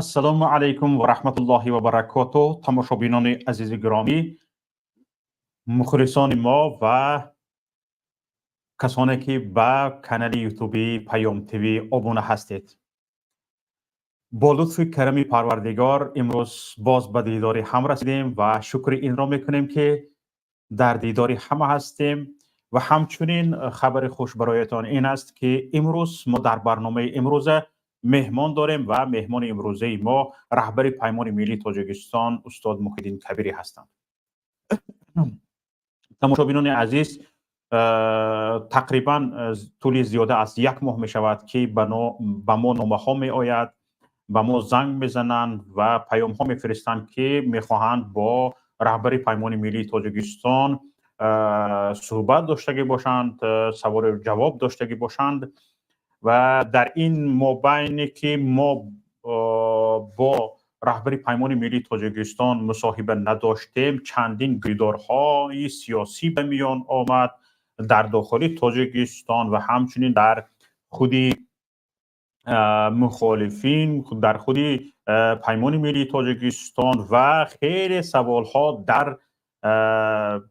Ассалому алайкум ва раҳматуллоҳи ва баракоту. Тамошобинони азизи гиромӣ, мухлисони мо ва касоне ки ба канали ютуби Паём ТВ обуна ҳастед, бо лутфи карами Парвардигор имрӯз боз ба дидори ҳам расидем ва шукри инро мекунем, ки дар дидори ҳама ҳастем. Ва ҳамчунин хабари хуш бароятон ин аст, ки имрӯз мо дар барномаи имрӯза меҳмон дорем ва меҳмони имрӯзаи мо раҳбари Паймони миллии Тоҷикистон устод Муҳиддин Кабирӣ ҳастанд. Тамошобинони азиз, тақрибан тӯли зиёда аз як моҳ мешавад, ки ба мо номаҳо меояд, ба мо занг мезананд ва паёмҳо мефиристанд, ки мехоҳанд бо раҳбари Паймони миллии Тоҷикистон суҳбат доштагӣ бошанд, саволу ҷавоб доштагӣ бошанд. Ва дар ин мобайне ки мо бо раҳбари Паймони миллии Тоҷикистон мусоҳиба надоштем, чандин гирдорҳои сиёсӣ ба миён омад дар дохили Тоҷикистон ва ҳамчунин дар худи мухолифин, дар худи Паймони миллии Тоҷикистон, ва хеле саволҳо дар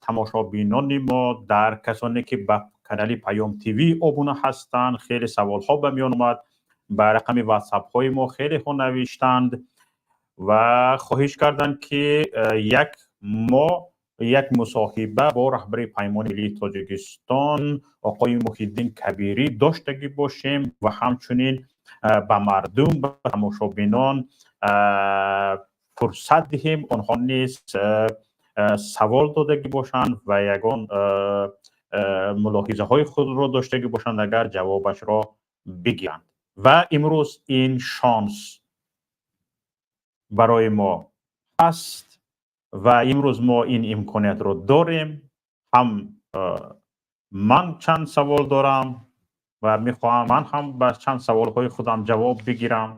тамошобинони мо, дар касоне ки ба канали Паём ТВ обуна ҳастанд, хеле саволҳо ба миён омад. Ба рақами ватсапҳои мо хелеҳо навиштанд ва хоҳиш карданд, ки як мо як мусоҳиба бо раҳбари Паймони миллии Тоҷикистон оқои Муҳиддин Кабирӣ доштагӣ бошем ва ҳамчунин ба мардум, ба тамошобинон фурсат диҳем, онҳо низ савол додагӣ бошанд ва ягон мулоҳизаҳои худро доштагӣ бошанд, агар ҷавобашро бигиранд. Ва имрӯз ин шонс барои мо ҳаст ва имрӯз мо ин имкониятро дорем. Ҳам ман чанд савол дорам ва мехоҳам ман ҳам ба чанд саволҳои худам ҷавоб бигирам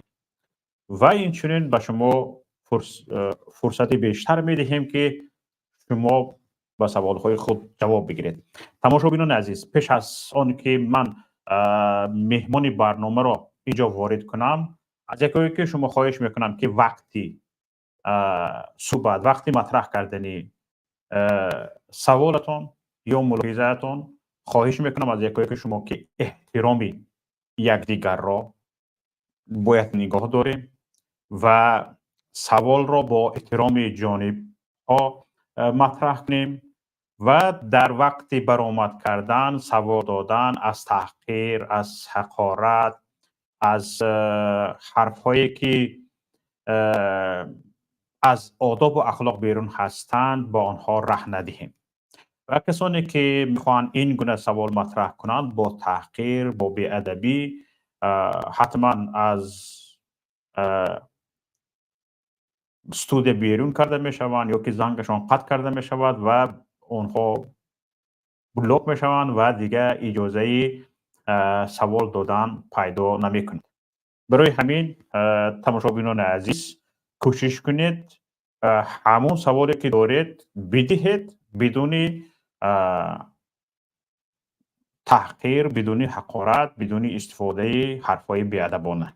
ва инчунин ба шумо фурсати бештар медиҳем, ки шумо ба саволҳои худ ҷавоб бигиред. Тамошобинони азиз, пеш аз он ки ман меҳмони барномаро инҷо ворид кунам, аз якое ки шумо хоҳиш мекунам, ки вақти суҳбат, вақти матраҳ кардани саволатон ё мулоҳизаатон, хоҳиш мекунам аз якое ки шумо, ки эҳтироми якдигарро бояд нигоҳ дорем ва саволро бо эҳтироми ҷонибҳо матраҳ кунем ва дар вақти баромад кардан, савол додан, аз таҳқир, аз ҳақорат, аз ҳарфҳое ки аз одобу ахлоқ берун ҳастанд, ба онҳо раҳ надиҳем. Ва касоне ки мехоҳанд ин гуна савол матраҳ кунанд бо таҳқир, бо беадабӣ, ҳатман аз студия берун карда мешаванд ё ки зангашон қатъ карда мешавад ва онҳо блок мешаванд ва дигар иҷозаи савол додан пайдо намекунад. Барои ҳамин, тамошобинони азиз, кӯшиш кунед, ҳамон саволе ки доред, бидиҳед, бидуни таҳқир, бидуни ҳақорат, бидуни истифодаи ҳарфҳои беадабона.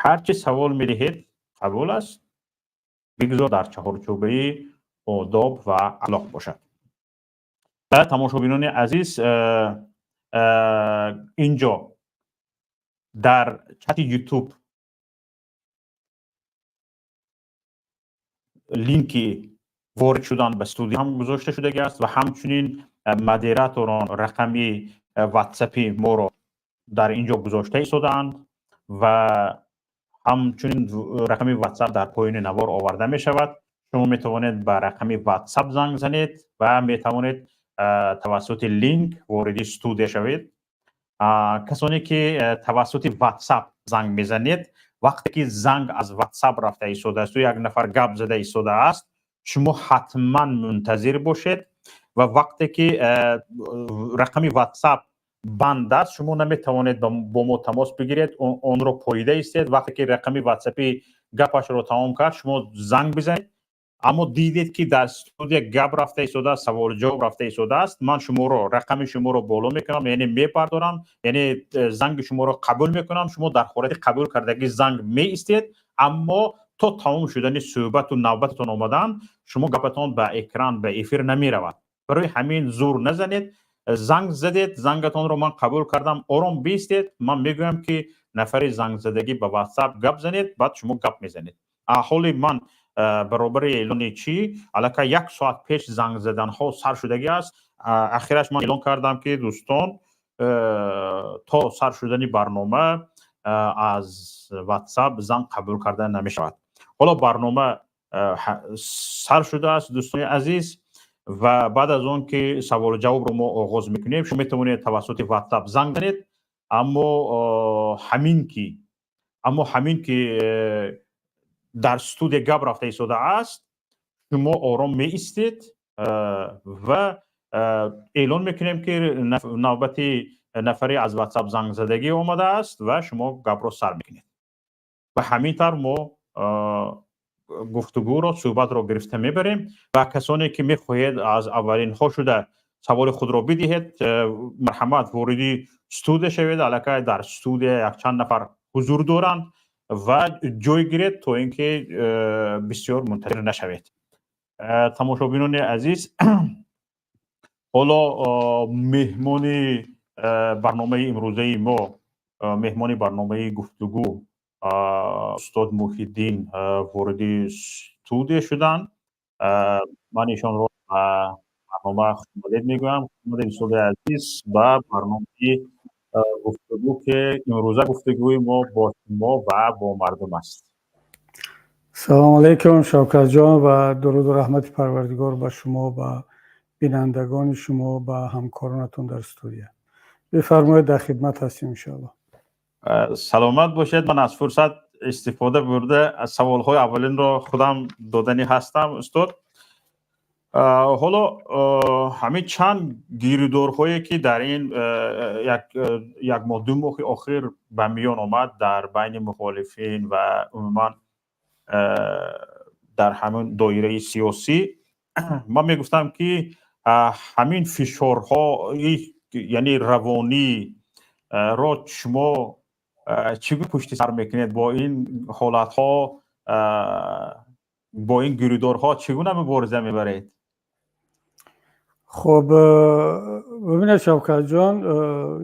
Ҳар чи савол медиҳед, қабул аст, бигзор дар чаҳорчӯбаи одоб ва ахлоқ бошад. Ва тамошобинони азиз, инҷо дар чати Ютуб линки ворид шудан ба студия ҳам гузошта шудагӣ аст ва ҳамчунин модераторон рақами ватсапи моро дар инҷо гузошта истодаанд ва ҳамчунин рақами ватсап дар поёни навор оварда мешавад. Шумо метавонед ба рақами ватсап занг занед ва метавонед тавассути линк вориди студия шавед. Касоне ки тавассути ватсап занг мезанед, вақте ки занг аз ватсап рафта истодаасту як нафар гап зада истодааст, шумо ҳатман мунтазир бошед. Ва вақте ки рақами ватсап банд аст, шумо наметавонед бо мо тамос бигиред, онро поида истед. Вақте ки рақами ватсапи гапашро тамом кард, шумо занг бизанед. Аммо дидед, ки дар студия гап рафта истодааст, саволу ҷавоб рафта истодааст, ман шуморо, рақами шуморо боло мекунам, яъне мепардорам, яъне занги шуморо қабул мекунам. Шумо дар ҳолати қабул кардагӣ занг меистед. Аммо то тамом шудани суҳбату навбататон омадан, шумо гапатон ба экран, ба эфир намеравад. Барои ҳамин зур назанед. Занг задед, зангатонро ман қабул кардам, ором бистед, ман мегӯям, ки нафари зангзадагӣ ба WhatsApp гап занед, баъд шумо гап мезанед. Ҳоли ман баробари эълони чӣ, аллакай як соат пеш занг заданҳо сар шудагӣ аст. Ахираш ман эълон кардам, ки дӯстон, то сар шудани барнома аз WhatsApp занг қабул карда намешавад. Ҳоло барнома сар шудааст, дӯстони азиз, ва баъд аз он ки саволу ҷавобро мо оғоз мекунем, шумо метавонед тавассути WhatsApp занг занед. Аммо ҳамин ки дар студия гап рафта истодааст, шумо ором меистед ва эълон мекунем, ки навбати нафаре аз WhatsApp зангзадагӣ омадааст, ва шумо гапро сар мекунед. Ва ҳамин тавр мо гуфтугӯро, суҳбатро гирифта мебарем. Ва касоне ки мехоҳед аз аввалинҳо шуда саволи худро бидиҳед, марҳамат, вориди студия шавед. Аллакай дар студия якчанд нафар ҳузур доранд ва ҷой гиред, то ин ки бисёр мунтазир нашавед. Тамошобинони азиз, ҳоло меҳмони барномаи имрӯзаи мо, меҳмони барномаи гуфтугӯ, устод Муҳиддин вориди студия шуданд. Ман ишонро ба барнома хушомадед мегӯям. Хушомадед, устоди азиз, ба барномаи гуфтугӯ, ки имрӯза гуфтугӯи мо бо шумо ва бо мардум аст. Салому алайкум, Шавкатҷон, ва дуруду раҳмати Парвардигор ба шумо, ба бинандагони шумо, ба ҳамкоронатон дар студия. Бифармоед, дар хидмат ҳастем, иншоалло. Саломат бошед. Ман аз фурсат истифода бурда, саволҳои аввалинро худам доданӣ ҳастам, устод. Ҳоло ҳамин чанд гирудорҳое, ки дар ин як моҳ, 2 моҳи охир ба миён омад дар байни мухолифин ва умуман дар ҳамин доираи сиёсӣ, ман мегуфтам, ки ҳамин фишорҳо, яъне равонӣ ро шумо чӣ гуна пушти сар мекунед? Бо ин ҳолатҳо, бо ин гирудорҳо чӣ гуна мубориза мебаред? Хуб, бибинед, Шавкатҷон,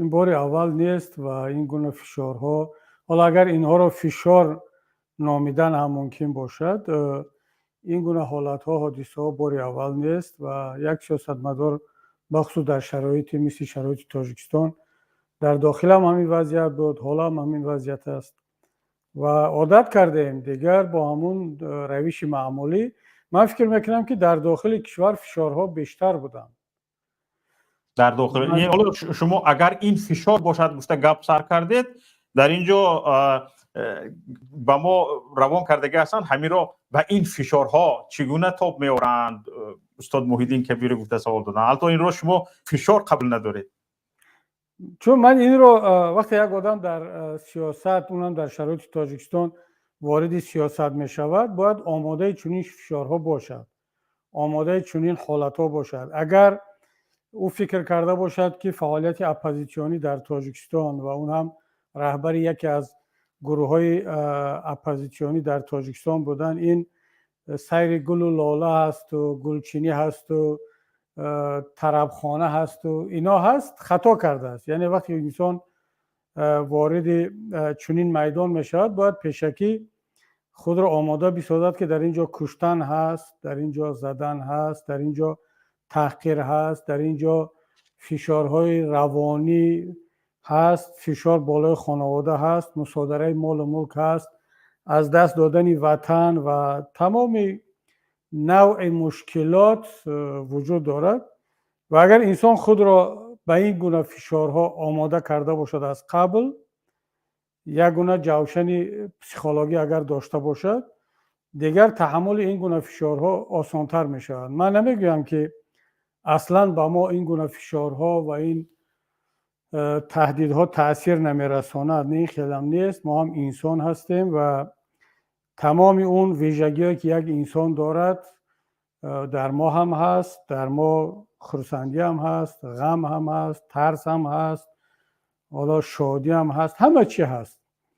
ин бори аввал нест ва ин гуна фишорҳо, ҳоло агар инҳоро фишор номидан ҳам мумкин бошад, ин гуна ҳолатҳо, ҳодисаҳо бори аввал нест. Ва як сиёсатмадор, бахусус дар шароити мисли шароити Тоҷикистон, дар дохилам ҳамин вазъият буд, ҳоло ҳам ҳамин вазъият аст ва одат кардаем дигар бо ҳамун равиши маъмулӣ. Ман фикр мекунам, ки дар дохили кишвар фишорҳо бештар буданд. Дар дохил ҳоло шумо агар ин фишор бошад гуфта гап сар кардед, дар ин ҷо ба мо равон кардагӣ ҳастанд, ҳаминро ба ин фишорҳо чӣ гуна тоб меоранд, устод Муҳиддин Кабиро гуфта савол доданд. Албатта, инро шумо фишор қабул надоред. Чун ман инро, вақте як одам дар сиёсат, унам дар шароити Тоҷикистон, вориди сиёсат мешавад, бояд омодаи чунин фишорҳо бошад, омодаи чунин ҳолатҳо бошад. Агар ӯ фикр карда бошад, ки фаъолияти оппозитсионӣ дар Тоҷикистон ва он ҳам раҳбари яке аз гурӯҳҳои оппозитсионӣ дар Тоҷикистон будан ин сайри гулу лола ҳасту гулчинӣ ҳасту тарабхона ҳасту ино ҳаст, хато кардааст. Яъне вақте инсон вориди чунин майдон мешавад, бояд пешакӣ худро омода бисозад, ки дар ин ҷо куштан ҳаст, дар ин ҷо задан ҳаст, дар ин ҷо таҳқир ҳаст, дар ин ҷо фишорҳои равонӣ ҳаст, фишор болои хонавода ҳаст, мусодараи молу мулк ҳаст, аз даст додани ватан ва тамоми навъи мушкилот вуҷуд дорад. Ва агар инсон худро ба ин гуна фишорҳо омода карда бошад аз қабл, як гуна ҷавшани психологӣ агар дошта бошад, дигар таҳаммули ин гуна фишорҳо осонтар мешавад. Ман намегӯям, ки аслан ба мо ин гуна фишорҳо ва ин таҳдидҳо таъсир намерасонад. Не, ин хелам нест. Мо ҳам инсон ҳастем ва тамоми он вижагиҳое, ки як инсон дорад, дар мо ҳам ҳаст. Дар мо хурсандӣ ҳам ҳаст, ғам ҳам ҳаст, тарс ҳам ҳаст, ҳоло шодӣ ҳам ҳаст, ҳама чӣ ҳаст.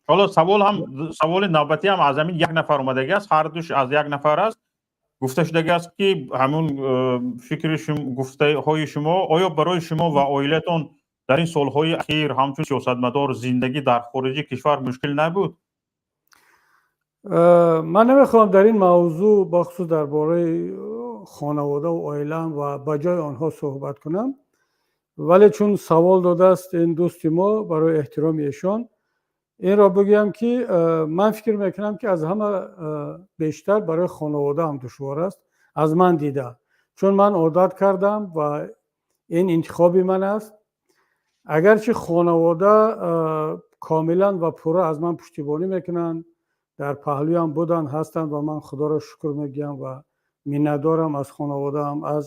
Ҳоло савол ҳам, саволи навбатӣ ҳам аз ҳамин як нафар омадагӣ аст, ҳардуш аз як нафар аст. Гуфта шудагӣ аст, ки ҳамун фикри гуфтаҳои шумо, оё барои шумо ва оилатон дар ин солҳои ахир ҳамчун сиёсатмадор зиндагӣ дар хориҷи кишвар мушкил набуд? Ман намехоҳам дар ин мавзӯъ, бахусус дар бораи хонаводаву оилаам ва ба ҷои онҳо суҳбат кунам, вале чун савол додааст ин дӯсти мо, барои эҳтироми эшон инро бигӯям, ки ман фикр мекунам, ки аз ҳама бештар барои хонаводаам душвор аст аз ман дида, чун ман одат кардам ва ин интихоби ман аст. Агарчи хонавода комилан ва пурра аз ман пуштибонӣ мекунанд, дар паҳлӯям буданд, ҳастанд ва ман Худоро шукр мегӯям ва миннатдорам аз хонаводаам, аз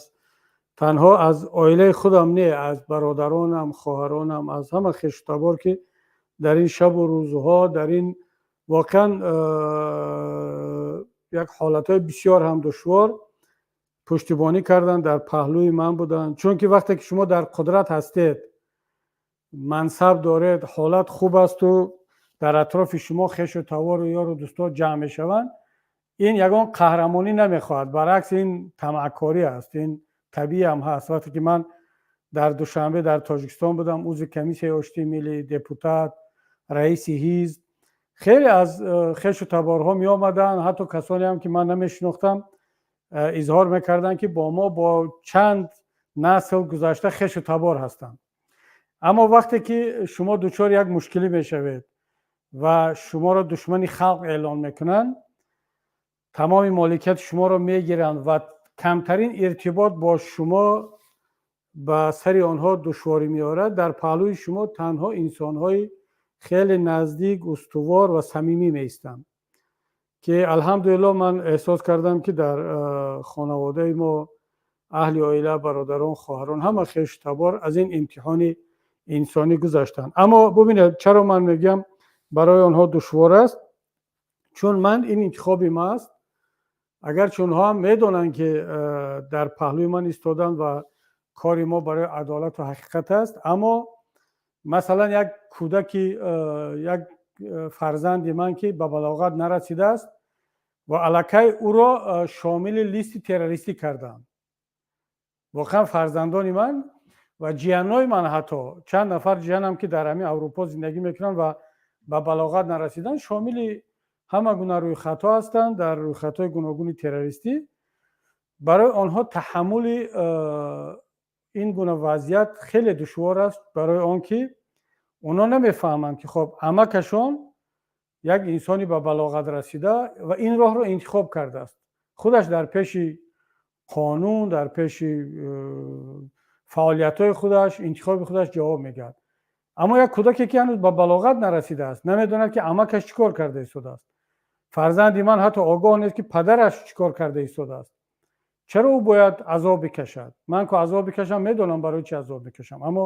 танҳо аз оилаи худам не, аз бародаронам, хоҳаронам, аз ҳама хешутабор, ки дар ин шабу рӯзҳо, дар ин воқеан як ҳолатҳои бисёр ҳам душвор пуштибонӣ карданд, дар паҳлӯи ман буданд. Чунки вақте ки шумо дар қудрат ҳастед, мансаб доред, ҳолат хуб асту дар атрофи шумо хешу тавору ёру дӯстҳо ҷамъ мешаванд, ин ягон қаҳрамонӣ намехоҳад, баръакс, ин тамаъкорӣ аст, ин табиӣ ҳам ҳаст. Вақте ки ман дар Душанбе, дар Тоҷикистон будам, узви Комиссияи оштии миллӣ, депутат, раиси ҳизб, хеле аз хешу таборҳо меомаданд, ҳатто касоне ҳам, ки ман намешинохтам, изҳор мекарданд, ки бо мо бо чанд насл гузашта хешу табор ҳастанд. Аммо вақте ки шумо дучори як мушкилӣ мешавед ва шуморо душмани халқ эълон мекунанд, тамоми моликияти шуморо мегиранд ва камтарин иртибот бо шумо ба сари онҳо душворӣ меорад, дар паҳлӯи шумо танҳо инсонҳои хеле наздик, устувор ва самимӣ меистанд, ки алҳамдулилло ман эҳсос кардам, ки дар хонаводаи мо аҳли оила, бародарон, хоҳарон, ҳама хешу табор аз ин имтиҳони инсонӣ гузаштанд. Аммо бубинед, чаро ман мегӯям, барои онҳо душвор аст? Чун ман ин интихоби ма аст. Агарчи онҳо ҳам медонанд, ки дар паҳлӯи ман истоданд ва кори мо барои адолату ҳақиқат аст, аммо масалан як кӯдаки, як фарзанди ман, ки ба балоғат нарасидааст ва аллакай ӯро шомили листи террористӣ карданд. Воқеан, фарзандони ман ва ҷиянои ман, ҳатто чанд нафар ҷиянам, ки дар ҳамин Аврупо зиндагӣ мекунанд ва ба балоғат нарасиданд, шомили ҳама гуна рӯйхатҳо ҳастанд, дар рӯйхатҳои гуногуни террористӣ. Барои онҳо таҳаммули ин гуна вазъият хеле душвор аст, барои он ки онҳо намефаҳманд, ки хоб, амакашон як инсони ба балоғат расида ва ин роҳро интихоб кардааст, худаш дар пеши қонун, дар пеши фаъолиятҳои худаш, интихоби худаш ҷавоб мегӯяд. Аммо як кӯдаке, ки ҳанӯз ба балоғат нарасидааст, намедонад, ки амакаш чӣ кор карда истодааст. Фарзанди ман ҳатто огоҳ нест, ки падараш чӣ кор карда истодааст. Чаро ӯ бояд азоб бикашад? Ман ку азоб бикашам, медонам, барои чӣ азоб мекашам. Аммо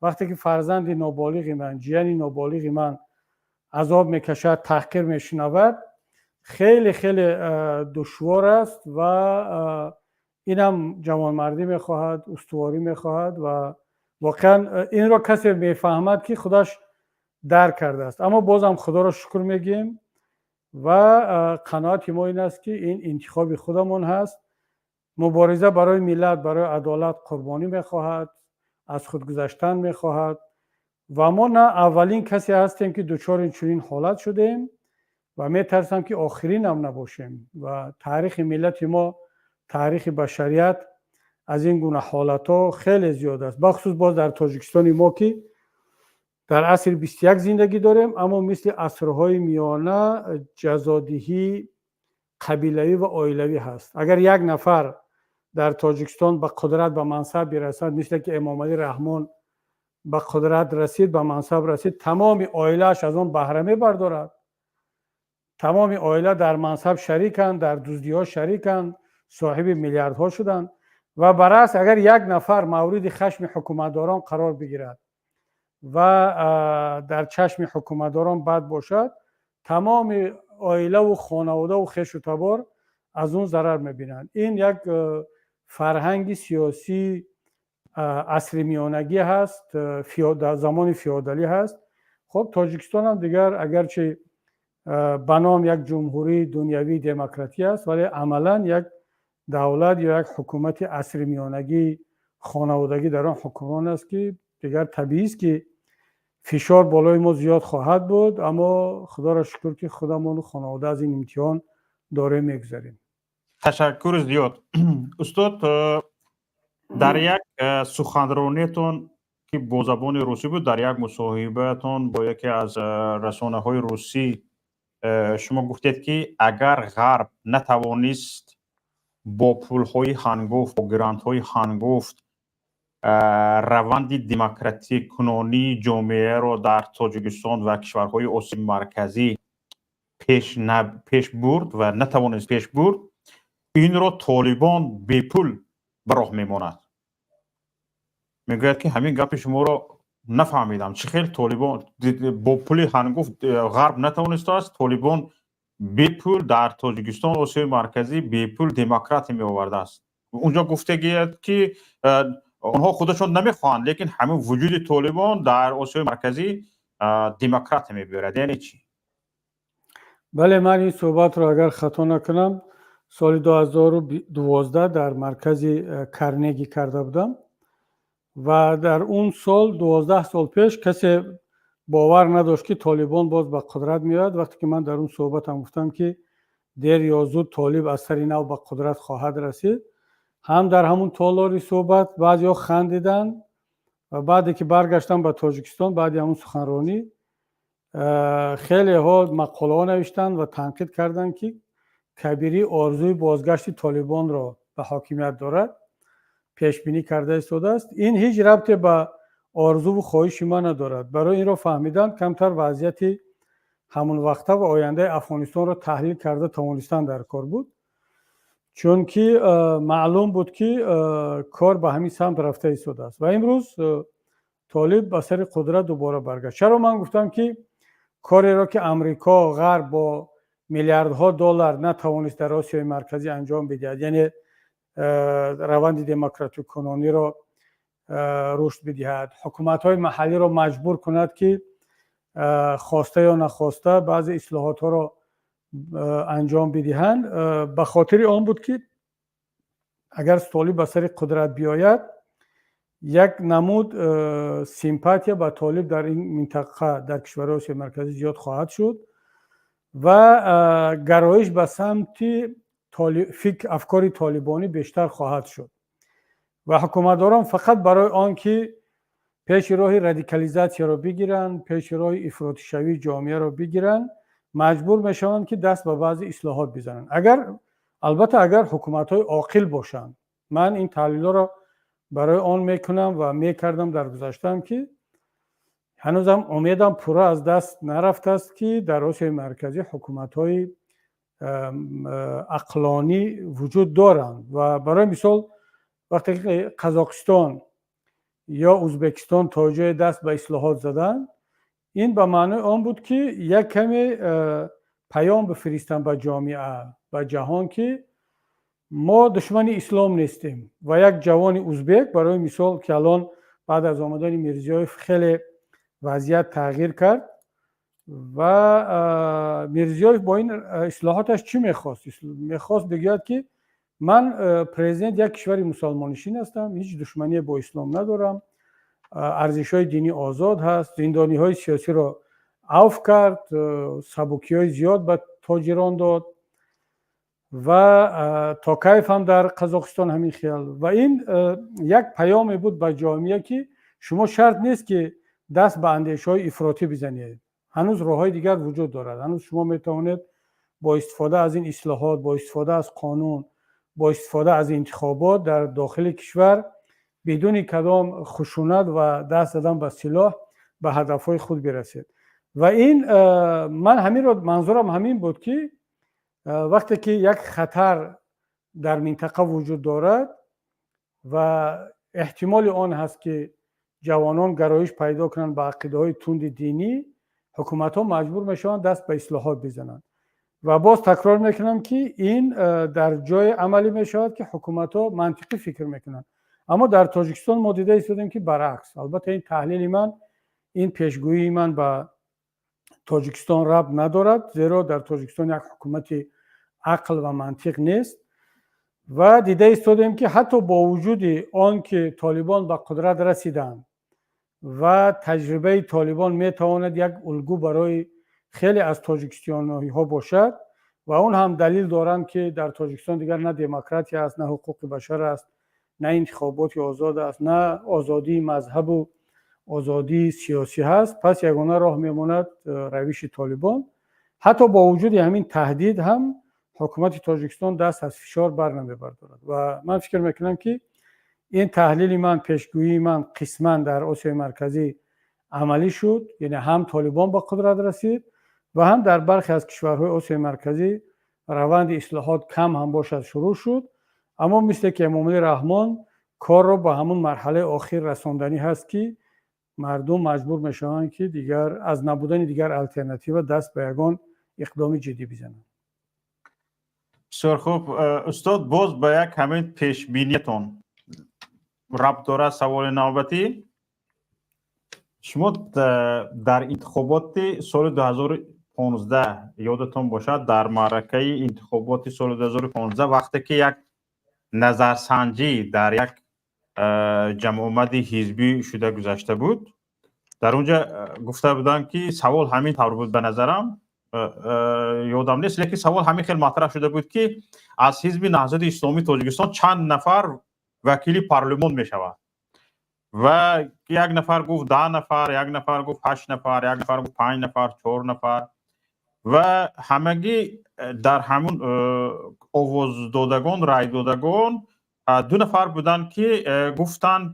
вақте ки фарзанди ноболиғи ман, ҷияни ноболиғи ман азоб мекашад, таҳқир мешунавад, хеле хеле душвор аст ва инам ҷавонмардӣ мехоҳад, устуворӣ мехоҳад ва воқеан инро касе мефаҳмад, ки худаш дарк кардааст. Аммо бозам Худоро шукр мегӯем ва қаноати мо ин аст, ки ин интихоби худамон ҳаст. Мубориза барои миллат, барои адолат қурбонӣ мехоҳад, аз худ гузаштан мехоҳад ва мо на аввалин касе ҳастем, ки дучори чунин ҳолат шудем, ва метарсам, ки охиринам набошем. Ва таърихи миллати мо, таърихи башарият аз ин гуна ҳолатҳо хеле зиёд аст, бахусус боз дар Тоҷикистони мо, ки дар асри 21 зиндагӣ дорем, аммо мисли асрҳои миёна ҷазодиҳӣ қабилавӣ ва оилавӣ ҳаст. Агар як нафар дар Тоҷикистон ба қудрат, ба мансаб бирасад, мисле ки Эмомалӣ Раҳмон ба қудрат расид, ба мансаб расид, тамоми оилааш аз он баҳра мебардорад. Тамоми оила дар мансаб шариканд, дар дуздиҳо шариканд, соҳиби миллиардҳо шуданд. Ва баръакс, агар як нафар мавриди хашми ҳукуматдорон қарор бигирад ва дар чашми ҳукуматдорон бад бошад, тамоми оилаву хонаводаву хешу табор аз он зарар мебинанд. Ин як фарҳанги сиёсии асри миёнагӣ ҳаст, дар замони феодалӣ ҳаст. Хуб, Тоҷикистон ҳам дигар агарчи ба ном як ҷумҳурии дунявии демократӣ аст, вале амалан як давлат ё як ҳукумати асри миёнагии хонаводагӣ дар он ҳукмрон аст, ки дигар табиист, ки фишор болои мо зиёд хоҳад буд. Аммо худоро шукр, ки худамону хонавода аз ин имтиҳон дорем мегузарем. Ташаккури зиёд, устод. Дар як суханрониятон, ки бо забони русӣ буд, дар як мусоҳибаатон бо яке аз расонаҳои русӣ шумо гуфтед, ки агар Ғарб натавонист бо пулҳои ҳангуфт, бо грантҳои ҳангуфт раванди демократикунонии ҷомеаро дар Тоҷикистон ва кишварҳои Осиёи Марказӣ пеш бурд ва натавонист пеш бурд, инро Толибон бепул ба роҳ мемонад. Мегӯяд, ки ҳамин гапи шуморо нафаҳмидам, чӣ хел Толибон бо пули ҳангуфт Ғарб натавонистааст, Толибон бепул дар Тоҷикистон, Осиёи Марказӣ бепул демократия меовардааст? Унҷо гуфтагият, ки онҳо худашон намехоҳанд, лекин ҳамин вуҷуди Толибон дар Осиёи Марказӣ демократия мебиёрад. Яъне чӣ? Бале, ман ин суҳбатро, агар хато накунам, соли 2012 дар маркази Карнеги карда будам ва дар он сол, 12 сол пеш, касе бовар надошт, ки Толибон боз ба қудрат меояд. Вақте ки ман дар он суҳбатам гуфтам, ки дер ё зуд Толиб аз сари нав ба қудрат хоҳад расид, ҳам дар ҳамун толори суҳбат баъзеҳо хандиданд ва баъде ки баргаштам ба Тоҷикистон, баъди ҳамун суханронӣ, хелеҳо мақолаҳо навиштанд ва танқид карданд, ки Кабирӣ орзуи бозгашти Толибонро ба ҳокимият дорад, пешбинӣ карда истодааст. Ин ҳеҷ рабте ба орзуву хоҳиши ман надорад. Барои инро фаҳмидан камтар вазъияти ҳамон вақта ва ояндаи Афғонистонро таҳлил карда тавонистан дар кор буд, чунки маълум буд, ки кор ба ҳамин самт рафта истодааст ва имрӯз Толиб ба сари қудрат дубора баргашт. Чаро ман гуфтам, ки кореро, ки Амрико, Ғарб бо миллиардҳо доллар натавонист дар Осиёи Марказӣ анҷом бидиҳад, яъне раванди демократикунониро рушд бидиҳад, ҳукуматҳои маҳаллиро маҷбур кунад, ки хоста ё нахоста баъзе ислоҳотҳоро анҷом бидиҳанд, ба хотири он буд, ки агар Толиб ба сари қудрат биёяд, як намуд симпатия ба Толиб дар ин минтақа, дар кишварҳои Осиёи Марказӣ зиёд хоҳад шуд ва гароиш ба самти афкори толибонӣ бештар хоҳад шуд ва ҳукуматдорон фақат барои он ки пеши роҳи радикализатсияро бигиранд, пеши роҳи ифротишавии ҷомеаро бигиранд, маҷбур мешаванд, ки даст ба баъзе ислоҳот бизананд. Агар, албатта, агар ҳукуматҳои оқил бошанд. Ман ин таҳлилҳоро барои он мекунам ва мекардам дар гузаштаам, ки ҳанӯзам умедам пурра аз даст нарафтааст, ки дар Осиёи Марказӣ ҳукуматҳои ақлонӣ вуҷуд доранд. Ва барои мисол, вақте ки Қазоқистон ё Ӯзбекистон то ҷое даст ба ислоҳот заданд, ин ба маънои он буд, ки як каме паём бифиристанд ба ҷомеа, ба ҷаҳон, ки мо душмани ислом нестем. Ва як ҷавони узбек, барои мисол, ки алон баъд аз омадани Мирзиёев хеле вазъият тағйир кард ва Мирзиёев бо ин ислоҳоташ чӣ мехост? Мехост бигӯяд, ки ман президент як кишвари мусалмоннишин ҳастам, ҳеҷ душмание бо ислом надорам, арзишҳои динӣ озод ҳаст. Зиндониҳои сиёсиро авф кард, сабукиҳои зиёд ба тоҷирон дод ва Токаев ҳам дар Қазоқистон ҳамин хел. Ва ин як паёме буд ба ҷомеа, ки шумо шарт нест, ки даст ба андешаҳои ифротӣ бизанед, ҳанӯз роҳҳои дигар вуҷуд дорад, ҳанӯз шумо метавонед бо истифода аз ин ислоҳот, бо истифода аз қонун, бо истифода аз интихобот дар дохили кишвар бидуни кадом хушунат ва даст задан ба силоҳ ба ҳадафҳои худ бирасед. Ва ин ман ҳаминро манзурам ҳамин буд, ки вақте ки як хатар дар минтақа вуҷуд дорад ва эҳтимоли он ҳаст, ки ҷавонон гароиш пайдо кунанд ба ақидаҳои тунди динӣ, ҳукуматҳо маҷбур мешаванд даст ба ислоҳот бизананд. Ва боз такрор мекунам, ки ин дар ҷое амалӣ мешавад, ки ҳукуматҳо мантиқӣ фикр мекунанд. Аммо дар Тоҷикистон мо дида истодем, ки баръакс. Албатта, ин таҳлили ман, ин пешгӯии ман ба Тоҷикистон рабт надорад, зеро дар Тоҷикистон як ҳукумати ақл ва мантиқ нест. Ва дида истодем, ки ҳатто бо вуҷуди он ки Толибон ба қудрат расиданд ва таҷрибаи Толибон метавонад як улгӯ барои хеле аз тоҷикистониҳо бошад, ва он ҳам далел доранд, ки дар Тоҷикистон дигар на демократия аст, на ҳуқуқи башар аст, на интихоботи озод аст, на озодии мазҳабу озодии сиёсӣ ҳаст, пас ягона роҳ мемонад равиши Толибон. Ҳатто бо вуҷуди ҳамин таҳдид ҳам ҳукумати Тоҷикистон даст аз фишор бар намебардорад. Ва ман фикр мекунам, ки ин таҳлили ман, пешгӯии ман қисман дар Осиёи Марказӣ амалӣ шуд, яъне ҳам Толибон ба қудрат расид ва ҳам дар бархе аз кишварҳои Осиёи Марказӣ раванди ислоҳот кам ҳам бошад, шурӯъ шуд. Аммо мисле ки Эмомалӣ Раҳмон корро ба ҳамун марҳалаи охир расонданӣ ҳаст, ки мардум маҷбур мешаванд, ки дигар аз набудани дигар алтернатива даст ба ягон иқдоми ҷиддӣ бизананд. Бисёр хуб, устод. Боз ба як ҳамин пешбиниятон рабт дорад саволи навбатӣ. Шумо дар интихоботи соли 2015, ёдатон бошад, дар маъракаи интихоботи соли 2015, вақте ки як назарсанҷӣ дар як ҷамъомади ҳизбӣ шуда гузашта буд, дар он ҷа гуфта буданд, ки савол ҳамин тавр буд, ба назарам, ёдам нест, лекин савол ҳамин хел матраҳ шуда буд, ки аз Ҳизби Наҳзати Исломии Тоҷикистон чанд нафар вакили парлумон мешавад, ва як нафар гуфт 10 нафар, як нафар гуфт ҳашт нафар, як нафар гуфт панҷ нафар, чор нафар, ва ҳамагӣ дар ҳамун овоздодагон, райдодагон ду нафар буданд, ки гуфтанд,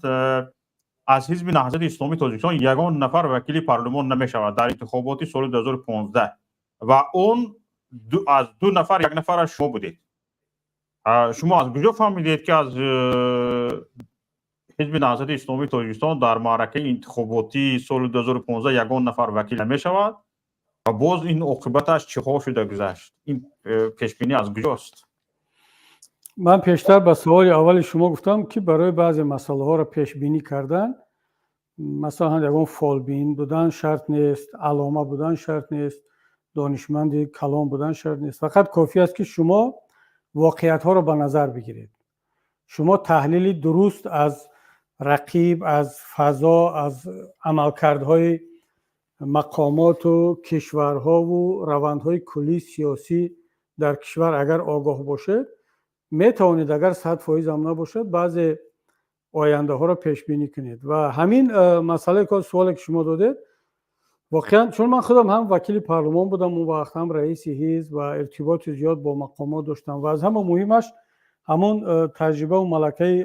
аз Ҳизби Наҳзати Исломии Тоҷикистон ягон нафар вакили парлумон намешавад дар интихоботи соли 2015, ва он аз ду нафар як нафараш шумо будед. Шумо аз куҷо фаҳмидед, ки аз Ҳизби Наҳзати Исломии Тоҷикистон дар маъракаи интихоботии соли 2015 ягон нафар вакил намешавад, ва боз ин оқибаташ чиҳо шуда гузашт? Ин пешбинӣ аз куҷост? Ман пештар ба саволи аввали шумо гуфтам, ки барои баъзе масъалаҳоро пешбинӣ кардан, масалан, ягон фолбин будан шарт нест, аллома будан шарт нест, донишманди калон будан шарт нест. Фақат кофӣ аст, ки шумо воқеиятҳоро ба назар бигиред, шумо таҳлили дуруст аз рақиб, аз фазо, аз амалкардҳои мақомоту кишварҳову равандҳои куллии сиёсӣ дар кишвар агар огоҳ бошед, метавонед, агар 100% ҳам набошад, баъзе ояндаҳоро пешбинӣ кунед. Ва ҳамин масъалае, суоле ки шумо додед, воқеан, чун ман худам ҳам вакили парлумон будам он вақт, ҳам раиси ҳизб ва иртиботи зиёд бо мақомот доштам, ва аз ҳама муҳимаш ҳамон таҷрибаву малакаи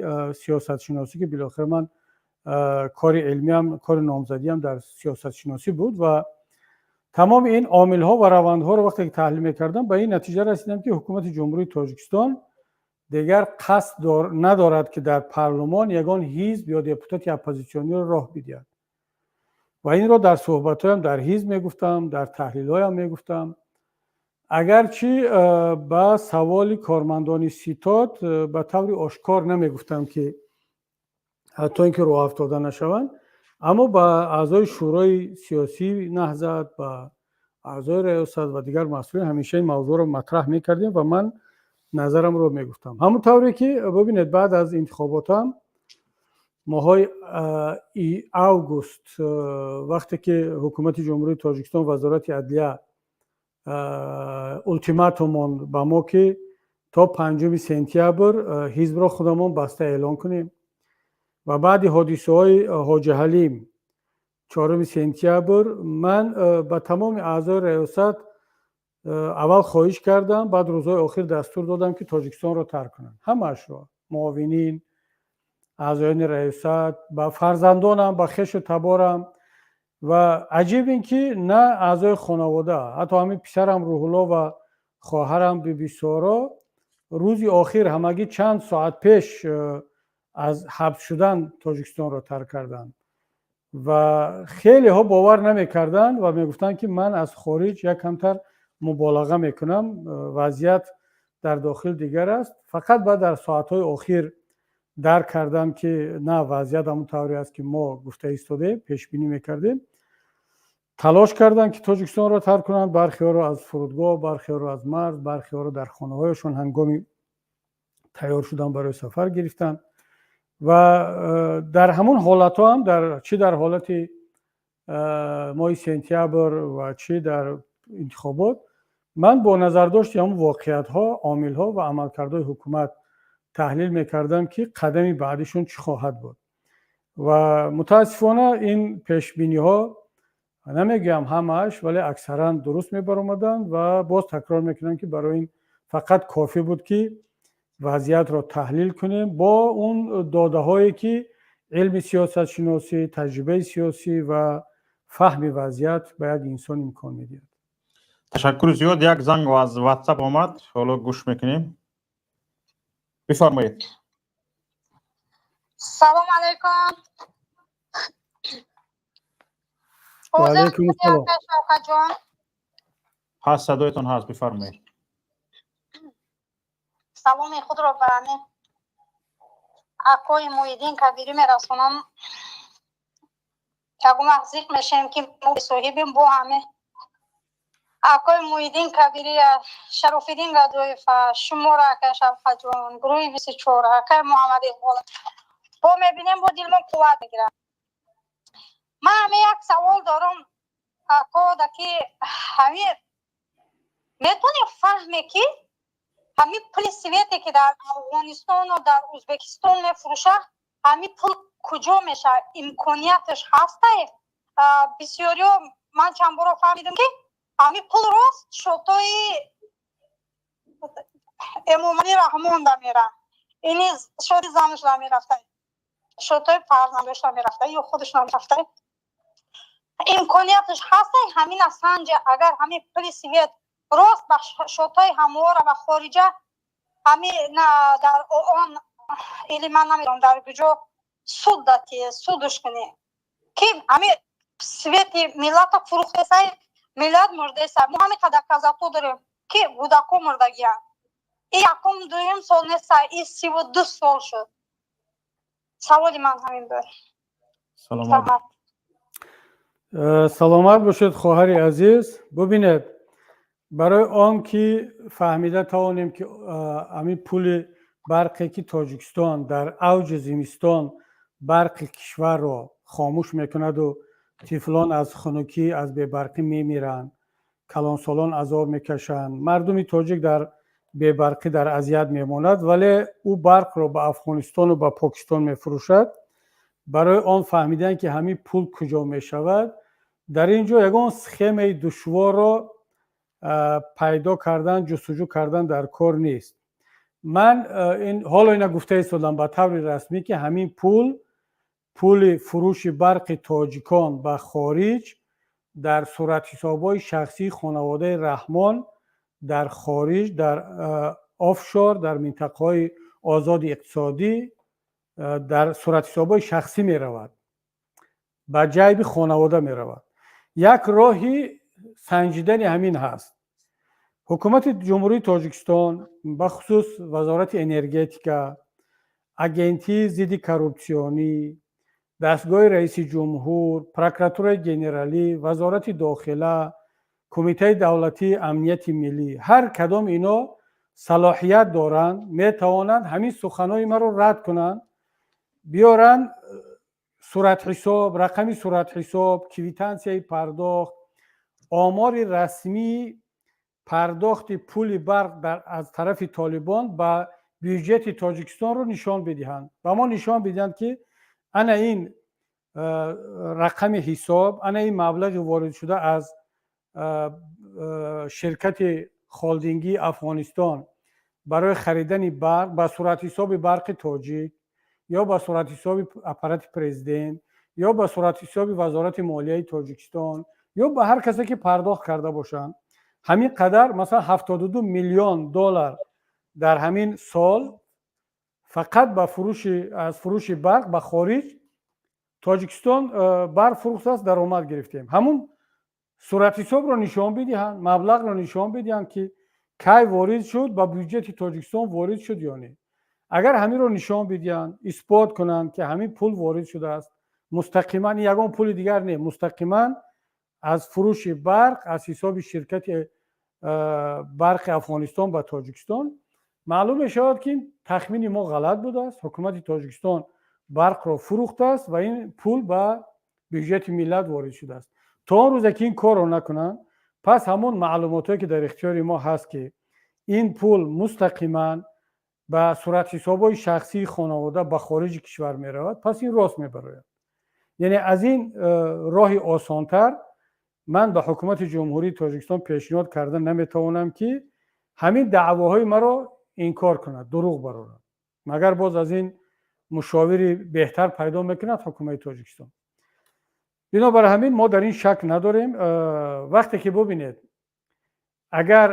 сиёсатшиносӣ, ки билохира ман кори илмиам, кори номзадиам дар сиёсатшиносӣ буд, ва тамоми ин омилҳо ва равандҳоро вақте ки таҳлил мекардам, ба ин натиҷа расидам, ки ҳукумати Ҷумҳурии Тоҷикистон дигар қасд надорад, ки дар парлумон ягон ҳизб ё депутати оппозитсиониро роҳ бидиҳад. Ва инро дар суҳбатҳоям дар ҳизб мегуфтам, дар таҳлилҳоям мегуфтам. Агарчи ба саволи кормандони ситод ба таври ошкор намегуфтам, ки то ин ки роҳафтода нашаванд, аммо ба аъзои шӯрои сиёсии Наҳзат, ба аъзои раёсат ва дигар масъулин ҳамеша ин мавзӯъро матраҳ мекардем ва ман назарамро мегуфтам. Ҳамон тавре ки бибинед, баъд аз интихоботам, моҳҳои август, вақте ки ҳукумати Ҷумҳурии Тоҷикистон, Вазорати адлия ултиматум монд ба мо, ки то 5 сентябр ҳизбро худамон баста эълон кунем, ва баъди ҳодисаҳои Ҳоҷиҳалим, 4 сентябр, ман ба тамоми аъзои раёсат аввал хоҳиш кардам, баъд рӯзҳои охир дастур додам, ки Тоҷикистонро тарк кунанд ҳамаашро: муовинин, аъзоёни раёсат, ба фарзандонам, ба хешу таборам. Ва аҷиб ин ки на аъзои хонавода, ҳатто ҳамин писарам Рӯҳулло ва хоҳарам Бибисоро рӯзи охир, ҳамагӣ чанд соат пеш аз ҳабс шудан, Тоҷикистонро тарк карданд. Ва хелеҳо бовар намекарданд ва мегуфтанд, ки ман аз хориҷ як камтар муболаға мекунам, вазъият дар дохил дигар аст. Фақат баъд дар соатҳои охир дарк кардам, ки на, вазъият ҳамон тавре аст, ки мо гуфта истодаем, пешбинӣ мекардем. Талош карданд, ки Тоҷикистонро тарк кунанд. Бархеҳоро аз фурудгоҳ, бархеҳоро аз марз, бархеҳоро дар хонаҳояшон ҳангоми тайёр шудан барои сафар гирифтанд. Ва дар ҳамон ҳолатҳо ҳам, чӣ дар ҳолати моҳи сентябр ва чӣ дар интихобот, ман бо назардошти ҳамон воқеиятҳо, омилҳо ва амалкардҳои ҳукумат таҳлил мекардам, ки қадами баъдишон чӣ хоҳад буд. Ва мутаассифона ин пешбиниҳо, намегӯям ҳамааш, вале аксаран дуруст мебаромаданд. Ва боз такрор мекунам, ки барои ин фақат кофӣ буд, ки вазъиятро таҳлил кунем бо он додаҳое, ки илми сиёсатшиносӣ, таҷрибаи сиёсӣ ва фаҳми вазъият ба як инсон имкон медиҳад. Ташаккури зиёд. Як занг аз WhatsApp омад, ҳоло гӯш мекунем. Бифармоед. Салом алайкум. Ва алайкум ассалом. Шавкатҷон. Ҳаст, садоятон ҳаст, бифармоед. Саломи худро ба ҳамин акои Муҳиддин Кабирӣ мерасонам. Ягон вақт зиқ мешавем, ки мо бесоҳибем. Бо ҳаме акои Муҳиддин Кабирӣ, Шарофиддин Гадоев, шуморо, акай Шавкатҷон, гурӯҳи 24, акай Муҳаммад Иқбол бо мебинем, бо дилмон қувват мегирад. Ман ҳаме як савол дорам, ако, да ки ҳами метавонем фаҳме, ки ҳами пули свете, ки дар Афғонистону дар Ӯзбекистон мефурӯшад, ҳами пул куҷо мешавад? Имконияташ ҳастай? Бисёриё, ман чанд боро фаҳмидам, ки ҳами пул рост шотои Эмомалӣ Раҳмон да мера, ини шоти занаш да мерафта, шотои фарзандош да мерафта ё худаш намерафта. Имконияташ ҳастай ҳамина санҷа, агар ҳами пули свет рост ба шотои ҳамвора ба хориҷа, ҳами на дар ООН или ман намедонам дар куҷо суд дати, судуш кунӣ, ки ҳами свети миллата фурӯхтесай, миллат мурдеса. Мо ҳами қадар казато дорем, ки кӯдако мурдагиянд. И якум дуюм сол неста, и 32 сол шуд. Саволи ман ҳамин буд. Саломат. Саломат бошед, хоҳари азиз. Бубинед, барои он ки фаҳмида тавонем, ки ҳамин пули барқе, ки Тоҷикистон дар авҷи зимистон барқи кишварро хомӯш мекунаду тифлон аз хунукӣ, аз бебарқӣ мемиранд, калонсолон азоб мекашанд, мардуми тоҷик дар бебарқӣ дар азият мемонад, вале ӯ барқро ба Афғонистону ба Покистон мефурӯшад, барои он фаҳмидан, ки ҳамин пул куҷо мешавад, дар ин ҷо ягон схемаи душворро пайдо кардан, ҷустуҷӯ кардан дар кор нест. Ман ҳоло ина гуфта истодам ба таври расмӣ, ки ҳамин пул, пули фурӯши барқи тоҷикон ба хориҷ, дар суратҳисобҳои шахсии хонаводаи Раҳмон дар хориҷ, дар офшор, дар минтақаҳои озоди иқтисодӣ, дар суратҳисобҳои шахсӣ меравад, ба ҷайби хонавода меравад. Як роҳи санҷидани ҳамин ҳаст. Ҳукумати Ҷумҳурии Тоҷикистон, бахусус Вазорати энергетика, Агентии зидди коррупсионӣ, дастгоҳи раиси ҷумҳур, Прокуратураи генералӣ, Вазорати дохила, Кумитаи давлатии амнияти миллӣ, ҳар кадом ино салоҳият доранд, метавонанд ҳамин суханҳои маро рад кунанд, биёранд суратҳисоб, рақами суратҳисоб, квитансияи пардохт, омори расмии пардохти пули барқ аз тарафи толибон ба бюҷети Тоҷикистонро нишон бидиҳанд, ба мо нишон бидиҳанд, ки ана ин рақами ҳисоб, ана ин маблағи воридшуда аз ширкати холдингии Афғонистон барои харидани барқ ба суратҳисоби Барқи Тоҷик ё ба суратҳисоби аппарати президент ё ба суратҳисоби Вазорати молияи Тоҷикистон ё ба ҳар касе, ки пардохт карда бошанд, ҳамин қадар, масалан, 72 миллион доллар дар ҳамин сол фақат ба фурӯши аз фурӯши барқ ба хориҷ Тоҷикистон барқ фурӯхтааст, даромад гирифтем, ҳамун суратҳисобро нишон бидиҳанд, маблағро нишон бидиҳанд, ки кай ворид шуд, ба бюҷети Тоҷикистон ворид шуд ё не. Агар ҳаминро нишон бидиҳанд, исбот кунанд, ки ҳамин пул ворид шудааст мустақиман, ягон пули дигар не, мустақиман. Аз фурӯши барқ аз ҳисоби ширкати барқи Афғонистон ба Тоҷикистон маълум мешавад, ки тахмини мо ғалат будааст. Ҳукумати Тоҷикистон барқро фурӯхтааст ва ин пул ба бюҷети миллат ворид шудааст. То он рӯзе ки ин корро накунанд, пас ҳамон маълумотҳое, ки дар ихтиёри мо ҳаст, ки ин пул мустақиман ба суратҳисобҳои шахсии хонавода ба хориҷи кишвар меравад, пас ин рост мебарояд. Яъне аз ин роҳи осонтар ман ба ҳукумати Ҷумҳурии Тоҷикистон пешниҳод карда наметавонам, ки ҳамин даъвоҳои маро инкор кунад, дурӯғ барорад. Магар боз аз ин мушовири беҳтар пайдо мекунад ҳукумати Тоҷикистон? Бинобар ҳамин мо дар ин шак надорем. Вақте ки бубинед, агар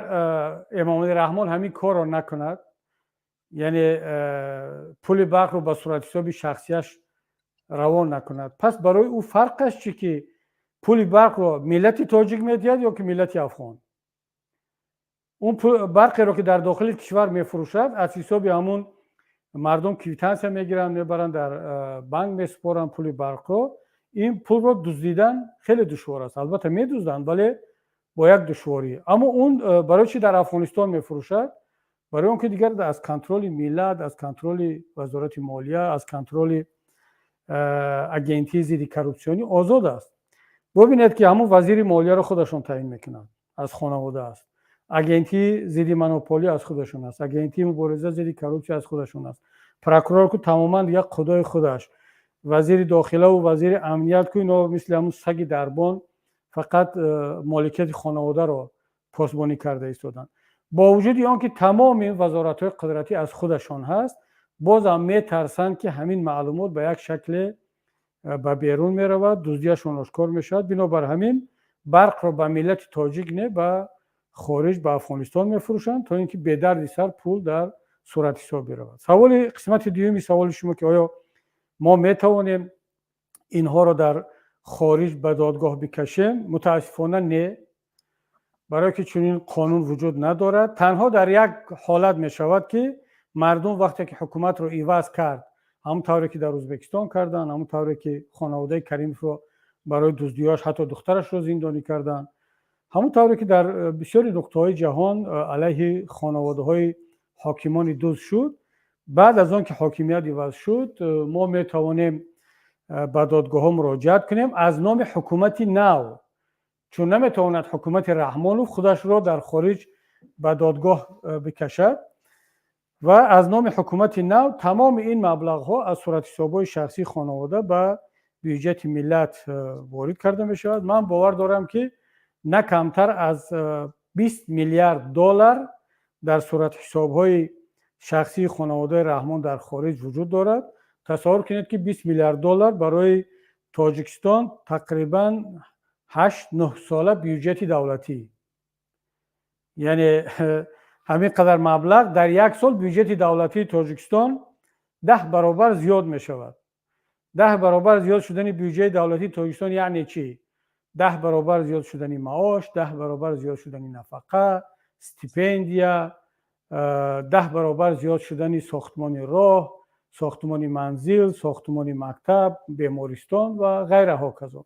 Эмомалӣ Раҳмон ҳамин корро накунад, яъне пули барқро ба суратҳисоби шахсияш равон накунад, пас барои ӯ фарқаш чӣ, ки пули барқро миллати тоҷик медиҳад ё ки миллати афғон? Он барқеро, ки дар дохили кишвар мефурӯшад, аз ҳисоби ҳамун мардум квитансия мегиранд, мебаранд, дар банк месупоранд пули барқро. Ин пулро дуздидан хеле душвор аст. Албатта, медузданд, вале бо як душворӣ. Аммо он барои чӣ дар Афғонистон мефурӯшад? Барои он ки дигар аз контроли миллат, аз контроли Вазорати молия, аз контроли агентии зидди коррупсионӣ озод аст. Бубинед, ки ҳамун вазири молияро худашон таъин мекунанд, аз хонавода аст. Агентии зидди монополӣ аз худашон аст, агентии мубориза зидди коррупсия аз худашон аст, прокурор ку тамоман дигар худои худаш, вазири дохилаву вазири амният ку ино мисли ҳамун саги дарбон фақат моликияти хонаводаро посбонӣ карда истоданд. Бо вуҷуди он ки тамоми вазоратҳои қудратӣ аз худашон ҳаст, бозам метарсанд, ки ҳамин маълумот ба як шакле ба берун меравад, дуздияшон ошкор мешавад. Бинобар ҳамин барқро ба миллати тоҷик не, ба хориҷ, ба Афғонистон мефурӯшанд, то ин ки бедарди сар пул дар суратҳисоб биравад. Саволи қисмати дуюми саволи шумо, ки оё мо метавонем инҳоро дар хориҷ ба додгоҳ бикашем, мутаассифона, не, барое ки чунин қонун вуҷуд надорад. Танҳо дар як ҳолат мешавад, ки мардум вақте ки ҳукуматро иваз кард, ҳамон тавре ки дар Ӯзбекистон карданд, ҳамон тавре ки хонаводаи Каримовро барои дуздиёш ҳатто духтарашро зиндонӣ карданд, ҳамон тавре ки дар бисёри нуқтаҳои ҷаҳон алайҳи хонаводаҳои ҳокимони дузд шуд, баъд аз он ки ҳокимият иваз шуд, мо метавонем ба додгоҳҳо муроҷиат кунем аз номи ҳукумати нав, чун наметавонад ҳукумати Раҳмонов худашро дар хориҷ ба додгоҳ бикашад. Ва аз номи ҳукумати нав тамоми ин маблағҳо аз суратҳисобҳои шахсии хонавода ба бюҷети миллат ворид карда мешавад. Ман бовар дорам, ки на камтар аз 20 миллиард доллар дар суратҳисобҳои шахсии хонаводаи Раҳмон дар хориҷ вуҷуд дорад. Тасаввур кунед, ки 20 миллиард доллар барои Тоҷикистон тақрибан 8-9 сола бюҷети давлатӣ, яъне ҳамин қадар маблағ дар як сол бюҷети давлатии Тоҷикистон 10 баробар зиёд мешавад. 10 баробар зиёд шудани бюҷети давлатии Тоҷикистон яъне чӣ? 10 баробар зиёд шудани маош, 10 баробар зиёд шудани нафақа, стипендия, 10 баробар зиёд шудани сохтмони роҳ, сохтмони манзил, сохтмони мактаб, бемористон ва ғайра ҳоказо.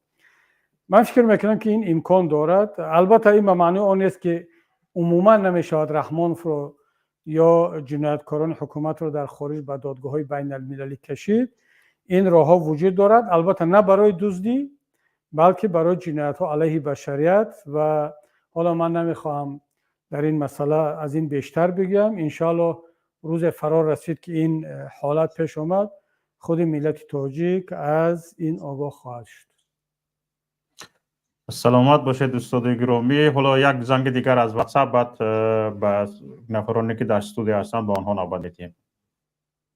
Ман фикр мекунам, ки ин имкон дорад. Албатта, ин ба маънои он нест, ки умуман намешавад Раҳмоновро ё ҷинояткорони ҳукуматро дар хориҷ ба додгоҳҳои байналмилалӣ кашид. Ин роҳҳо вуҷуд дорад, албатта, на барои дуздӣ, балки барои ҷиноятҳо алайҳи башарият. Ва ҳоло ман намехоҳам дар ин масъала аз ин бештар бигӯям. Иншоалло, рӯзе фаро расид, ки ин ҳолат пеш омад, худи миллати тоҷик аз ин огоҳ хоҳад шуд. Саломат бошед, устоди гиромӣ. Ҳоло як занги дигар аз WhatsApp, баъд ба нафароне, ки дар студия ҳастанд, ба онҳо навбат медиҳем.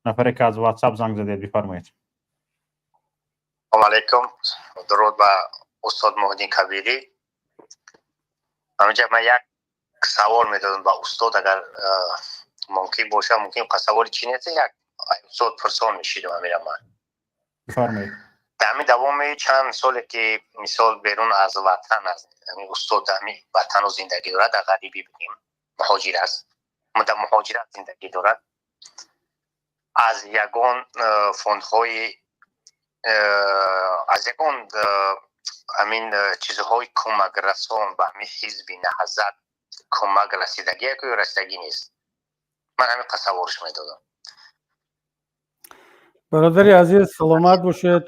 Нафаре, ки аз WhatsApp занг задед, бифармоед. Салому алайкум, дуруд ба устод Муҳиддин Кабирӣ. Ҳаминҷа ман як савол медодам ба устод, агар мумкин боша. Мумкин саволи чӣ нест, як устод пурсон мешидам ҳамира ман. Бифармоед. Дар ҳамин давоми чанд соле, ки мисол берун аз ватан, аз устод ҳамин ватану зиндагӣ дорад, дар ғарибӣ бигем, муҳоҷир аст, дар муҳоҷират зиндагӣ дорад, аз ягон фондҳои, аз ягон Ҳамин чизҳои кӯмакрасон ба ҳамин Ҳизби Наҳзат кӯмак расидагӣ ё расидагӣ нест? Ман ҳамин тасаввурш медодам. Бародари азиз, саломат бошед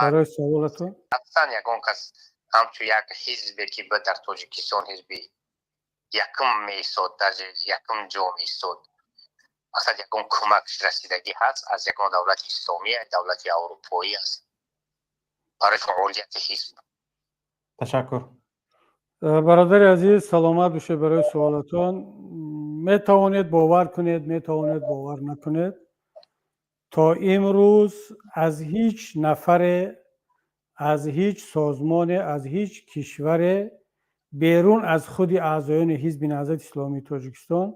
барои саволатон. Аслан ягон кас ҳамчун як ҳизбе, ки дар Тоҷикистон ҳизби якум меистод, даже якум ҷо меистод, масалан, ягон кӯмак расидагӣ ҳаст аз ягон давлати исломӣ, давлати аврупоӣ аст барои фаъолияти ҳизб? Ташаккур. Бародари азиз, саломат бошед барои суолатон. Метавонед бовар кунед, метавонед бовар накунед, то имрӯз аз ҳеҷ нафаре, аз ҳеҷ созмоне, аз ҳеҷ кишваре берун аз худи аъзоёни Ҳизби Наҳзати Исломии Тоҷикистон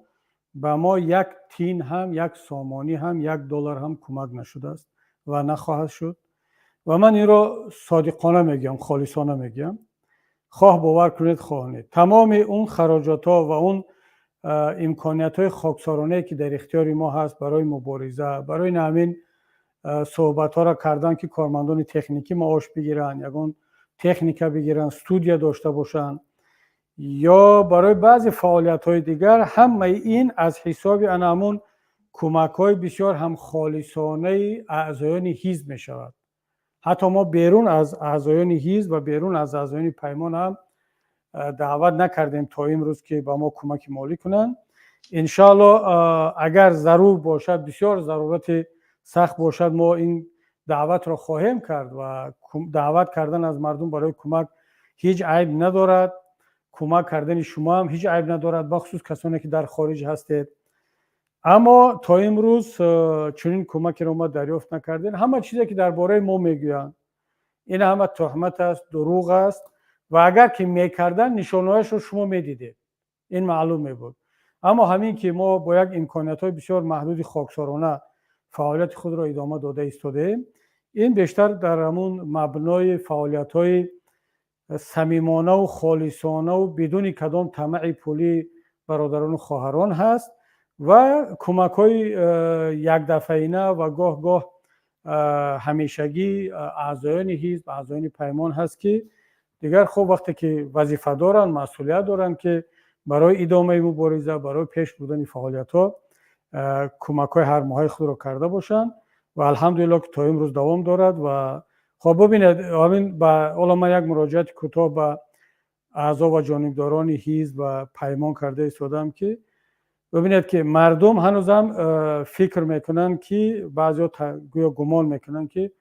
ба мо як тин ҳам, як сомонӣ ҳам, як доллар ҳам кӯмак нашудааст ва нахоҳад шуд. Ва ман инро содиқона мегӯям, холисона мегӯям, хоҳ бовар кунед, хоҳ не. Тамоми он хароҷотҳо ва он имкониятҳои хоксоронае, ки дар ихтиёри мо ҳаст барои мубориза, барои ҳамин суҳбатҳоро кардан, ки кормандони техникӣ маош бигиранд, ягон техника бигиранд, студия дошта бошанд ё барои баъзе фаъолиятҳои дигар, ҳамаи ин аз ҳисоби ана ҳамун кӯмакҳои бисёр ҳам холисонаи аъзоёни ҳизб мешавад. Ҳатто мо берун аз аъзоёни ҳизб ва берун аз аъзоёни Паймон ҳам даъват накардем то имрӯз, ки ба мо кӯмаки молӣ кунанд. Иншоалло, агар зарур бошад, бисёр зарурати сахт бошад, мо ин даъватро хоҳем кард. Ва даъват кардан аз мардум барои кӯмак ҳеҷ айб надорад, кӯмак кардани шумо ҳам ҳеҷ айб надорад, бахусус касоне, ки дар хориҷ ҳастед. Аммо то имрӯз чунин кӯмакеро мо дарёфт накардем. Ҳама чизе, ки дар бораи мо мегӯянд, ин ҳама тӯҳмат аст, дурӯғ аст. Ва агар ки мекарданд, нишонаҳояшро шумо медидед, ин маълум мебуд. Аммо ҳамин ки мо бо як имкониятҳои бисёр маҳдуди хоксорона фаъолияти худро идома дода истодаем, ин бештар дар ҳамун мабнои фаъолиятҳои самимонаву холисонаву бидуни кадом тамаъи пулии бародарону хоҳарон ҳаст ва кӯмакҳои якдафъаина ва гоҳ гоҳ ҳамешагӣ аъзоёни ҳизб, аъзоёни Паймон ҳаст, ки дигар хуб, вақте ки вазифа доранд, масъулият доранд, ки барои идомаи мубориза, барои пеш бурдани фаъолиятҳо кӯмакҳои ҳармоҳаи худро карда бошанд. Ва алҳамдулилло, ки то имрӯз давом дорад. Ва хоб, бубинед, ҳамин ба ҳоло ман як муроҷиати кӯтоҳ ба аъзо ва ҷонибдорони ҳизб ва Паймон карда истодам, ки бубинед, ки мардум ҳанӯзам фикр мекунанд, ки баъзеҳо гӯё гумон мекунанд, ки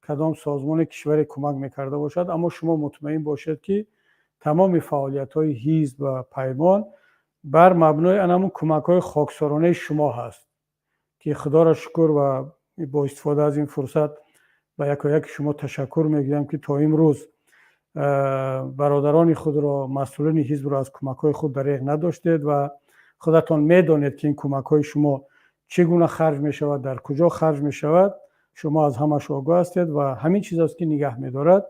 кадом созмони кишваре кӯмак мекарда бошад. Аммо шумо мутмаин бошед, ки тамоми фаъолиятҳои ҳизб ва Паймон бар мабнои ана ҳамун кӯмакҳои хоксоронаи шумо ҳаст, ки худоро шукр. Ва бо истифода аз ин фурсат ба якояки шумо ташаккур мегӯям, ки то имрӯз бародарони худро, масъулини ҳизбро аз кӯмакҳои худ дареғ надоштед. Ва худатон медонед, ки ин кӯмакҳои шумо чӣ гуна харҷ мешавад, дар куҷо харҷ мешавад, шумо аз ҳамаш огоҳ ҳастед. Ва ҳамин чиз аст, ки нигаҳ медорад,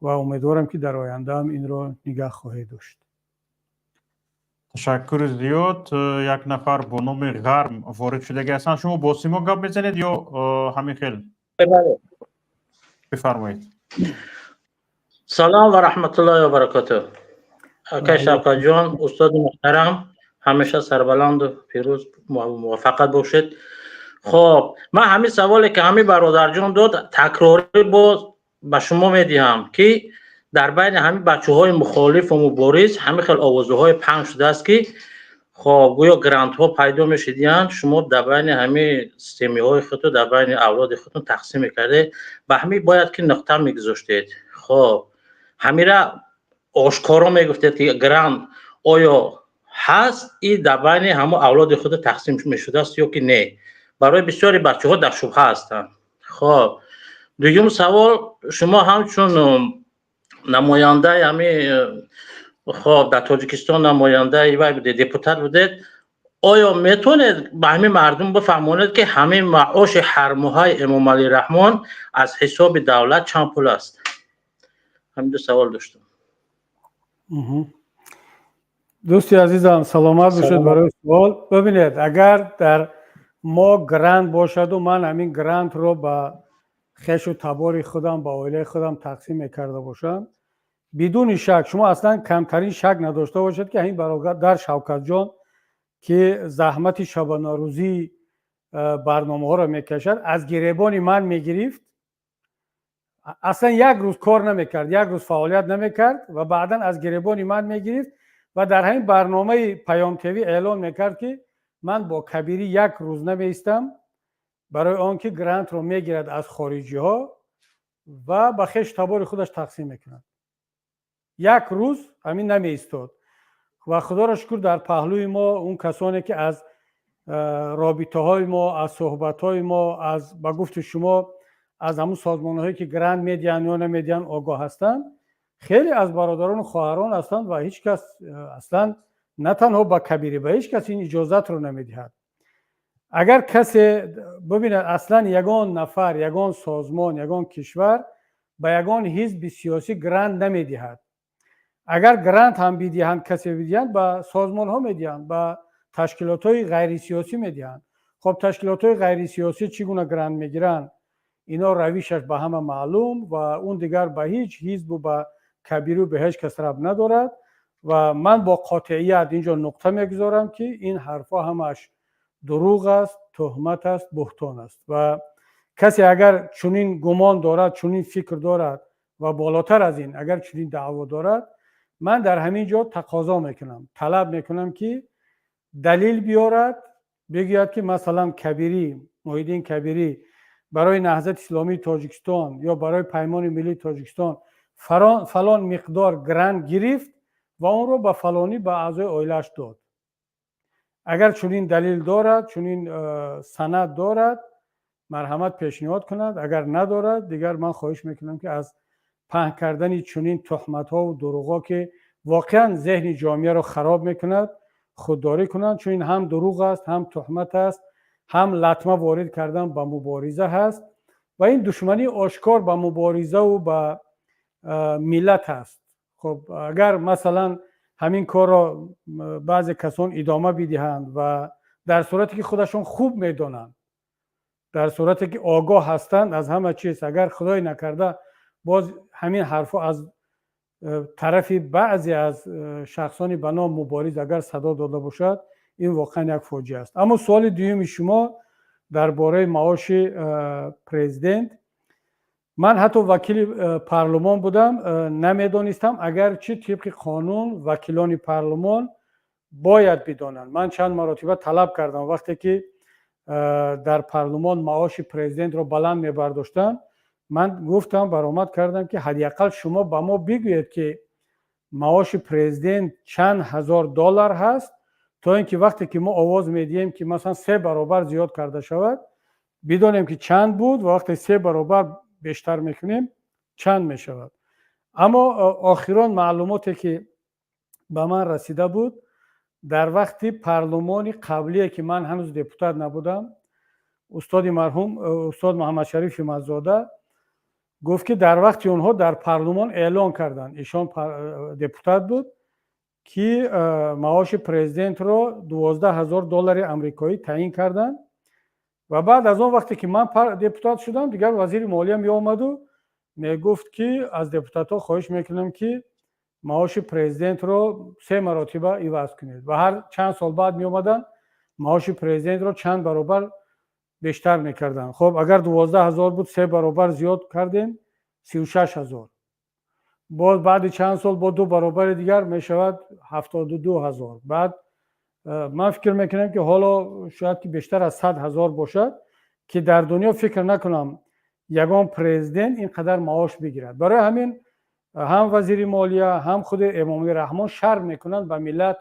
ва умедворам, ки дар оянда ҳам инро нигаҳ хоҳед дошт. Ташаккури зиёд. Як нафар бо номи Ғарм ворид шудагӣ ҳастанд. Шумо бо симо гап мезанед ё ҳамин хел? Бифармоед. Салом ва раҳматуллоҳи ва баракотуҳ, акай Шавкатҷон, устоди муҳтарам, ҳамеша сарбаланду пирӯз, муваффақат бошед. Хоб, ман ҳамин саволе, ки ҳамин бародарҷон дод, такрорӣ боз ба шумо медиҳам, ки дар байни ҳамин бачаҳои мухолифу мубориз ҳамин хел овозаҳои паҳн шудааст, ки хоб, гӯё грантҳо пайдо мешудиянд, шумо дар байни ҳамин семьяҳои худтон, дар байни авлоди худтон тақсим мекардед. Ба ҳамин бояд ки нуқта мегузоштед. Хоб, ҳамира ошкоро мегуфтед, ки грант оё ҳаст и дар байни ҳамон авлоди худ тақсим мешудааст ё ки не. Барои бисёри бачаҳо дар шубҳа ҳастанд. Хоб, дуюм савол: шумо ҳамчун намояндаи ҳамин, хоб, дар Тоҷикистон намояндаи вай будед, депутат будед, оё метавонед ба ҳамин мардум бифаҳмонед, ки ҳамин маоши ҳармоҳаи Эмомалӣ Раҳмон аз ҳисоби давлат чанд пул аст? Ҳамин ду савол доштам. Дӯсти азизам, саломат бошед барои суол. Бибинед, агар дар мо грант бошаду ман ҳамин грантро ба Хешу табори худам, ба оилаи худам тақсим мекарда бошам, бидуни шак, шумо аслан камтарин шак надошта бошед, ки ҳамин бародар Шавкатҷон, ки заҳмати шабонарӯзии барномаҳоро мекашад, аз гиребони ман мегирифт. Аслан як рӯз кор намекард, як рӯз фаъолият намекард ва баъдан аз гиребони ман мегирифт ва дар ҳамин барномаи Паём ТВ эълон мекард, ки ман бо Кабирӣ як рӯз намеистам, барои он ки грантро мегирад аз хориҷиҳо ва ба хешу табори худаш тақсим мекунад. Як рӯз ҳамин намеистод. Ва худоро шукр, дар паҳлӯи мо он касоне, ки аз робитаҳои мо, аз суҳбатҳои мо, аз ба гуфти шумо, аз ҳамун созмонҳое, ки грант медиҳанд ё намедиҳанд, огоҳ ҳастанд, хеле аз бародарону хоҳарон ҳастанд ва ҳеҷ кас аслан на танҳо ба Кабирӣ, ба ҳеҷ кас ин иҷозатро намедиҳад. Агар касе бибинад, аслан ягон нафар, ягон созмон, ягон кишвар ба ягон ҳизби сиёсӣ грант намедиҳад. Агар грант ҳам бидиҳанд, касе бидиҳанд, ба созмонҳо медиҳанд, ба ташкилотҳои ғайрисиёсӣ медиҳанд. Хоб, ташкилотҳои ғайрисиёсӣ чӣ гуна грант мегиранд, ино равишаш ба ҳама маълум ва он дигар ба ҳеҷ ҳизбу ба Кабиру ба ҳеҷ кас рабт надорад. Ва ман бо қотеият инҷо нуқта мегузорам, ки ин ҳарфҳо ҳамааш дурӯғ аст, тӯҳмат аст, буҳтон аст. Ва касе агар чунин гумон дорад, чунин фикр дорад ва болотар аз ин агар чунин даъво дорад, ман дар ҳамин ҷо тақозо мекунам, талаб мекунам, ки далил биёрад, бигӯяд, ки масалан Кабирӣ, Муҳиддин Кабирӣ барои Наҳзати Исломии Тоҷикистон ё барои Паймони Миллии Тоҷикистон фалон миқдор грант гирифт ва онро ба фалонӣ, ба аъзои оилааш дод. Агар чунин далил дорад, чунин санад дорад, марҳамат, пешниҳод кунад. Агар надорад, дигар ман хоҳиш мекунам, ки аз паҳн кардани чунин туҳматҳову дурӯғҳо, ки воқеан зеҳни ҷомеаро хароб мекунад, худдорӣ кунанд, чун ин ҳам дурӯғ аст, ҳам туҳмат аст, ҳам латма ворид кардан ба мубориза ҳаст ва ин душмании ошкор ба муборизаву ба миллат аст. Хуб, агар масалан ҳамин корро баъзе касон идома бидиҳанд ва дар сурате ки худашон хуб медонанд, дар сурате ки огоҳ ҳастанд аз ҳама чиз, агар худое накарда боз ҳамин ҳарфҳо аз тарафи баъзе аз шахсони ба ном мубориз агар садо дода бошад, ин воқеан як фоҷиа аст. Аммо суоли дуюми шумо дар бораи маоши президент, ман ҳатто вакили парлумон будам, намедонистам, агарчи тибқи қонун вакилони парлумон бояд бидонанд. Ман чанд маротиба талаб кардам, вақте ки дар парлумон маоши президентро баланд мебардоштанд, ман гуфтам, баромад кардам, ки ҳадди ақал шумо ба мо бигӯед, ки маоши президент чанд ҳазор доллар ҳаст, то ин ки вақте ки мо овоз медиҳем, ки масалан се баробар зиёд карда шавад, бидонем, ки чанд буд ва вақте се баробар бештар мекунем, чанд мешавад. Аммо охирон маълумоте, ки ба ман расида буд, дар вақти парлумони қаблие, ки ман ҳанӯз депутат набудам, устоди марҳум, устод Муҳаммадшариф Ҳиматзода гуфт, ки дар вақти онҳо дар парлумон эълон карданд, ишон депутат буд, ки маоши президентро 12 000 доллари амрикоӣ таъин карданд. Ва баъд аз он вақте ки ман депутат шудам, дигар вазири молия меомаду мегуфт, ки аз депутатҳо хоҳиш мекунам, ки маоши президентро се маротиба иваз кунед. Ва ҳар чанд сол баъд меомаданд, маоши президентро чанд баробар бештар мекарданд. Хоб, агар 12 000 буд, се баробар зиёд кардем, 36 000. Боз баъди чанд сол бо ду баробари дигар мешавад 72 000. Баъд ман фикр мекунам, ки ҳоло шояд ки бештар аз 100 000 бошад, ки дар дунё фикр накунам ягон президент ин қадар маош бигирад. Барои ҳамин ҳам вазири молия, ҳам худи Эмомалӣ Раҳмон шарм мекунанд ба миллат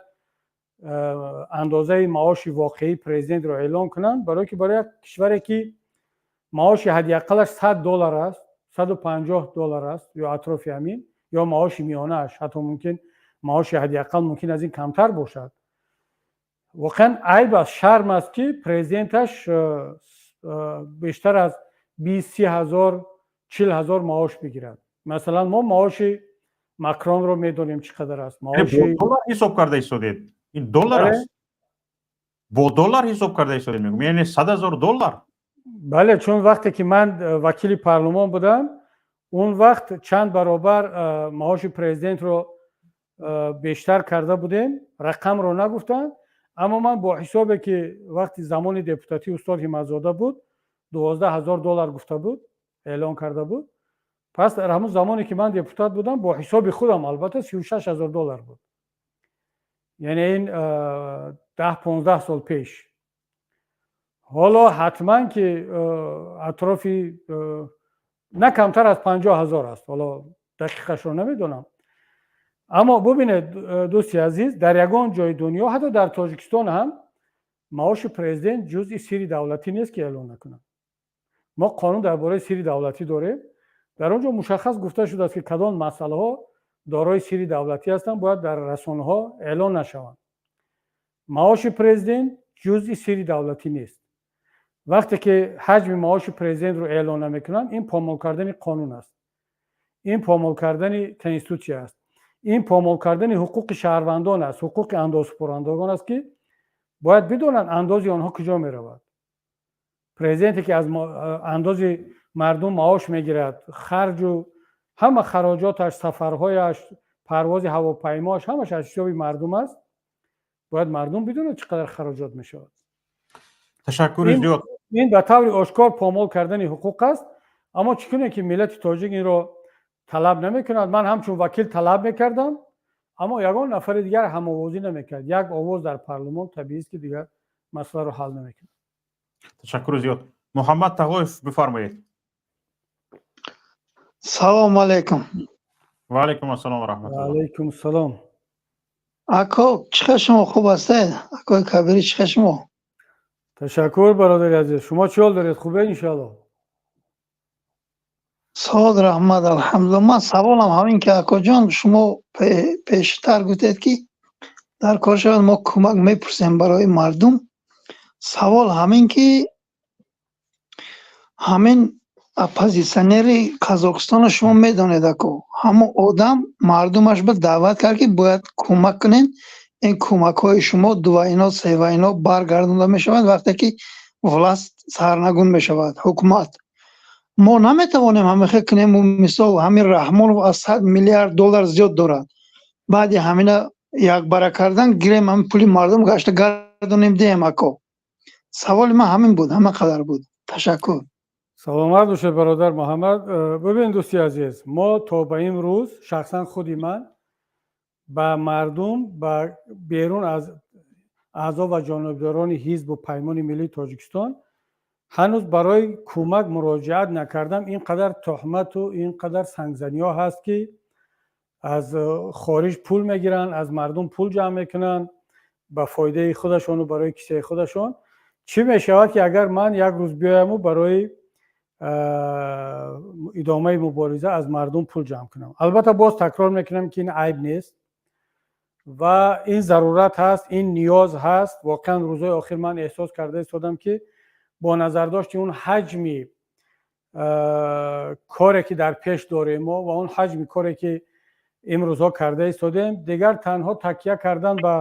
андозаи маоши воқеии президентро эълон кунанд, барое ки барои як кишваре, ки маоши ҳадди ақаллаш 100 доллар аст, 150 доллар аст ё атрофи ҳамин, ё маоши миёнааш, ҳатто мумкин маоши ҳадди ақал мумкин аз ин камтар бошад, воқеан айб аст, шарм аст, ки президенташ бештар аз 20, 30 ҳазор, 40 000 маош бигирад. Масалан, мо маоши Макронро медонем, чӣ қадар аст. Маоши доллар ҳисоб карда истодед, ин доллар аст, бо доллар ҳисоб карда истодед, мегӯм, яъне 100 000 доллар. Бале, чун вақте ки ман вакили парлумон будам, он вақт чанд баробар маоши президентро бештар карда будем. Рақамро нагуфтанд, аммо ман бо ҳисобе, ки вақти замони депутатӣ устод Ҳимматзода буд, 12 000 доллар гуфта буд, эълон карда буд. Пас дар ҳамон замоне, ки ман депутат будам, бо ҳисоби худам, албатта, 36 000 доллар буд. Яъне ин 10-15 сол пеш. Ҳоло ҳатман ки атрофи на камтар аз 50 000 аст. Ҳоло дақиқашро намедонам. Аммо бубинед, дӯсти азиз, дар ягон ҷои дунё, ҳатто дар Тоҷикистон ҳам, маоши президент ҷузъи сири давлатӣ нест, ки эълон накунад. Мо қонун дар бораи сири давлатӣ дорем. Дар он ҷо мушаххас гуфта шудааст, ки кадом масъалаҳо дорои сири давлатӣ ҳастанд, бояд дар расонаҳо эълон нашаванд. Маоши президент ҷузъи сири давлатӣ нест. Вақте ки ҳаҷми маоши президентро эълон намекунанд, ин помол кардани қонун аст, ин помол кардани конститутсия аст, ин помол кардани ҳуқуқи шаҳрвандон аст, ҳуқуқи андозсупорандагон аст, ки бояд бидонанд, андози онҳо куҷо меравад. Президенте, ки аз андози мардум маош мегирад, харҷу ҳама хароҷоташ, сафарҳояш, парвози ҳавопаймоаш, ҳамаш аз ҳисоби мардум аст, бояд мардум бидонад, чӣ қадар хароҷот мешавад. Ташаккури зиёд. Ин ба таври ошкор помол кардани ҳуқуқ аст. Аммо чӣ кунем, ки миллати тоҷик инро талаб намекунад? Ман ҳамчун вакил талаб мекардам, аммо ягон нафари дигар ҳамовозӣ намекард. Як овоз дар парлумон, табиист, ки дигар масъаларо ҳал намекунад. Ташаккури зиёд. Муҳаммад Тағоев, бифармоед. Салому алайкум. Ва алайкум ассалом ва раҳматуллоҳ. Алайкум салом. Ако, чӣ хел шумо, хуб ҳастед? Акои Кабирӣ, чӣ хел шумо? Ташаккур, бародари азиз. Шумо чӣ ҳол доред? Хубе, иншоалло. Сод, раҳмат, алҳамдулилла. Ман саволам ҳамин, ки, акоҷон, шумо пештар гуфтед, ки дар кор шавад, мо кӯмак мепурсем барои мардум. Савол ҳамин, ки ҳамин оппозитсионери Қазоқистонро шумо медонед, ако. Ҳамон одам мардумаш ба даъват кард, ки бояд кӯмак кунед. Ин кӯмакҳои шумо двойной, тройной баргардонда мешавад, вақте ки власть сарнагун мешавад, ҳукумат. Мо наметавонем ҳамин хел кунем? Мисол, ҳамин Раҳмонов аз 100 миллиард доллар зиёд дорад. Баъди ҳамина якбара кардан гирем, ҳамин пули мардум гашта гардонем, диҳем, ако. Саволи ман ҳамин буд, ҳама қадар буд. Ташаккур. Саломат бошед, бародар Муҳаммад. Бибин, дӯсти азиз, мо то ба ин рӯз, шахсан худи ман, ба мардум, ба берун аз аъзо ва ҷонибдорони Ҳизбу Паймони Миллии Тоҷикистон, ҳанӯз барои кӯмак муроҷиат накардам. Ин қадар туҳмату ин қадар сангзаниҳо ҳаст, ки аз хориҷ пул мегиранд, аз мардум пул ҷамъ мекунанд ба фоидаи худашону барои кисаи худашон. Чӣ мешавад, ки агар ман як рӯз биёяму барои идомаи мубориза аз мардум пул ҷамъ кунам? Албатта, боз такрор мекунам, ки ин айб нест ва ин зарурат ҳаст, ин ниёз ҳаст. Воқеан, рӯзҳои охир ман эҳсос карда истодам, ки бо назардошти он ҳаҷми коре, ки дар пеш дорем мо, ва он ҳаҷми коре, ки имрӯзҳо карда истодем, дигар танҳо такя кардан ба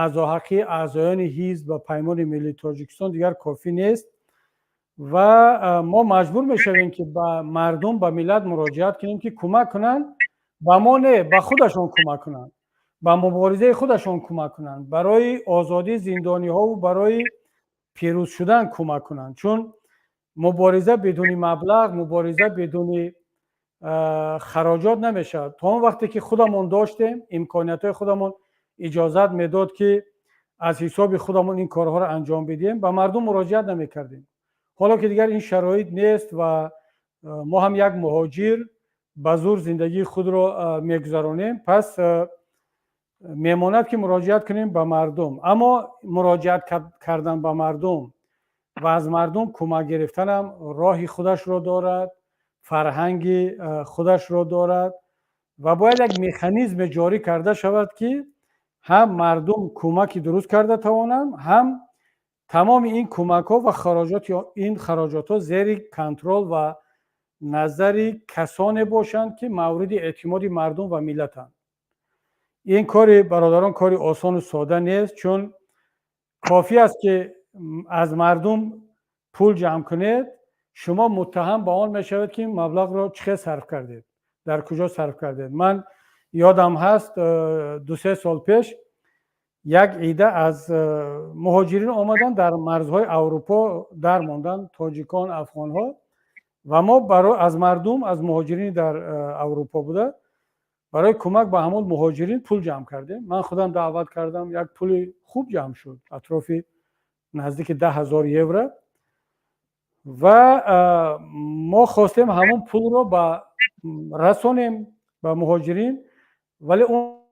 аъзоҳаққии аъзоёни ҳизб ва Паймони Миллии Тоҷикистон дигар кофӣ нест ва мо маҷбур мешавем, ки ба мардум, ба миллат муроҷиат кунем, ки кӯмак кунанд. Ба мо не, ба худашон кӯмак кунанд, ба муборизаи худашон кӯмак кунанд, барои озодии зиндониҳову барои пирӯз шудан кӯмак кунанд. Чун мубориза бидуни маблағ, мубориза бидуни хароҷот намешавад. То он вақте ки худамон доштем, имкониятҳои худамон иҷозат медод, ки аз ҳисоби худамон ин корҳоро анҷом бидиҳем, ба мардум муроҷиат намекардем. Ҳоло ки дигар ин шароит нест ва мо ҳам як муҳоҷир ба зур зиндагии худро мегузаронем, пас мемонад, ки муроҷиат кунем ба мардум. Аммо муроҷиат кардан ба мардум ва аз мардум кӯмак гирифтанам роҳи худашро дорад, фарҳанги худашро дорад ва бояд як механизме ҷорӣ карда шавад, ки ҳам мардум кӯмаки дуруст карда тавонанд, ҳам тамоми ин кӯмакҳо ва хароҷоти ин хароҷотҳо зери контрол ва назари касоне бошанд, ки мавриди эътимоди мардум ва миллатанд. Ин кори, бародарон, кори осону сода нест, чун кофӣ аст, ки аз мардум Пул ҷамъ кунед, шумо муттаҳам ба он мешавед, ки маблағро чӣ хел сарф кардед, дар куҷо сарф кардед. Ман ёдам ҳаст, 2-3 сол пеш як идда аз муҳоҷирин омаданд, дар марзҳои Аврупо дармонданд, тоҷикон, афғонҳо, ва мо аз мардум, аз муҳоҷирини дар Аврупо буда, барои кӯмак ба ҳамон муҳоҷирин пул ҷамъ кардем. Ман худам даъват кардам, як пули хуб ҷамъ шуд, атрофи наздики 10 000 евро, ва мо хостем ҳамон пулро ба расонем ба муҳоҷирин, вале он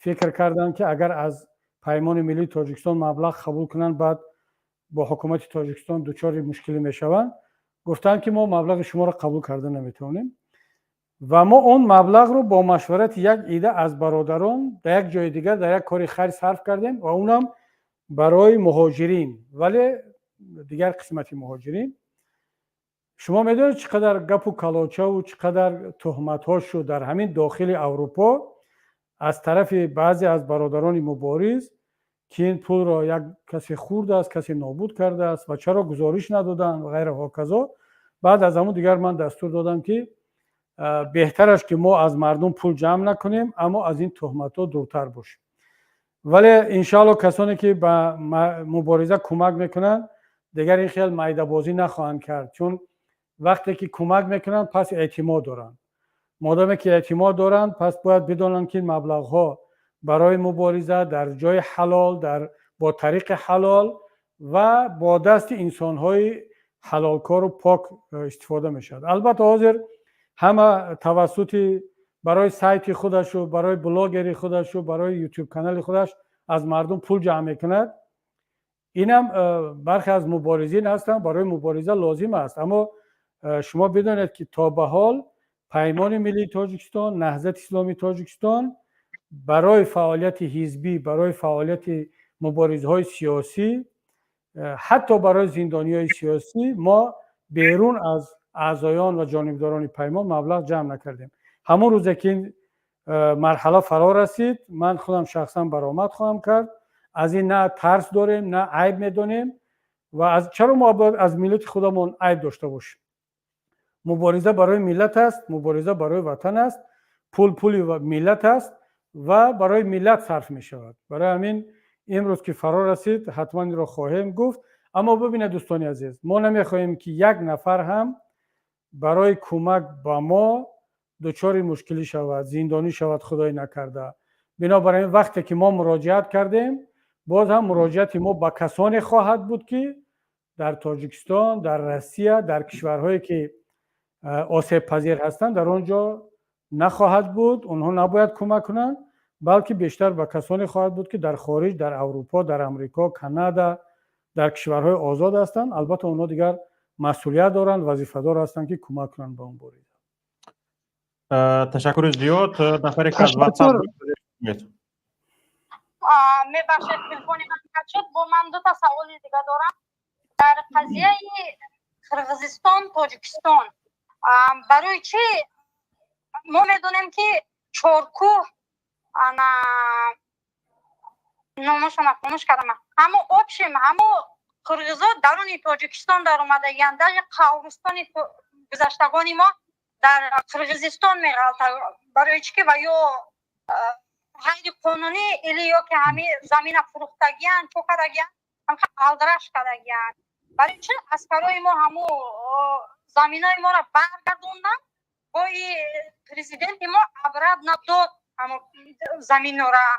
фикр карданд, ки агар аз Паймони миллии Тоҷикистон маблағ қабул кунанд, баъд бо ҳукумати Тоҷикистон дучори мушкилӣ мешаванд. Гуфтанд, ки мо маблағи шуморо қабул карда наметавонем. Ва мо он маблағро бо машварати як идда аз бародарон дар як ҷои дигар, дар як кори хайр сарф кардем ва унам барои муҳоҷирин, вале дигар қисмати муҳоҷирин. Шумо медонед, чӣ қадар гапу калочаву чӣ қадар туҳматҳо шуд дар ҳамин дохили Аврупо аз тарафи баъзе аз бародарони мубориз, ки ин пулро як касе хӯрдааст, касе нобуд кардааст ва чаро гузориш надоданд ва ғайра ҳоказо. Баъд аз ҳамун дигар ман дастур додам, ки беҳтараш ки мо аз мардум пул ҷамъ накунем, аммо аз ин туҳматҳо дуртар бошем. Вале иншоалло касоне ки ба мубориза кӯмак мекунанд, дигар ин хел майдабозӣ нахоҳанд кард, чун вақте ки кӯмак мекунанд, пас эътимод доранд. Модоме ки эътимод доранд, пас бояд бидонанд, ки маблағҳо барои мубориза дар ҷои ҳалол, дар бо тариқи ҳалол ва бо дасти инсонҳои ҳалолкору пок истифода мешавад. Албатта, ҳозир ҳама тавассути барои сайти худашу, барои блогери худашу, барои Ютуб канали худаш аз мардум пул ҷамъ мекунад. Инам бархе аз муборизин ҳастанд, барои мубориза лозим аст, аммо шумо бидонед, ки то ба ҳол Паймони миллии Тоҷикистон, Наҳзати исломии Тоҷикистон барои фаъолияти ҳизбӣ, барои фаъолияти муборизҳои сиёсӣ, ҳатто барои зиндониҳои сиёсӣ мо берун аз аъзоён ва ҷонибдорони паймон маблағ ҷамъ накардем. Ҳамон рӯзе ки ин марҳала фаро расид, ман худам шахсан баромад хоҳам кард. Аз ин на тарс дорем, на айб медонем. Ва чаро мо бояд аз миллати худамон айб дошта бошем? Мубориза барои миллат аст, мубориза барои ватан аст, пул пули миллат аст ва барои миллат сарф мешавад. Барои ҳамин имрӯз ки фаро расид, ҳатман инро хоҳем гуфт. Аммо бибинед, дӯстони азиз, мо намехоҳем, ки як нафар ҳам барои кӯмак ба мо дучори мушкилӣ шавад, зиндонӣ шавад, худое накарда. Бинобар ин вақте ки мо муроҷиат кардем, боз ҳам муроҷиати мо ба касоне хоҳад буд, ки дар Тоҷикистон, дар Россия, дар кишварҳое ки осебпазир ҳастанд, дар он ҷо нахоҳад буд. Онҳо набояд кӯмак кунанд, балки бештар ба касоне хоҳад буд, ки дар хориҷ, дар Аврупо, дар Амрико, Канада, дар кишварҳои озод ҳастанд. Албатта, онҳо дигар масъулият доранд, вазифадор ҳастанд, ки кӯмак кунанд ба мубориза. Ташаккури зиёд. Нафаре ки аз WhatsApp. Мебахшед, телефони ман қатъ шуд. Бо ман дута саволи дига дорам дар қазияи Қирғизистон, Тоҷикистон. Барои чӣ мо медонем, ки Чоркӯҳ ана номашона фаромӯш кардам, ҳамо общем ҳамо қирғизо даруни Тоҷикистон даромадагиянд, даже қабристони гузаштагони мо дар Қирғизистон меғалта. Барои чӣ ки ва ё ғайриқонунӣ или ё ки ҳами замина фурӯхтагиянд, чо кардагиянд, алдраш кардагиянд? Барои чӣ аскарои мо ҳамо заминои моро баргардонданд, бои президенти мо обратно дод ҳамо заминора?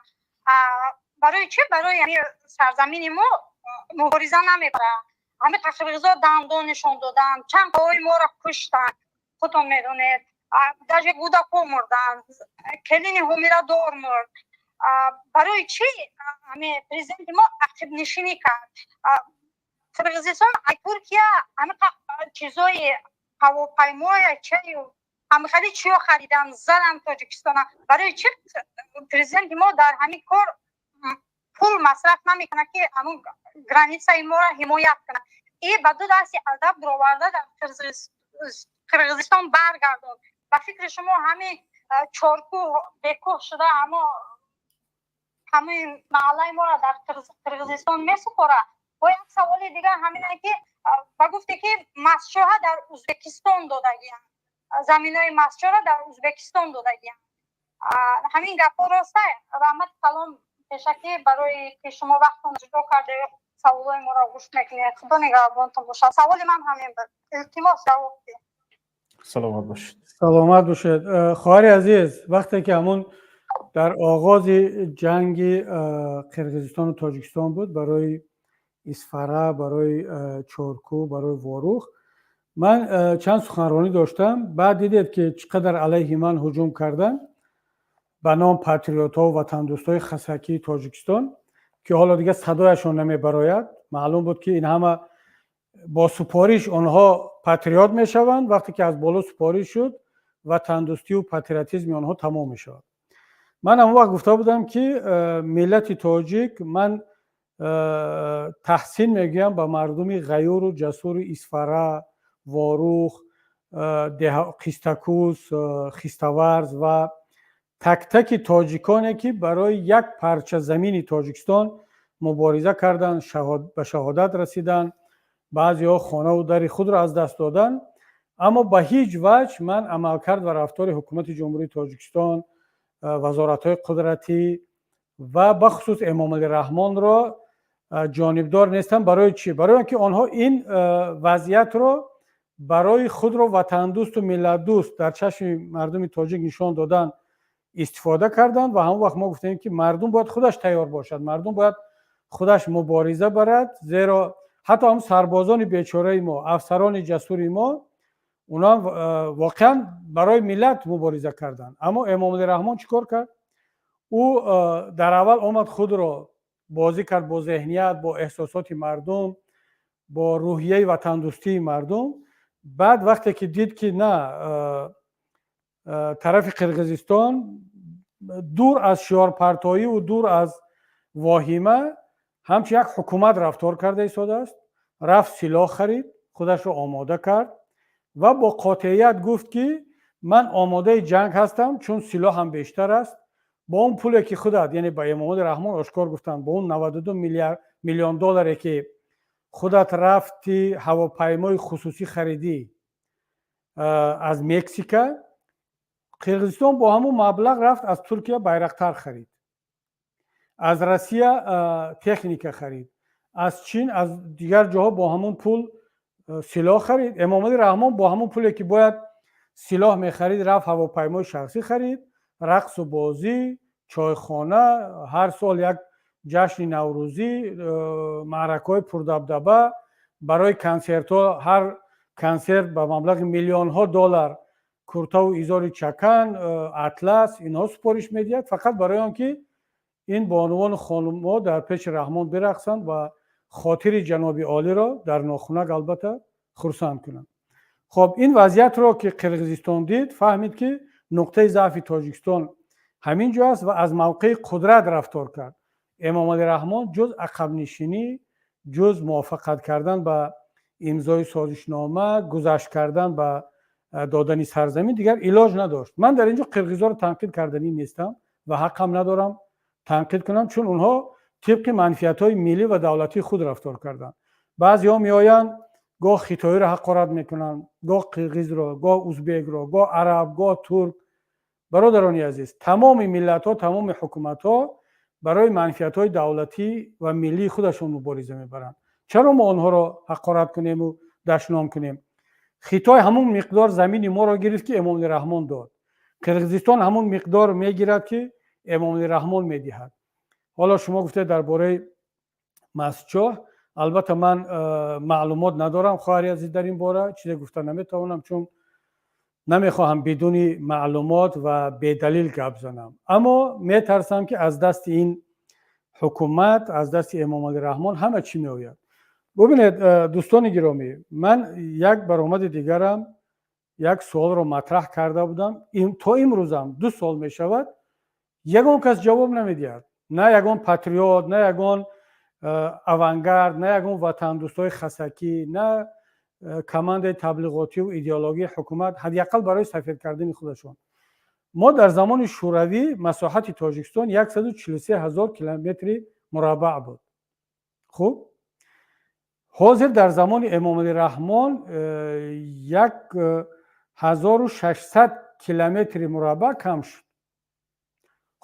Барои чӣ барои сарзамини мо мубориза намебарад? Ҳами қирғизо дандон нишон доданд, чанд қои моро куштанд, худтон медонед, даже кӯдако мурданд, келини ҳомиладор мурд. Барои чӣ ҳами президенти мо ақибнишинӣ кард? Қирғизистон, Туркия ҳами чизои ҳавопаймоя чаю ҳамихали чиё харидан, задам Тоҷикистона. Барои чӣ президенти мо дар ҳамин кор пул масраф намекунад, ки ҳамун границаи моро ҳимоят кунад? И ба ду дасти адаб бироварда дар Қирғизистон баргардонд. Ба фикри шумо, ҳамин Чоркӯҳ бекӯҳ шуда, ҳамо ҳамин маҳаллаи моро дар Қирғизистон месупорад? Бо як саволи дигар ҳамине, ки ба гуфте, ки Мастчоҳа дар Узбекистон додагиям, заминои Мастчоҳра дар Узбекистон додагиям, ҳамин гапҳо роста? Раҳмати калом пешакӣ барои ки шумо вақтон ҷудо карда, саволҳои моро гӯш мекунед. Худо нигаҳбонтон бошад. Саволи ман ҳамин буд, илтимос, ҷавоб диҳед. Саломат бошед. Саломат бошед, хоҳари азиз. Вақте ки ҳамун дар оғози ҷанги Қирғизистону Тоҷикистон буд, барои Исфара, барои Чорку, барои Ворух ман чанд суханронӣ доштам. Баъд дидед, ки чӣ қадар алайҳи ман ҳуҷум карданд ба ном патриотҳо, ватандӯстҳои хасакии Тоҷикистон, ки ҳоло дигар садояшон намебарояд. Маълум буд, ки ин ҳама бо супориш онҳо патриот мешаванд. Вақте ки аз боло супориш шуд, ватандӯстию патриотизми онҳо тамом мешавад. Ман ҳамон вақт гуфта будам, ки миллати тоҷик, ман таҳсин мегӯям ба мардуми ғаюру ҷасури Исфара, Ворух, Қистакус, Хиставарз ва тактаки тоҷиконе, ки барои як парча замини Тоҷикистон мубориза карданд, ба шаҳодат расиданд, баъзеҳо хонаву дари худро аз даст доданд. Аммо ба ҳеҷ ваҷҳ ман амалкард ва рафтори ҳукумати Ҷумҳурии Тоҷикистон, вазоратҳои қудратӣ ва бахусус Эмомалӣ Раҳмонро ҷонибдор нестам. Барои чӣ? Барои он ки онҳо ин вазъиятро барои худро ватандӯсту миллатдӯст дар чашми мардуми тоҷик нишон додан истифода карданд. Ва ҳамон вақт мо гуфтем, ки мардум бояд худаш тайёр бошад, мардум бояд худаш мубориза барад, зеро ҳатто ҳам сарбозони бечораи мо, афсарони ҷасури мо, онҳо воқеан барои миллат мубориза карданд. Аммо Эмомалӣ Раҳмон чӣ кор кард? Ӯ дар аввал омад, худро бозӣ кард бо зеҳният, бо эҳсосоти мардум, бо рӯҳияи ватандӯстии мардум. Баъд вақте ки дид, ки на, тарафи Қирғизистон дур аз шиорпартоиву дур аз воҳима ҳамчун як ҳукумат рафтор карда истодааст, рафт, силоҳ харид, худашро омода кард ва бо қотеият гуфт, ки ман омодаи ҷанг ҳастам, чун силоҳам бештар аст. Бо он пуле, ки худат, яъне ба Эмомали Раҳмон ошкор гуфтанд, бо он 92 миллион долларе, ки худат рафти, ҳавопаймои хусусӣ харидӣ аз Мексика, Қирғизистон бо ҳамун маблағ рафт, аз Туркия Байрақтар харид, аз Россия техника харид, аз Чин, аз дигар ҷоҳо бо ҳамун пул силоҳ харид. Эмомалӣ Раҳмон бо ҳамун пуле, ки бояд силоҳ мехарид, рафт, ҳавопаймои шахсӣ харид, рақсу бозӣ, чойхона, ҳар сол як ҷашни наврӯзӣ, маъракаҳои пурдабдаба, барои консертҳо, ҳар консерт ба маблағи миллионҳо доллар куртаву изори чакан, атлас, инҳо супориш медиҳад, фақат барои он ки ин бонувону хонумҳо дар пеши Раҳмон бирақсанд ва хотири ҷаноби олиро дар нохунак албатта хурсанд кунанд. Хоб, ин вазъиятро ки Қирғизистон дид, фаҳмид, ки нуқтаи заъфи Тоҷикистон ҳамин ҷо аст ва аз мавқеи қудрат рафтор кард. Эмомалӣ Раҳмон ҷуз ақабнишинӣ, ҷуз мувофиқат кардан ба имзои созишнома, гузашт кардан ба додани сарзамин дигар илоҷ надошт. Ман дар ин ҷо қирғизоро танқид карданӣ нестам ва ҳаққам надорам танқид кунам, чун онҳо тибқи манфиатҳои миллӣ ва давлатии худ рафтор карданд. Баъзеҳо меоянд, гоҳ хитоиро ҳақорат мекунанд, гоҳ қирғизро, гоҳ узбекро, гоҳ араб, гоҳ турк. Бародарони азиз, тамоми миллатҳо, тамоми ҳукуматҳо барои манфиатҳои давлатӣ ва миллии худашон мубориза мебаранд. Чаро мо онҳоро ҳақорат кунему дашном кунем? Хитой ҳамун миқдор замини моро гирифт, ки Эмомалӣ Раҳмон дод. Қирғизистон ҳамун миқдор мегирад, ки Эмомалӣ Раҳмон медиҳад. Ҳоло шумо гуфтед дар бораи Мастчоҳ. Албатта, ман маълумот надорам, хоҳари азиз, дар ин бора чизе гуфта наметавонам, чун намехоҳам бидуни маълумот ва бедалил гап занам. Аммо метарсам, ки аз дасти ин ҳукумат, аз дасти Эмомалӣ Раҳмон ҳама чӣ меояд. Бубинед, дӯстони гиромӣ, ман як баромади дигарам як суолро матраҳ карда будам. То имрӯзам, 2 сол мешавад, ягон кас ҷавоб намедиҳад, на ягон патриот, на ягон авангард, на ягон ватандӯстҳои хасакӣ, на командаи таблиғотиву идеологии ҳукумат, ҳадди ақал барои сафед кардани худашон. Мо дар замони Шӯравӣ масоҳати Тоҷикистон 143 ҳазор километри мураббаъ буд. Хуб. Ҳозир дар замони Эмомалӣ Раҳмон 1600 километри мураббаъ кам шуд.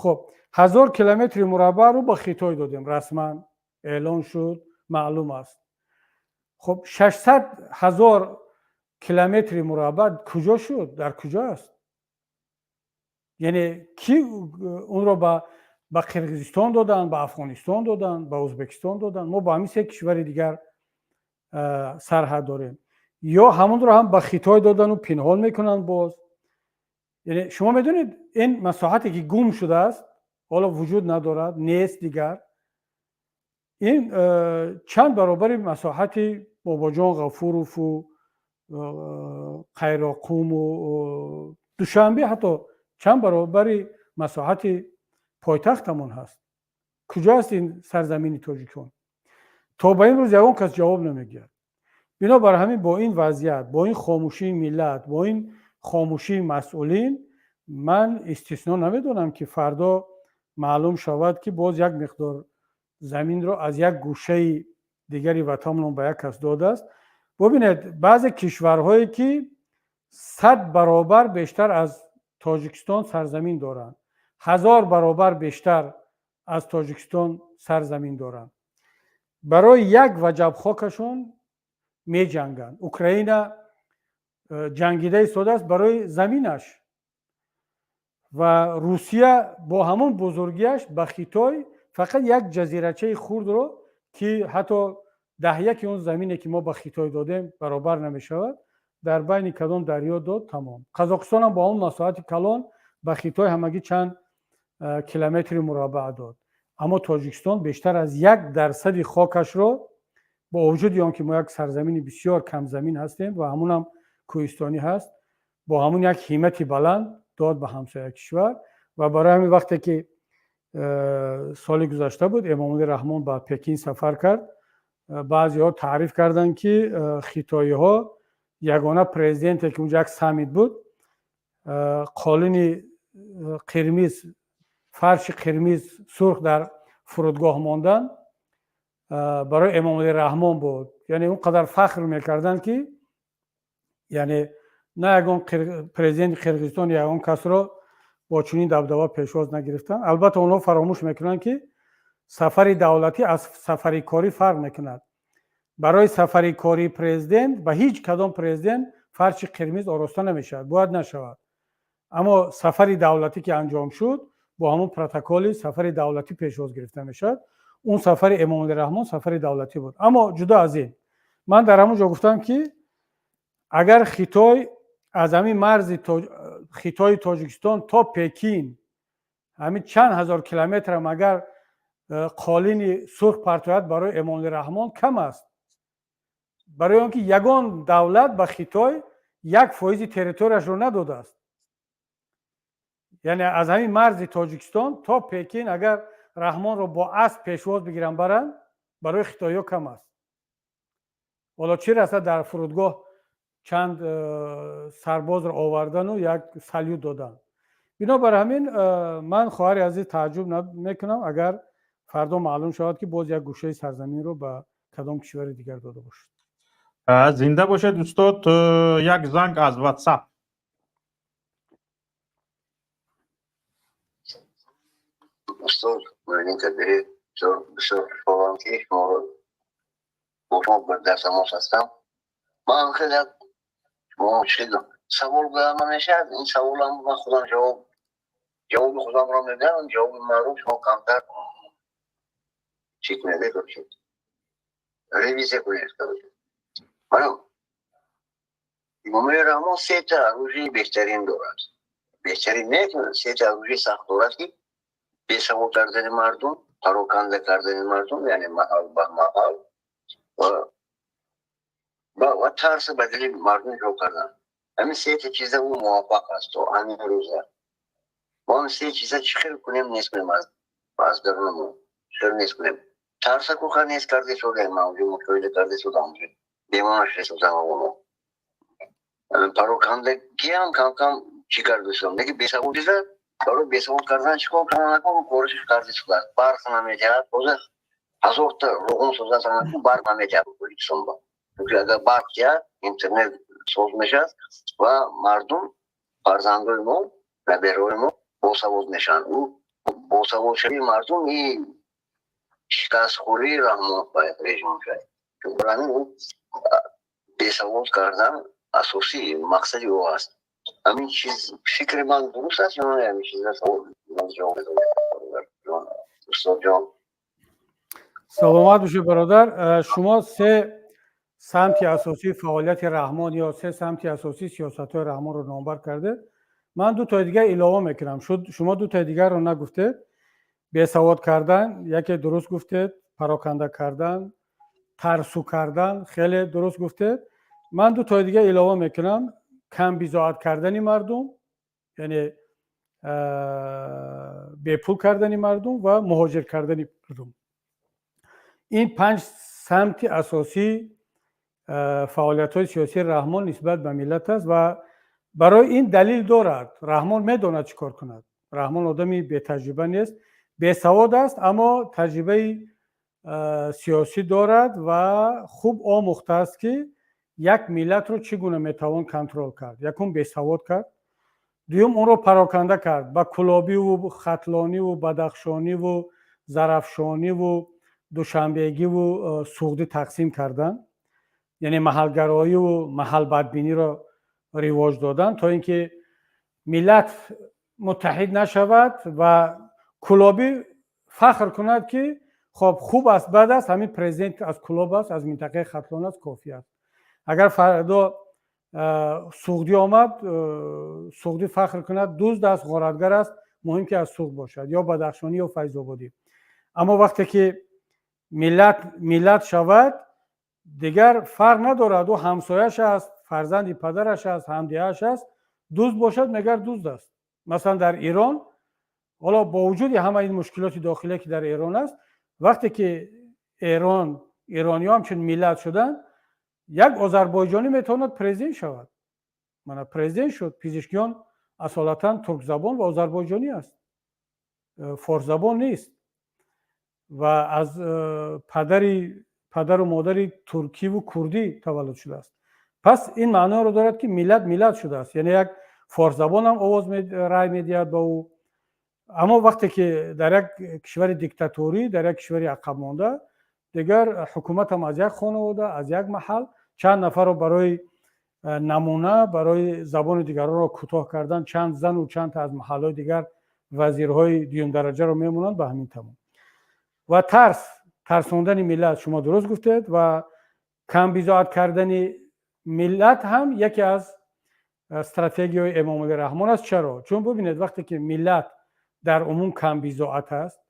Хуб, 1000 километри мураббаъро ба Хитой додем, расман эълон шуд, маълум аст. Хуб, 600 000 километри мураббаъ куҷо шуд, дар куҷо аст? Яъне ки онро ба Қирғизистон доданд, ба Афғонистон доданд, ба Ӯзбекистон доданд. Мо ба ҳамин се кишвари дигар сарҳад дорем. Ё ҳамонро ҳам ба Хитой додану пинҳон мекунанд боз. Яъне шумо медонед, ин масоҳате ки гум шудааст, ҳоло вуҷуд надорад, нест дигар, ин чанд баробари масоҳати Бобоҷон Ғафурову Қайроққуму Душанбе, ҳатто чанд баробари масоҳати пойтахтамон ҳаст. Куҷо аст ин сарзамини тоҷикон? То ба ин рӯз ягон кас ҷавоб намегӯяд. Бинобар ҳамин, бо ин вазъият, бо ин хомӯшии миллат, бо ин хомӯшии масъулин, ман истисно намедонам, ки фардо маълум шавад, ки боз як миқдор заминро аз як гӯшаи дигари ватанмон ба як кас додааст. Бубинед, баъзе кишварҳое ки 100 баробар бештар аз Тоҷикистон сарзамин доранд, 1000 баробар бештар аз Тоҷикистон сарзамин доранд, барои як ваҷаб хокашон меҷанганд. Украина ҷангида истодааст барои заминаш ва Русия бо ҳамон бузургиаш ба Хитой фақат як ҷазирачаи хурдро, ки ҳатто даҳяки он замине, ки мо ба Хитой додем, баробар намешавад, дар байни кадом дарё дод, тамом. Қазоқистонам бо ҳамон масоҳати калон ба Хитой ҳамагӣ чанд километри мураббаъ дод. Аммо Тоҷикистон бештар аз 1 дарсади хокашро, бо вуҷуди он ки мо як сарзамини бисёр камзамин ҳастем ва ҳамунам кӯҳистонӣ ҳаст, бо ҳамун як ҳиммати баланд дод ба ҳамсоя кишвар. Ва барои ҳамин, вақте ки соли гузашта буд, Эмомалӣ Раҳмон ба Пекин сафар кард, баъзеҳо таъриф карданд, ки хитоиҳо ягона президенте, ки унҷо як саммит буд, қолини қирмиз, фарши қирмиз сурх дар фурудгоҳ мондан барои Эмомалӣ Раҳмон буд. Яъне он қадар фахр мекарданд, ки яъне на ягон президенти Қирғизистон, ягон касро бо чунин дабдаба пешвоз нагирифтанд. Албатта, онҳо фаромӯш мекунанд, ки сафари давлатӣ аз сафари корӣ фарқ мекунад. Барои сафари кории президент ба ҳеҷ кадом президент фарши қирмиз ороста намешавад, бояд нашавад. Аммо сафари давлатӣ ки анҷом шуд, бо ҳамон протоколи сафари давлатӣ пешвоз гирифта мешавад. Он сафари Эмомалӣ Раҳмон сафари давлатӣ буд. Аммо ҷудо аз ин, ман дар ҳамон ҷо гуфтам, ки агар Хитой аз ҳамин марзи Хитои Тоҷикистон то Пекин, ҳамин чанд ҳазор километрам агар қолини сурх партояд, барои Эмомалӣ Раҳмон кам аст, барои он ки ягон давлат ба Хитой 1 фоизи территорияшро надодааст. Яъне аз ҳамин марзи Тоҷикистон то Пекин агар Раҳмонро бо асп пешвоз бигиранд, баранд, барои хитоиҳо кам аст. Ҳоло чӣ расад дар фурудгоҳ чанд сарбозро овардану як салют додан? Бинобар ҳамин, ман, хоҳари азиз, тааҷҷуб мекунам, агар фардо маълум шавад, ки боз як гӯшаи сарзаминро ба кадом кишвари дигар дода бошад. Зинда бошед, устод. Як занг аз Ватсап. Устод Муҳиддин Кабирӣ, бисёр хушҳолам, ки шуморо бо шумо дар тамос ҳастам. Ман хеле шумо савол гӯям намешавад. Ин саволам ман худам ҷавоб, ҷавоби худамро мегӯям, ҷавоби маъруф шумо камтар чӣ кунед, ревизия кунед. Имомалӣ Раҳмон сета оружии беҳтарин дорад. Беҳтарин не, сета оружии сахт дорад, ки бесавод кардани мардум, пароканда кардани мардум, яъне маҳал ба маҳал, ва тарса ба дили мардум ҷо кардан. Ҳамин сета чиза ӯ муваффақ аст то ҳамин рӯза. Мо ҳамин се чиза чӣ хел кунем, нест кунем аз дарунамо? Чӣ хел нест кунем? Тарса куха нест карда истодаем, ман онҷо мушоҳида карда истодам, бемона шуда истодам. Оно парокандагиам кам-кам чӣ карда истодам, лекин бесаводида, барои бесавод кардан чӣ кор кардан накун, кориш карда истодааст, барқ намедиҳад. Ҳозир Ҳазорта роғон соза, барқ намедиҳад Тоҷикистон ба. Чунки агар барқ диҳад, интернет соз мешавад ва мардум, фарзандои мо, набераҳои мо босавод мешаванд. Ӯ босаводшавии мардум и шикастхӯрии Раҳмон режим мешавад. Барои ҳамин ӯ бесавод кардан асосии мақсади ӯ аст. Ҳамин чиз, фикри ман дуруст аст ё не? Ҳамин чиз устодҷон. Саломат бошед, бародар. Шумо се самти асосии фаъолияти Раҳмон ё се самти асосии сиёсатҳои Раҳмонро номбар кардед. Ман ду тои дигар илова мекунам. Шумо ду тои дигарро нагуфтед. Бесавод кардан яке дуруст гуфтед, пароканда кардан, тарсу кардан хеле дуруст гуфтед. Ман ду тои дигар илова мекунам: камбизоат кардани мардум, яъне бепул кардани мардум, ва муҳоҷир кардани мардум. Ин панҷ самти асосии фаъолиятҳои сиёсии Раҳмон нисбат ба миллат аст ва барои ин далил дорад. Раҳмон медонад, чӣ кор кунад. Раҳмон одами бетаҷриба нест. Бесавод аст, аммо таҷрибаи сиёсӣ дорад ва хуб омӯхтааст, ки як миллатро чӣ гуна метавон контрол кард. Якум, бесавод кард. Дуюм, онро пароканда кард ба кулобиву хатлониву бадахшониву зарафшониву душанбегиву суғдӣ тақсим кардан, яъне маҳалгароиву маҳалбадбиниро ривоҷ додан, то ин ки миллат муттаҳид нашавад ва кулобӣ фахр кунад, ки хоб, хуб аст, бад аст, ҳамин президент аз Кулоб аст, аз минтақаи Хатлон аст, кофӣ аст. Агар фардо суғдӣ омад, суғдӣ фахр кунад: дузд аст, ғоратгар аст, муҳим ки аз Суғд бошад ё бадахшонӣ ё файзободӣ. Аммо вақте ки миллат миллат шавад, дигар фарқ надорад, ӯ ҳамсояш аст, фарзанди падараш аст, ҳамдеҳаш аст, дузд бошад, мегар дузд аст. Масалан, дар Эрон ҳоло бо вуҷуди ҳама ин мушкилоти дохилие, ки дар Эрон аст, вақте ки Эрон, эрониҳо ҳамчун миллат шуданд, як озарбойҷонӣ метавонад президент шавад. Мана, президент шуд. Пизишкиён асолатан туркзабон ва озарбойҷонӣ аст, форсзабон нест ва аз падару модари туркиву курдӣ таваллуд шудааст. Пас ин маъноро дорад, ки миллат миллат шудааст, яъне як форсзабонам овоз, рай медиҳад ба ӯ. Аммо вақте ки дар як кишвари диктаторӣ, дар як кишвари ақабмонда, дигар ҳукуматам аз як хонавода, аз як маҳал чанд нафарро барои намуна, барои забони дигаронро кӯтоҳ кардан, чанд зану чанд та аз маҳалҳои дигар вазирҳои дуюмдараҷаро мемонанд, ба ҳамин тамом. Ва тарс, тарсондани миллат, шумо дуруст гуфтед, ва камбизоат кардани миллат ҳам яке аз стратегияҳои Эмомалӣ Раҳмон аст. Чаро? Чун бубинед, вақте ки миллат дар умум камбизоат аст,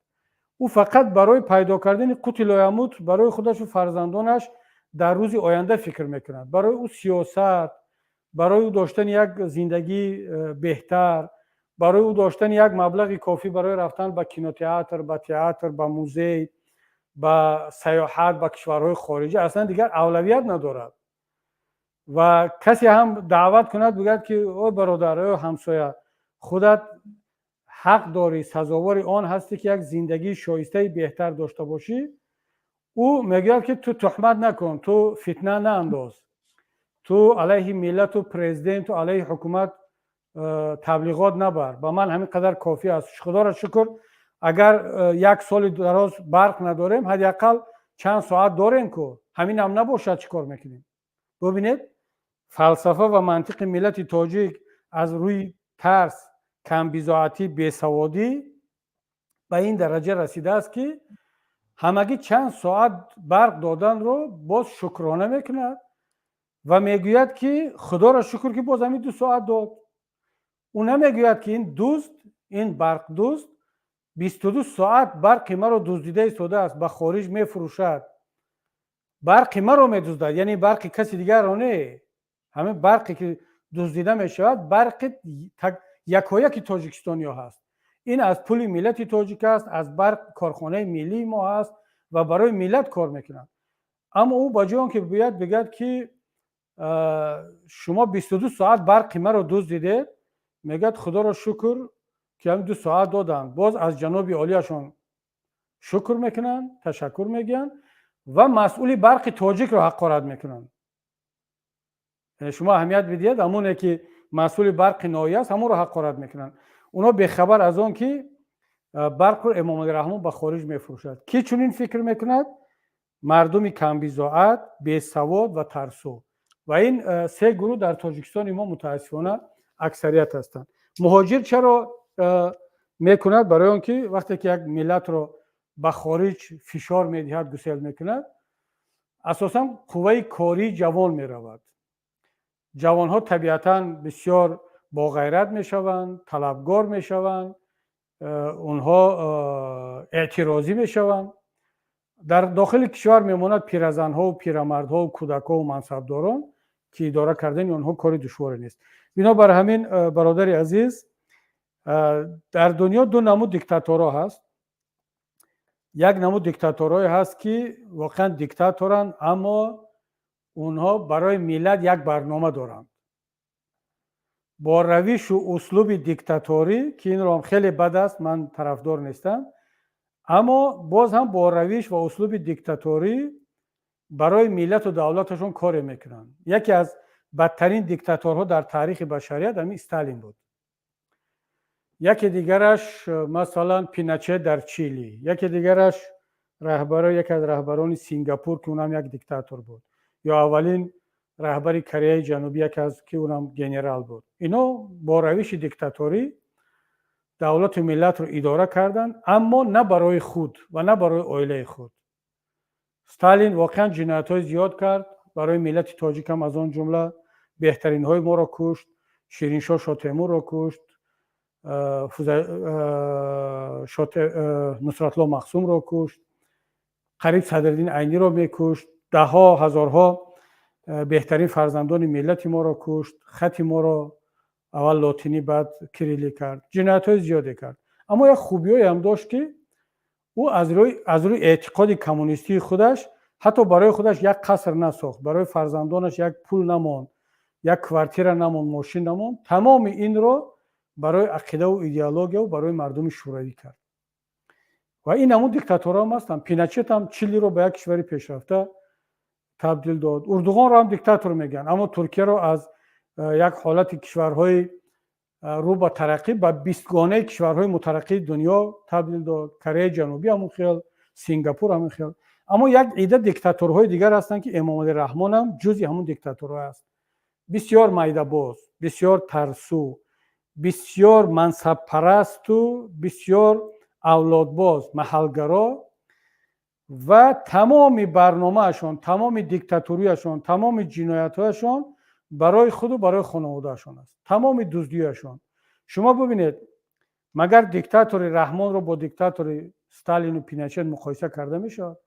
ӯ фақат барои пайдо кардани қути лоямут барои худашу фарзандонаш дар рӯзи оянда фикр мекунад. Барои ӯ сиёсат, барои ӯ доштани як зиндагии беҳтар, барои ӯ доштани як маблағи кофӣ барои рафтан ба кинотеатр, ба театр, ба музей, ба сайёҳат ба кишварҳои хориҷӣ аслан дигар авлавият надорад. Ва касе ҳам даъват кунад, бигӯяд, ки о бародар, о ҳамсоя, худат ҳақ дорӣ, сазовори он ҳастӣ, ки як зиндагии шоистаи беҳтар дошта бошӣ, ӯ мегӯяд, ки ту туҳмат накун, ту фитна наандоз, ту алайҳи миллату президенту алайҳи ҳукумат таблиғот набар, ба ман ҳамин қадар кофӣ аст. Худоро шукр, агар як соли дароз барқ надорем, ҳадди ақал чанд соат дорем ку, ҳамин ҳам набошад, чӣ кор мекунем? Бубинед, фалсафа ва мантиқи миллати тоҷик аз рӯи тарс, камбизоатӣ, бесаводӣ ба ин дараҷа расидааст, ки ҳамагӣ чанд соат барқ доданро боз шукрона мекунад ва мегӯяд, ки худоро шукр, ки боз ҳамин 2 соат дод. Ӯ намегӯяд, ки ин дузд, ин барқдузд 22 соат барқи маро дуздида истодааст, ба хориҷ мефурӯшад, барқи маро медуздад, яъне барқи каси дигарро не. Ҳамин барқе ки дуздида мешавад, барқи якояки тоҷикистониё ҳаст. Ин аз пули миллати тоҷик аст, аз барқ корхонаи миллии мо ҳаст ва барои миллат кор мекунад. Аммо ӯ ба ҷои он ки бояд бигӯяд, ки шумо 22 соат барқи маро дуздидед, мегӯяд: худоро шукр, ки ҳамин 2 соат доданд, боз аз ҷаноби олияшон. Шукр мекунанд, ташаккур мегӯянд ва масъули Барқи Тоҷикро ҳақорат мекунанд. Шумо аҳамият бидиҳед, ҳамоне ки масъули барқи ноҳия аст, ҳамонро ҳақорат мекунанд. Онҳо бехабар аз он ки барқро Эмомалӣ Раҳмон ба хориҷ мефурӯшад. Кӣ чунин фикр мекунад? Мардуми камбизоат, бесавод ва тарсу. Ва ин се гурӯҳ дар Тоҷикистони мо, мутаассифона, аксарият ҳастанд. Муҳоҷир чаро мекунад? Барои он ки вақте ки як миллатро ба хориҷ фишор медиҳад, гусел мекунад, асосан қувваи кории ҷавон меравад. Ҷавонҳо табиатан бисёр боғайрат мешаванд, талабгор мешаванд, онҳо эътирозӣ мешаванд. Дар дохили кишвар мемонад пиразанҳову пирамардҳову кӯдакҳову мансабдорон, ки идора кардани онҳо кори душворе нест. Бинобар ҳамин, бародари азиз, дар дунё ду намуд диктаторҳо ҳаст. Як намуд диктаторҳое ҳаст, ки воқеан диктаторанд, аммо онҳо барои миллат як барнома доранд. Бо равишу услуби диктаторӣ, ки инро ҳам хеле бад аст, ман тарафдор нестам, аммо боз ҳам бо равиш ва услуби диктаторӣ барои миллату давлаташон коре мекунанд. Яке аз бадтарин диктаторҳо дар таърихи башарият ҳамин Сталин буд. Яке дигараш, масалан, Пиночет дар Чили, яке дигараш раҳбаро, яке аз раҳбарони Сингапур, ки унам як диктатор буд, ё аввалин раҳбари Кореяи Ҷанубӣ, яке аз ки унам генерал буд. Ино бо равиши диктаторӣ давлату миллатро идора карданд, аммо на барои худ ва на барои оилаи худ. Сталин воқеан ҷиноятҳои зиёд кард барои миллати тоҷикам, аз он ҷумла беҳтаринҳои моро кушт, Шириншоҳ Шотемурро кушт, Нусратулло Махсумро кушт, қариб Садриддин Айниро мекушт, даҳҳо ҳазорҳо беҳтарин фарзандони миллати моро кушт, хати моро аввал лотинӣ, баъд кирилӣ кард, ҷиноятҳои зиёде кард. Аммо як хубиҳоеам дошт, ки ӯ аз рӯи эътиқоди коммунистии худаш ҳатто барои худаш як қаср насохт, барои фарзандонаш як пул намонд, як квартира намонд, мошин намонд. Тамоми инро барои ақидаву идеологияву барои мардуми шӯравӣ кард. Ва ин ҳамун диктаторҳоам ҳастанд. Пиночет ҳам Чилиро ба як кишвари пешрафта табдил дод. Урдуғонро ҳам диктатор мегӯянд, аммо Туркияро аз як ҳолати кишварҳои рӯ ба тараққӣ ба бистгонаи кишварҳои мутараққии дунё табдил дод. Кореяи Ҷанубӣ ҳамун хел, Сингапур ҳамин хел. Аммо як ида диктаторҳои дигар ҳастанд, ки Эмомалӣ Раҳмон ҳам ҷузъи ҳамун диктаторҳо аст. Бисёр майдабоз, бисёр тарсу, бисёр мансабпарасту бисёр авлодбоз, маҳалгаро. Ва тамоми барномаашон, тамоми диктатурияшон, тамоми ҷиноятҳояшон барои худу барои хонаводаашон аст, тамоми дуздиашон. Шумо бибинед, магар диктатори Раҳмонро бо диктатори Сталину Пиночет муқоиса карда мешавад?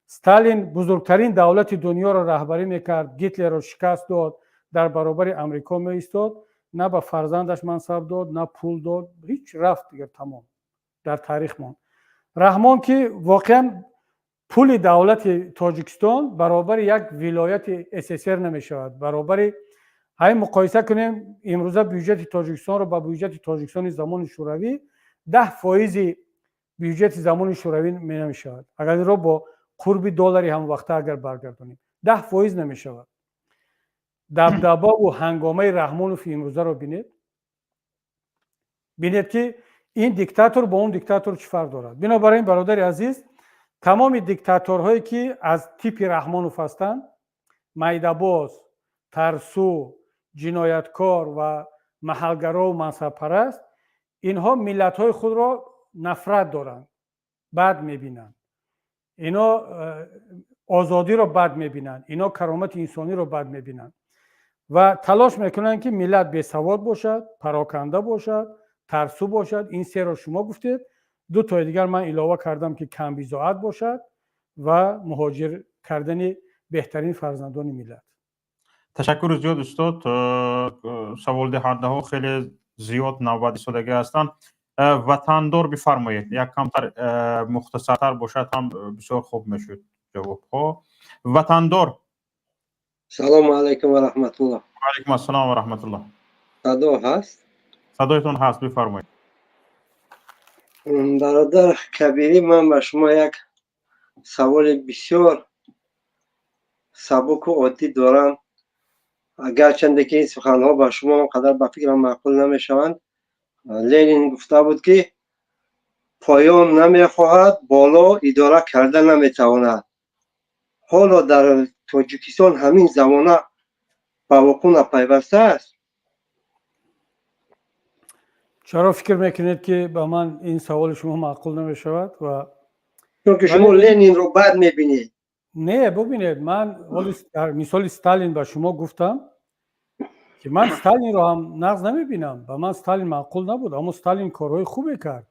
Сталин бузургтарин давлати дунёро раҳбарӣ мекард, Гитлерро шикаст дод, дар баробари Амрико меистод. На ба фарзандаш мансаб дод, на пул дод, ҳеҷ. Рафт, дигар тамом, дар таърих монд. Раҳмон, ки воқеан пули давлати Тоҷикистон баробари як вилояти СССР намешавад. Баробари ҳамин муқоиса кунем имрӯза бюҷети Тоҷикистонро ба бюҷети Тоҷикистони замони Шӯравӣ, 10 фоизи бюҷети замони Шӯравӣ намешавад. Агар инро бо қурби доллари ҳамвақта агар баргардонем, 10 фоиз намешавад. Дабдабаву ҳангомаи Раҳмонов имрӯзаро бинед, бинед, ки ин диктатор бо он диктатор чӣ фарқ дорад. Бинобар ин, бародари азиз, тамоми диктаторҳое, ки аз типи Раҳмонов ҳастанд, майдабоз, тарсу, ҷинояткор ва маҳалгарову мансабпараст, инҳо миллатҳои худро нафрат доранд, бад мебинанд. Ино озодиро бад мебинанд, ино каромати инсониро бад мебинанд ва талош мекунанд, ки миллат бесавод бошад, пароканда бошад, тарсу бошад. Ин серо шумо гуфтед, ду тои дигар ман илова кардам, ки камбизоат бошад ва муҳоҷир кардани беҳтарин фарзандони миллат. Ташаккури зиёд, устод. Саволдиҳандаҳо хеле зиёд навбат истодагӣ ҳастанд. Ватандор, бифармоед, як камтар мухтасартар бошад ҳам бисёр хуб мешуд ҷавобҳо. Ватандор. Салому алайкум ва раҳматуллоҳ. Алайкум ассалом ва раҳматуллоҳ. Садо ҳаст? Садоятон ҳаст, бифармоед. Бародар Кабирӣ, ман ба шумо як саволи бисёр сабуку оддӣ дорам, гарчанде ки ин суханҳо ба шумо он қадар, ба фикрам, маъқул намешаванд. Ленин гуфта буд, ки поён намехоҳад, боло идора карда наметавонад. Ҳоло дар Тоҷикистон ҳамин замона ба вуқӯъ напайвастааст? Чаро фикр мекунед, ки ба ман ин саволи шумо маъқул намешавад ва Чунки шумо Ленинро бад мебинед. Не, бубинед, ман дар мисоли Сталин ба шумо гуфтам, ки ман Сталинро ҳам нағз намебинам, ба ман Сталин маъқул набуд, аммо Сталин корҳои хубе кард.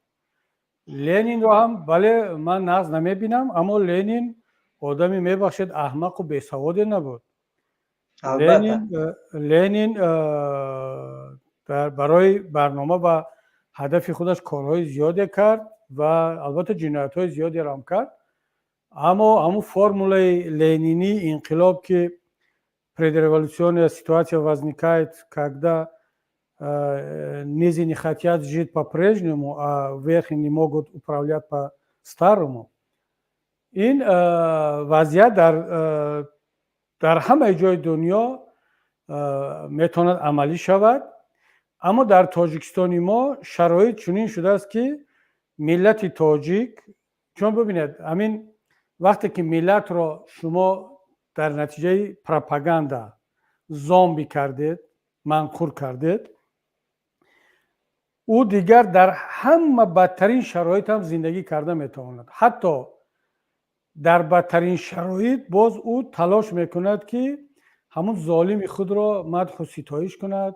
Ленинро ҳам, бале, ман нағз намебинам, аммо Ленин одами, мебахшед, аҳмақу бесаводе набуд. Ленин барои барнома ва ҳадафи худаш корҳои зиёде кард ва албатта ҷиноятҳои зиёдеро ҳам кард, аммо ҳамун формулаи ленинӣ, инқилоб, ки предреволюционная ситуация возникает, когда низы не хотят жить по-прежнему, а верхи не могут управлять по-старому, ин вазъият дар ҳамаи ҷои дунё метавонад амалӣ шавад. Аммо дар Тоҷикистони мо шароит чунин шудааст, ки миллати тоҷик, чун бибинед, ҳамин вақте ки миллатро шумо дар натиҷаи пропаганда зомби кардед, манқур кардед, ӯ дигар дар ҳама бадтарин шароит ҳам зиндагӣ карда метавонад. Ҳатто дар бадтарин шароит боз ӯ талош мекунад, ки ҳамун золими худро мадҳу ситоиш кунад,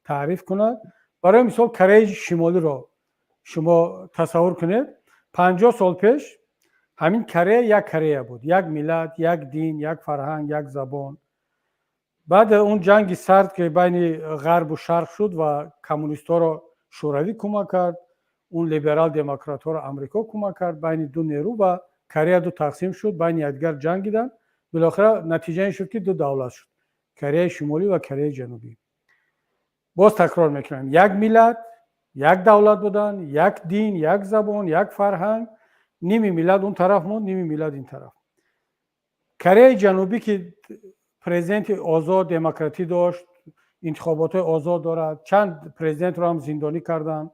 таъриф кунад. Барои мисол, Кореяи Шимолиро шумо тасаввур кунед. 50 сол пеш ҳамин Корея як Корея буд: як миллат, як дин, як фарҳанг, як забон. Баъд он ҷанги сард, ки байни ғарбу шарқ шуд ва коммунистҳоро Шӯравӣ кӯмак кард, он либерал демократҳоро Амрико кӯмак кард, байни ду нерӯ ва Корея ду тақсим шуд, байни якдигар ҷангиданд. Билохира натиҷа ин шуд, ки ду давлат шуд: Кореяи Шимолӣ ва Кореяи Ҷанубӣ. Боз такрор мекунам, як миллат, як давлат буданд, як дин, як забон, як фарҳанг. Ними миллат он тараф монд, ними миллат ин тараф. Кореяи Ҷанубӣ, ки президенти озод, демократӣ дошт, интихоботҳои озод дорад, чанд президентро ҳам зиндонӣ карданд,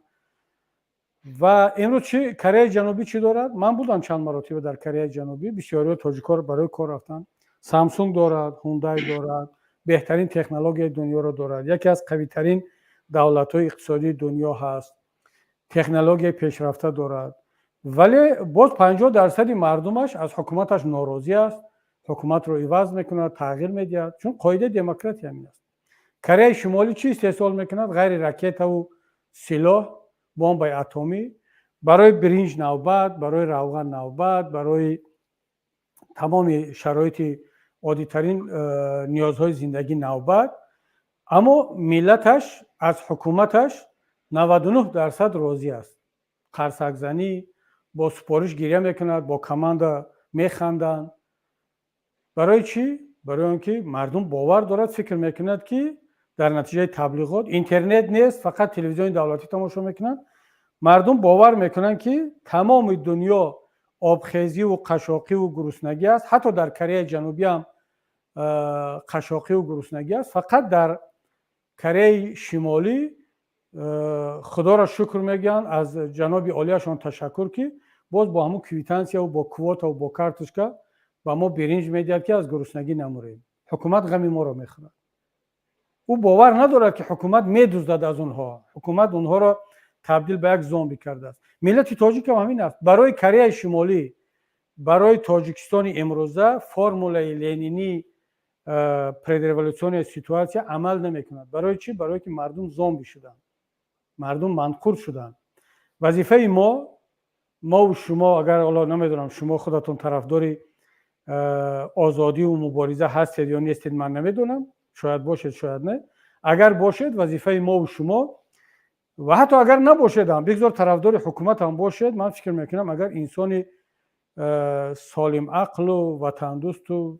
ва имрӯз чи, Кореяи Ҷанубӣ чӣ дорад? Ман будам чанд маротиба дар Кореяи Ҷанубӣ, бисёриҳо тоҷикҳо барои кор рафтанд. Самсунг дорад, Ҳундай дорад, беҳтарин технологияи дунёро дорад, яке аз қавитарин давлатҳои иқтисодии дунё ҳаст, технологияи пешрафта дорад, вале боз 50 дарсади мардумаш аз ҳукуматаш норозӣ аст, ҳукуматро иваз мекунад, тағйир медиҳад, чун қоидаи демократия ҳамин аст. Кореяи Шимолӣ чӣ истеҳсол мекунад, ғайри ракетаву силоҳ, бомбаи атомӣ? Барои биринҷ навбат, барои равған навбат, барои тамоми шароити оддитарин ниёзҳои зиндагӣ навбат. Аммо миллаташ аз ҳукуматаш 99% розӣ аст. Қарсакзанӣ, бо супориш гиря мекунад, бо команда механданд. Барои чӣ? Барои он ки мардум бовар дорад, фикр мекунад, ки дар натиҷаи таблиғот, интернет нест, фақат телевизиони давлатӣ тамошо мекунанд, мардум бовар мекунанд, ки тамоми дунё обхезиву қашоқиву гуруснагӣ аст, ҳатто дар Кореяи Ҷанубӣ ҳам қашоқиву гуруснагӣ аст, фақат дар Кореяи Шимолӣ худоро шукр мегӯянд, аз ҷаноби олияшон ташаккур, ки боз бо ҳамун квитансияву бо квотаву бо карточка ба мо биринҷ медиҳад, ки аз гуруснагӣ намурем, ҳукумат ғами моро мехӯрад. Ӯ бовар надорад, ки ҳукумат медуздад аз онҳо, ҳукумат онҳоро табдил ба як зомби кардааст. Миллати тоҷикам ҳамин аст. Барои Кореяи Шимолӣ, барои Тоҷикистони имрӯза формулаи ленинӣ, предреволюционная ситуация амал намекунад. Барои чӣ? Барое ки мардум зомби шуданд, мардум манқур шуданд. Вазифаи мо, мову шумо, агар ҳоло намедонам, шумо худатон тарафдори озодиву мубориза ҳастед ё нестед, ман намедонам, шояд бошед, шояд не. Агар бошед, вазифаи мову шумо, ва ҳатто агар набошед ҳам, бигзор тарафдори ҳукумат ҳам бошед, ман фикр мекунам, агар инсони солимақлу ватандӯсту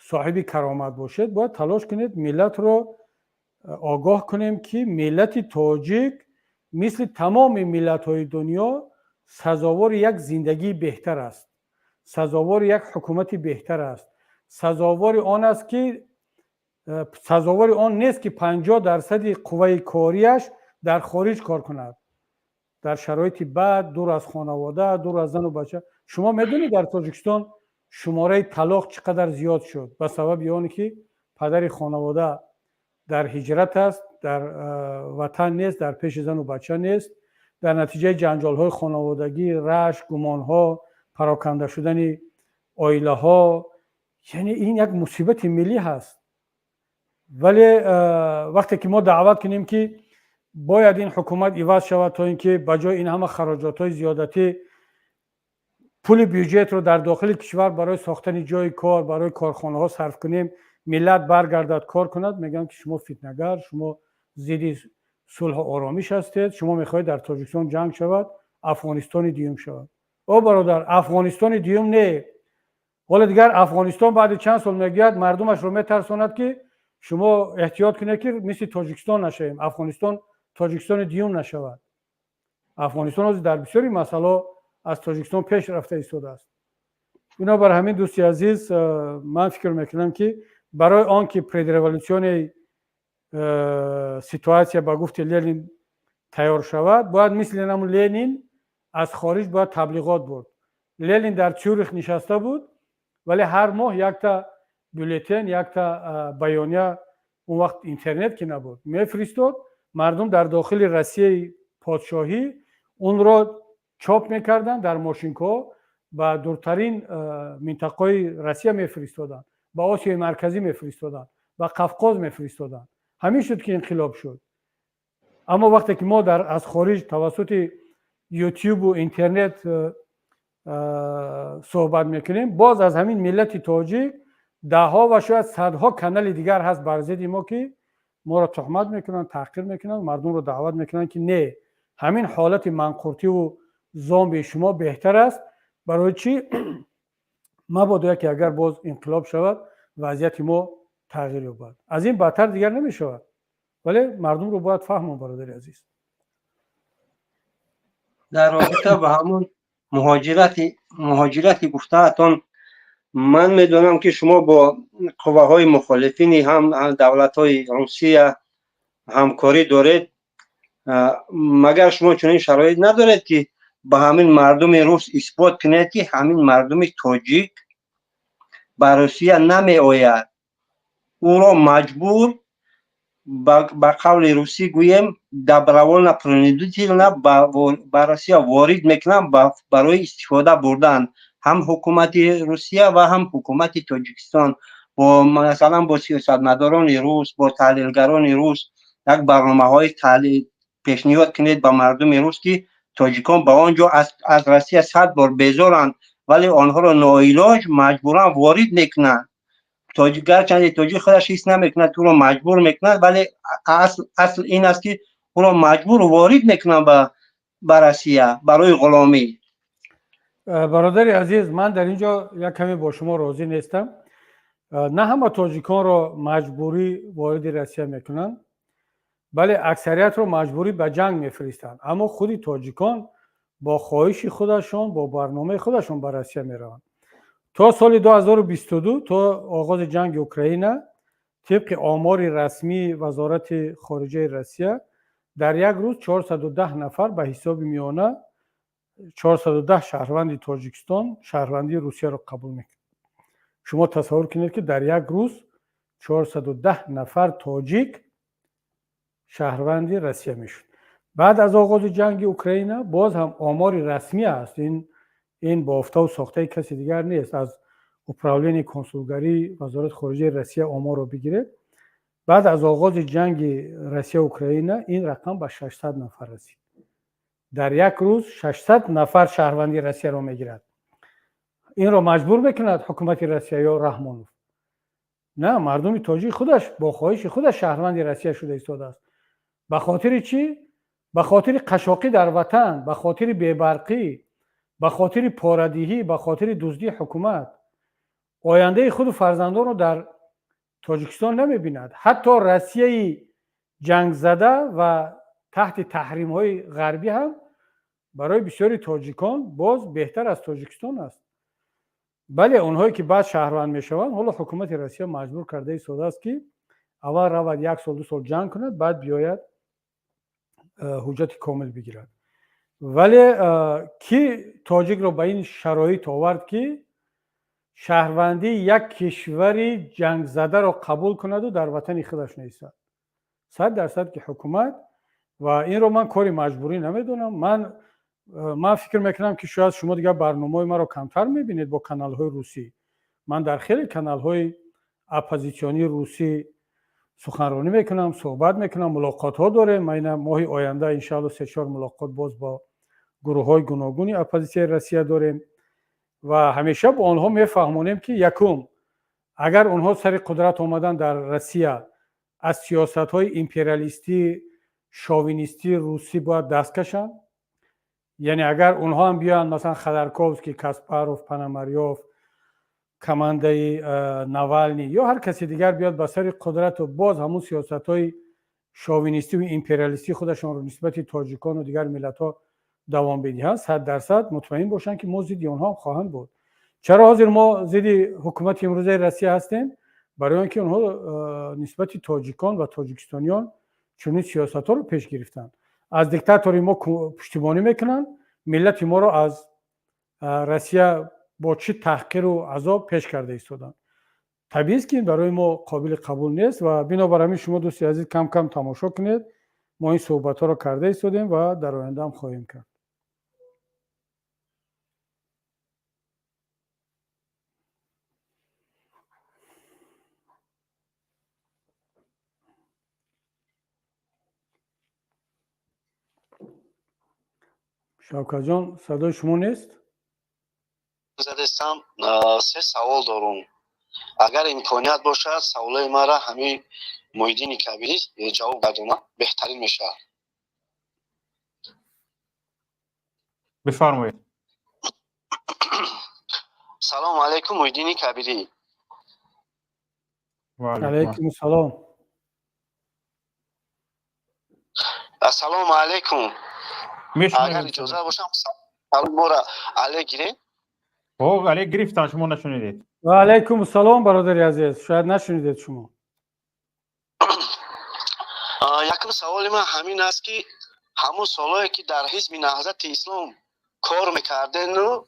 соҳиби каромат бошед, бояд талош кунед миллатро огоҳ кунем, ки миллати тоҷик мисли тамоми миллатҳои дунё. Сазовори як зиндагии беҳтар аст, сазовори як ҳукумати беҳтар аст, сазовори он аст ки сазовори он нест, ки 50 дарсади қувваи корияш дар хориҷ кор кунад, дар шароити бад, дур аз хонавода, дур аз зану бача. Шумо медонед, дар Тоҷикистон шумораи талоқ чӣ қадар зиёд шуд ба сабаби оне ки падари хонавода дар ҳиҷрат аст, дар ватан нест, дар пеши зану бача нест. Дар натиҷаи ҷанҷолҳои хонаводагӣ, рашк, гумонҳо, пароканда шудани оилаҳо, яъне ин як мусибати миллӣ ҳаст. Вале вақте ки мо даъват кунем, ки бояд ин ҳукумат иваз шавад, то ин ки ба ҷои ин ҳама хароҷотҳои зиёдатӣ пули бюҷетро дар дохили кишвар барои сохтани ҷои кор, барои корхонаҳо сарф кунем, миллат баргардад, кор кунад, мегӯянд, ки шумо фитнагар, шумо зидди сулҳу оромиш ҳастед, шумо мехоҳед дар Тоҷикистон ҷанг шавад, Афғонистони дуюм шавад. О бародар, Афғонистони дуюм не. Ҳоло дигар Афғонистон баъди чанд сол мегӯяд, мардумашро метарсонад, ки шумо эҳтиёт кунед, ки мисли Тоҷикистон нашавем, Афғонистон Тоҷикистони дуюм нашавад. Афғонистон ҳозир дар бисёри масъалаҳо аз Тоҷикистон пеш рафта истодааст. Бинобар ҳамин, дӯсти азиз, ман фикр мекунам, ки барои он ки предреволюционный ситуация ба гуфти Ленин тайёр шавад, бояд мисли ҳамун Ленин аз хориҷ бояд таблиғот бурд. Ленин дар Цюрих нишаста буд, вале ҳар моҳ якта бюллетен, якта баёния, он вақт интернет ки набуд, мефиристод. Мардум дар дохили Россияи подшоҳӣ онро чоп мекарданд, дар мошинкаҳо ба дуртарин минтақаҳои Россия мефиристоданд, ба Осиёи Марказӣ мефиристоданд, ба Қавқоз мефиристоданд. Ҳамин шуд, ки инқилоб шуд. Аммо вақте ки мо аз хориҷ тавассути ютюбу интернет суҳбат мекунем, боз аз ҳамин миллати тоҷик даҳҳо ва шояд садҳо канали дигар ҳаст бар зидди мо, ки моро туҳмат мекунанд, таҳқир мекунанд, мардумро даъват мекунанд, ки не, ҳамин ҳолати манқуртиву зомби шумо беҳтар аст. Барои чӣ? Мабодо яке агар боз инқилоб шавад, вазъияти мо тағйир ёбад. Аз ин бадтар дигар намешавад. Вале мардумро бояд фаҳмон, бародари азиз. Дар робита ба ҳамон муҳоҷирати гуфтаатон, ман медонам, ки шумо бо қувваҳои мухолифини ҳам давлатҳои Русия ҳамкорӣ доред. Магар шумо чунин шароит надоред, ки ба ҳамин мардуми рус исбот кунед, ки ҳамин мардуми тоҷик ба Русия намеояд, ӯро маҷбур, ба қавли русӣ гӯем, добровольно, принудительно ба Россия ворид мекунанд барои истифода бурдан, ҳам ҳукумати Русия ва ҳам ҳукумати Тоҷикистон, бо масалан бо сиёсатмадорони рус, бо таҳлилгарони рус як барномаҳои пешниҳод кунед ба мардуми рус, ки тоҷикон ба он ҷо аз Россия 100 бор безоранд, вале онҳоро ноилоҷ маҷбуран ворид мекунанд? Гарчанде тоҷик худаш ҳис намекунад, ӯро маҷбур мекунад, вале асл ин аст, ки ӯро маҷбур ворид мекунанд ба Россия барои ғуломӣ. Бародари азиз, ман дар ин ҷо як каме бо шумо розӣ нестам. На ҳама тоҷиконро маҷбурӣ вориди Россия мекунанд, бале аксариятро маҷбурӣ ба ҷанг мефиристанд. Аммо худи тоҷикон бо хоҳиши худашон, бо барномаи худашон ба Россия мераванд. То соли 2022, то оғози ҷанги Украина, тибқи омори расмии Вазорати хориҷаи Россия, дар як рӯз 410 нафар, ба ҳисоби миёна 410 шаҳрванди Тоҷикистон шаҳрвандии Русияро қабул мекард. Шумо тасаввур кунед, ки дар як рӯз 410 нафар тоҷик шаҳрванди Россия мешуд. Баъд аз оғози ҷанги Украина, боз ҳам омори расмӣ аст, ин бофтаву сохтаи каси дигар нест, аз управлении консулгарии Вазорати хориҷаи Россия оморро бигиред, баъд аз оғози ҷанги Россия Украина ин рақам ба 600 нафар расид. Дар як рӯз 600 нафар шаҳрванди Россияро мегирад. Инро маҷбур мекунад ҳукумати Россия ё Раҳмонов? На, мардуми тоҷик худаш бо хоҳиши худаш шаҳрванди Россия шуда истодааст. Ба хотири чӣ? Ба хотири қашоқӣ дар ватан, ба хотири бебарқӣ, ба хотири порадиҳӣ, ба хотири дуздии ҳукумат. Ояндаи худу фарзандонро дар Тоҷикистон намебинад. Ҳатто Россияи ҷангзада ва таҳти таҳримҳои ғарбӣ ҳам Барои бисёри тоҷикон боз беҳтар аз Тоҷикистон аст. Бале, онҳое ки баъд шаҳрванд мешаванд, ҳоло ҳукумати Россия маҷбур карда истодааст, ки аввал равад, як сол, 2 сол ҷанг кунад, баъд биёяд, ҳуҷҷати комил бигирад. Вале кӣ тоҷикро ба ин шароит овард, ки шаҳрвандии як кишвари ҷангзадаро қабул кунаду дар ватани худаш неистад? 100% ки ҳукумат. Ва инро ман кори маҷбурӣ намедонам. Ман фикр мекунам, ки шояд шумо дигар барномаҳои маро камтар мебинед бо каналҳои русӣ. Ман дар хеле каналҳои оппозитсионии русӣ суханронӣ мекунам, суҳбат мекунам, мулоқотҳо дорем. Ма ина моҳи оянда, иншаалло, се-чор мулоқот боз бо гурӯҳҳои гуногуни оппозитсияи Россия дорем ва ҳамеша бо онҳо мефаҳмонем, ки якум, агар онҳо сари қудрат омадан дар Россия, аз сиёсатҳои империалистӣ, шовинистии русӣ бояд даст кашанд. Яъне агар онҳо ҳам биёянд, масалан, Ходорковский, Каспаров, Пономарёв, командаи Навални ё ҳар каси дигар биёд ба сари қудрату боз ҳамун сиёсатҳои шовинистиву империалистии худашонро нисбати тоҷикону дигар миллатҳо давом бидиҳанд, 100% мутмаин бошанд, ки мо зидди онҳо ҳам хоҳанд буд. Чаро ҳозир мо зидди ҳукумати имрӯзаи Россия ҳастем? Барои он ки онҳо нисбати тоҷикон ва тоҷикистониён чунин сиёсатҳоро пеш гирифтанд. Аз диктатори мо пуштибонӣ мекунанд, миллати моро аз Россия бо чӣ таҳқиру азоб пеш карда истоданд. Табиист, ки ин барои мо қобили қабул нест. Ва бинобар ҳамин шумо, дӯсти азиз, кам кам тамошо кунед. Мо ин суҳбатҳоро карда истодем ва дар оянда ҳам хоҳем кард. Шавкатҷон, садои шумо нест. Задестам, се савол дорум. Агар имконият бошад, саволои маро ҳамин Муҳиддини Кабирӣ ҷавоб гардонад, беҳтарин мешавад. Бифармоед. Салому алайкум, Муҳиддини Кабирӣ. Алайкум салом. Ассалому алайкум. Агар иҷоза бошам, моро але гирем. Але гирифтан, шумо нашунидед. Ва алайкум салом, бародари азиз, шояд нашунидед шумо. Якум саволи ман ҳамин аст, ки ҳамун солҳое ки дар Ҳизби Наҳзати Ислом кор мекардену,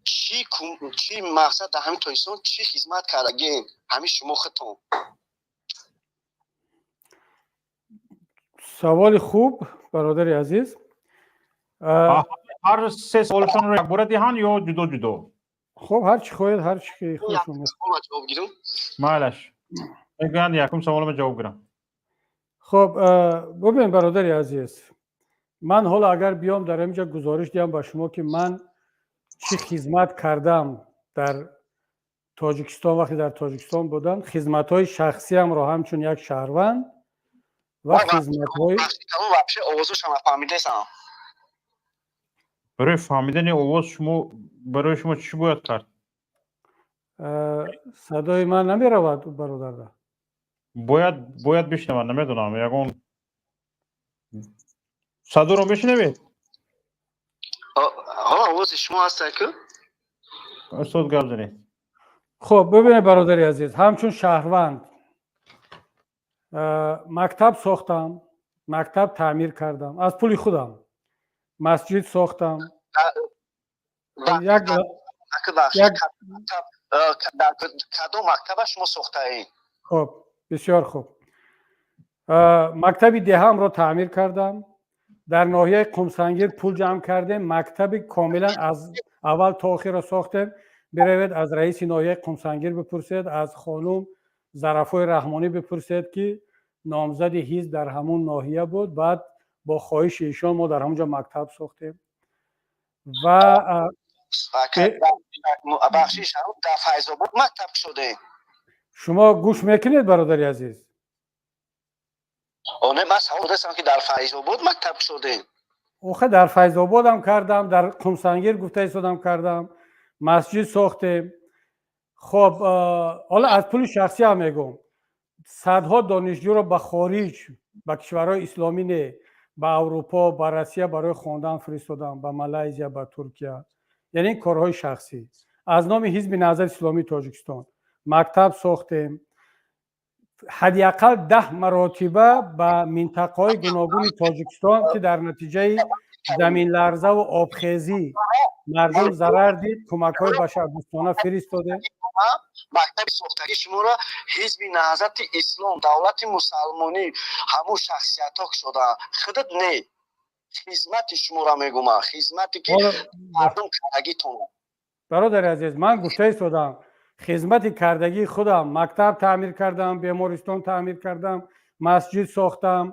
чӣ мақсад дар ҳамин Тоҷикистон чӣ хизмат кардагин ҳамин шумо худтон? Саволи хуб, бародари азиз. Ҳар се саволшонро якбора диҳанд ё ҷудо ҷудо? Хуб, ҳар чӣ хоҳед, ҳар чӣ ки хушум. Ҷавоб гирам. Майлаш, мегӯянд, якум саволама ҷавоб гирам. Хуб, бубин, бародари азиз, ман ҳоло агар биём дар ҳаминҷа гузориш диҳам ба шумо, ки ман чӣ хизмат кардам дар Тоҷикистон, вақте дар Тоҷикистон будам, хизматҳои шахсиамро ҳамчун як шаҳрванд ва хизматҳои Вообще овозушам фаҳмидесам. Барои фаҳмидани овоз шумо, барои шумо чӣ бояд кард? Садои ман намеравад, бародарда? Бояд бишнавад, намедонам, ягон садоро мешунавед? Овози шумо ҳаста ку. Устод, гап занед. Хуб, бибинед, бародари азиз, ҳамчун шаҳрванд мактаб сохтам, мактаб таъмир кардам аз пули худам, масҷид сохтам. Кадом мактаба шумо сохтаед? Хуб, бисёр хуб. Мактаби деҳамро таъмир кардам. Дар ноҳияи Қумсангир пул ҷамъ кардем, мактаби комилан аз аввал то охирро сохтем. Биравед, аз раиси ноҳияи Қумсангир бипурсед, аз хонум Зарафои Раҳмонӣ бипурсед, ки номзади ҳизб дар ҳамун ноҳия буд. Баъд бо хоҳиши ишон мо дар ҳамунҷо мактаб сохтем ва Бахшиш, дар Файзобод мактаб шудем. Шумо гӯш мекунед, бародари азиз? Не, ман савол дастам, ки дар Файзобод мактаб шудем. Охе, дар Файзободам кардам, дар Қумсангир гуфта истодам, кардам, масҷид сохтем. Хоб, ҳоло аз пули шахсӣ ҳам мегӯм, садҳо донишҷӯро ба хориҷ, ба кишварҳои исломӣ не, Ба Аврупо, ба Россия барои хондан фиристодам, ба Малайзия, ба Туркия. Яъне корҳои шахсӣ. Аз номи Ҳизби Наҳзати Исломии Тоҷикистон мактаб сохтем. Ҳадди ақал 10 маротиба ба минтақаҳои гуногуни Тоҷикистон, ки дар натиҷаи заминларзаву обхезӣ мардум зарар дид, кӯмакҳои башардӯстона фиристодем. Мактаби сохтагӣ шуморо Ҳизби Наҳзати Ислом, давлати мусалмонӣ, ҳамун шахсиятҳо шудаанд. Худат не, хизмати шуморо мегумам, хизмате ки мардум кардагитон. Бародари азиз, ман гуфта истодам, хизмати кардагии худам: мактаб таъмир кардам, бемористон таъмир кардам, масҷид сохтам,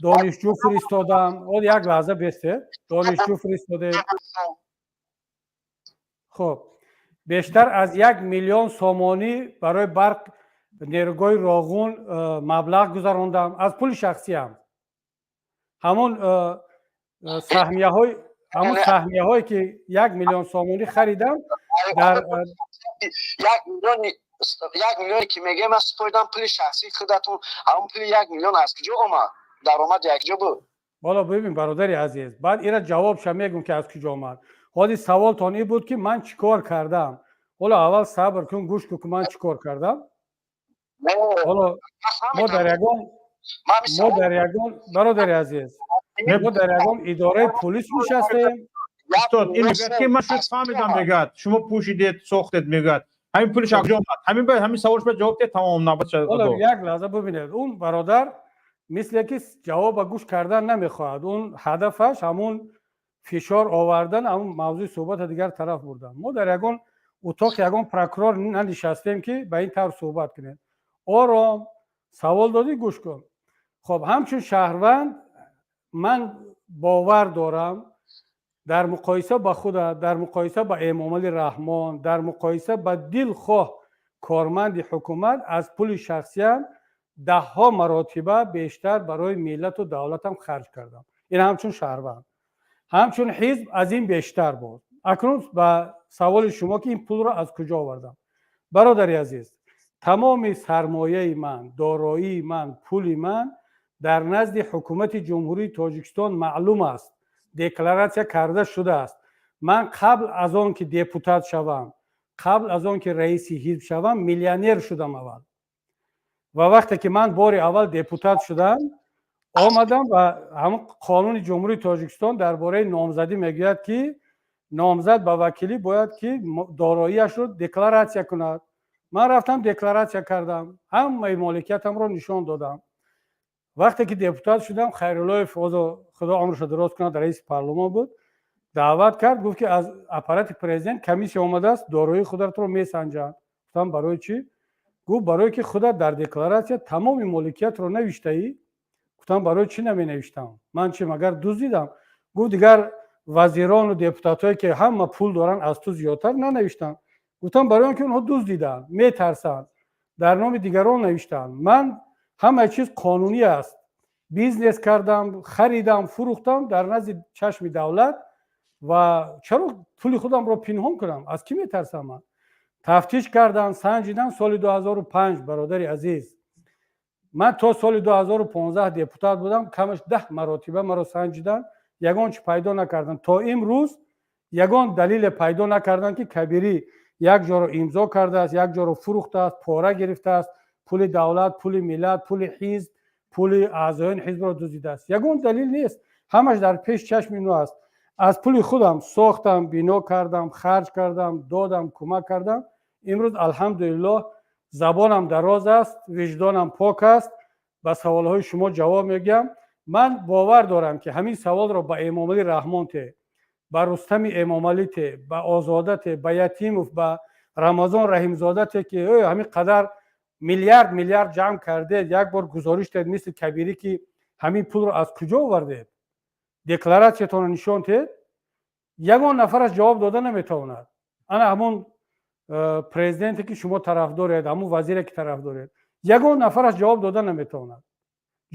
донишҷӯ фиристодам. Ол як лаҳза бесте. Донишҷӯ фиристодем. Хуб, бештар аз 1 миллион сомонӣ барои барқ, нерӯгоҳи Роғун маблағ гузарондам аз пули шахсиям. Ҳамун саҳмияҳое ки 1 миллион сомонӣ харидам дар 1 миллиони, 1 миллионе ки мегӯям, ман супоридам пули шахсии худатон. Ҳамун пули 1 миллион аз куҷо омад? Даромад якҷо буд? Ҳоло бибин, бародари азиз, баъд ира ҷавобша мегӯм, ки аз куҷо омад. Ҳоли саволтон ин буд, ки ман чӣ кор кардам. Ҳоло аввал сабр кун, гӯш кун, ки ман чӣ кор кардам. Ҳоло мо дар ягон, бародари азиз, мо дар ягон идораи пулис нишастем? Устод, ин мегӯяд, ки ман шуд фаҳмидам, мегӯяд, шумо пӯшидед, сохтед, мегӯяд, ҳамин пулиш аз куҷо омад? Ҳамин саволш ба ҷавоб диҳед, тамом набад. Ҳоло як лаҳза, бибинед, он бародар мисле ки ҷавоба гӯш кардан намехоҳад. Он ҳадафаш ҳамун фишор овардан, ҳамун мавзӯи суҳбата дигар тараф бурдан. Мо дар ягон утоқи ягон прокурор нанишастем, ки ба ин тавр суҳбат кунем. Ором савол додӣ, гӯш кун. Хоб, ҳамчун шаҳрванд ман бовар дорам, дар муқоиса ба худа, дар муқоиса ба Эмомалӣ Раҳмон, дар муқоиса ба дилхоҳ корманди ҳукумат, аз пули шахсиям даҳҳо маротиба бештар барои миллату давлатам харҷ кардам. Ин ҳамчун шаҳрванд. Ҳамчун ҳизб аз ин бештар буд. Акнун ба саволи шумо, ки ин пулро аз куҷо овардам. Бародари азиз, тамоми сармояи ман, дороии ман, пули ман дар назди ҳукумати Ҷумҳурии Тоҷикистон маълум аст, декларатсия карда шудааст. Ман қабл аз он ки депутат шавам, қабл аз он ки раиси ҳизб шавам, миллионер шудам аввал. Ва вақте ки ман бори аввал депутат шудам, омадам ва ҳамон қонуни Ҷумҳурии Тоҷикистон дар бораи номзадӣ мегӯяд, ки номзад ба вакилӣ бояд ки дороиашро декларатсия кунад. Ман рафтам, декларатсия кардам, ҳамаи моликиятамро нишон додам. Вақте ки депутат шудам, Хайруллоев, озо Худо умрашо дуроз кунад, раиси парлумон буд, даъват кард, гуфт, ки аз аппарати президент комиссия омадааст, дороии худатро месанҷанд. Гуфтам: «Барои чӣ?» Гуфт: «Барое ки худат дар декларатсия тамоми моликиятро навиштаӣ». Гуфтам: «Барои чӣ наменавиштам? Ман чӣ, магар дуздидам?» Гуфт: «Дигар вазирону депутатҳое, ки ҳама пул доранд, аз ту зиёдтар нанавиштанд». Гуфтам: «Барои он ки онҳо дуздиданд, метарсанд, дар номи дигарон навиштанд. Ман ҳамаи чиз қонунӣ аст, бизнес кардам, харидам, фурӯхтам дар назди чашми давлат. Ва чаро пули худамро пинҳон кунам? Аз кӣ метарсам ман?» Тафтиш карданд, санҷиданд. Соли 2005, бародари азиз, ман то соли 2015 депутат будам, камаш 10 маротиба маро санҷиданд, ягон чи пайдо накарданд. То имрӯз ягон далеле пайдо накарданд, ки Кабирӣ як ҷоро имзо кардааст, як ҷоро фурӯхтааст, пора гирифтааст, пули давлат, пули миллат, пули ҳизб, пули аъзоёни ҳизбро дуздидааст. Ягон далел нест, ҳамаш дар пеши чашми ино аст. Аз пули худам сохтам, бино кардам, харҷ кардам, додам, кӯмак кардам. Имрӯз, алҳамдулиллоҳ, забонам дароз аст, виҷдонам пок аст, ба саволҳои шумо ҷавоб мегӯям. Ман бовар дорам, ки ҳамин саволро ба Эмомалӣ Раҳмон те, ба Рустами Эмомалӣ те, ба Озода те, ба Ятимов, ба Рамазон Раҳимзода те, ки ҳамин қадар миллиард миллиард ҷамъ кардед, як бор гузориш дед, мисли Кабирӣ, ки ҳамин пулро аз куҷо овардед, декларатсиятонро нишон тед. Ягон нафараш ҷавоб дода наметавонад. Ана ҳамон президенте, ки шумо тарафдоред, ҳамон вазире, ки тараф доред, ягон нафараш ҷавоб дода наметавонад,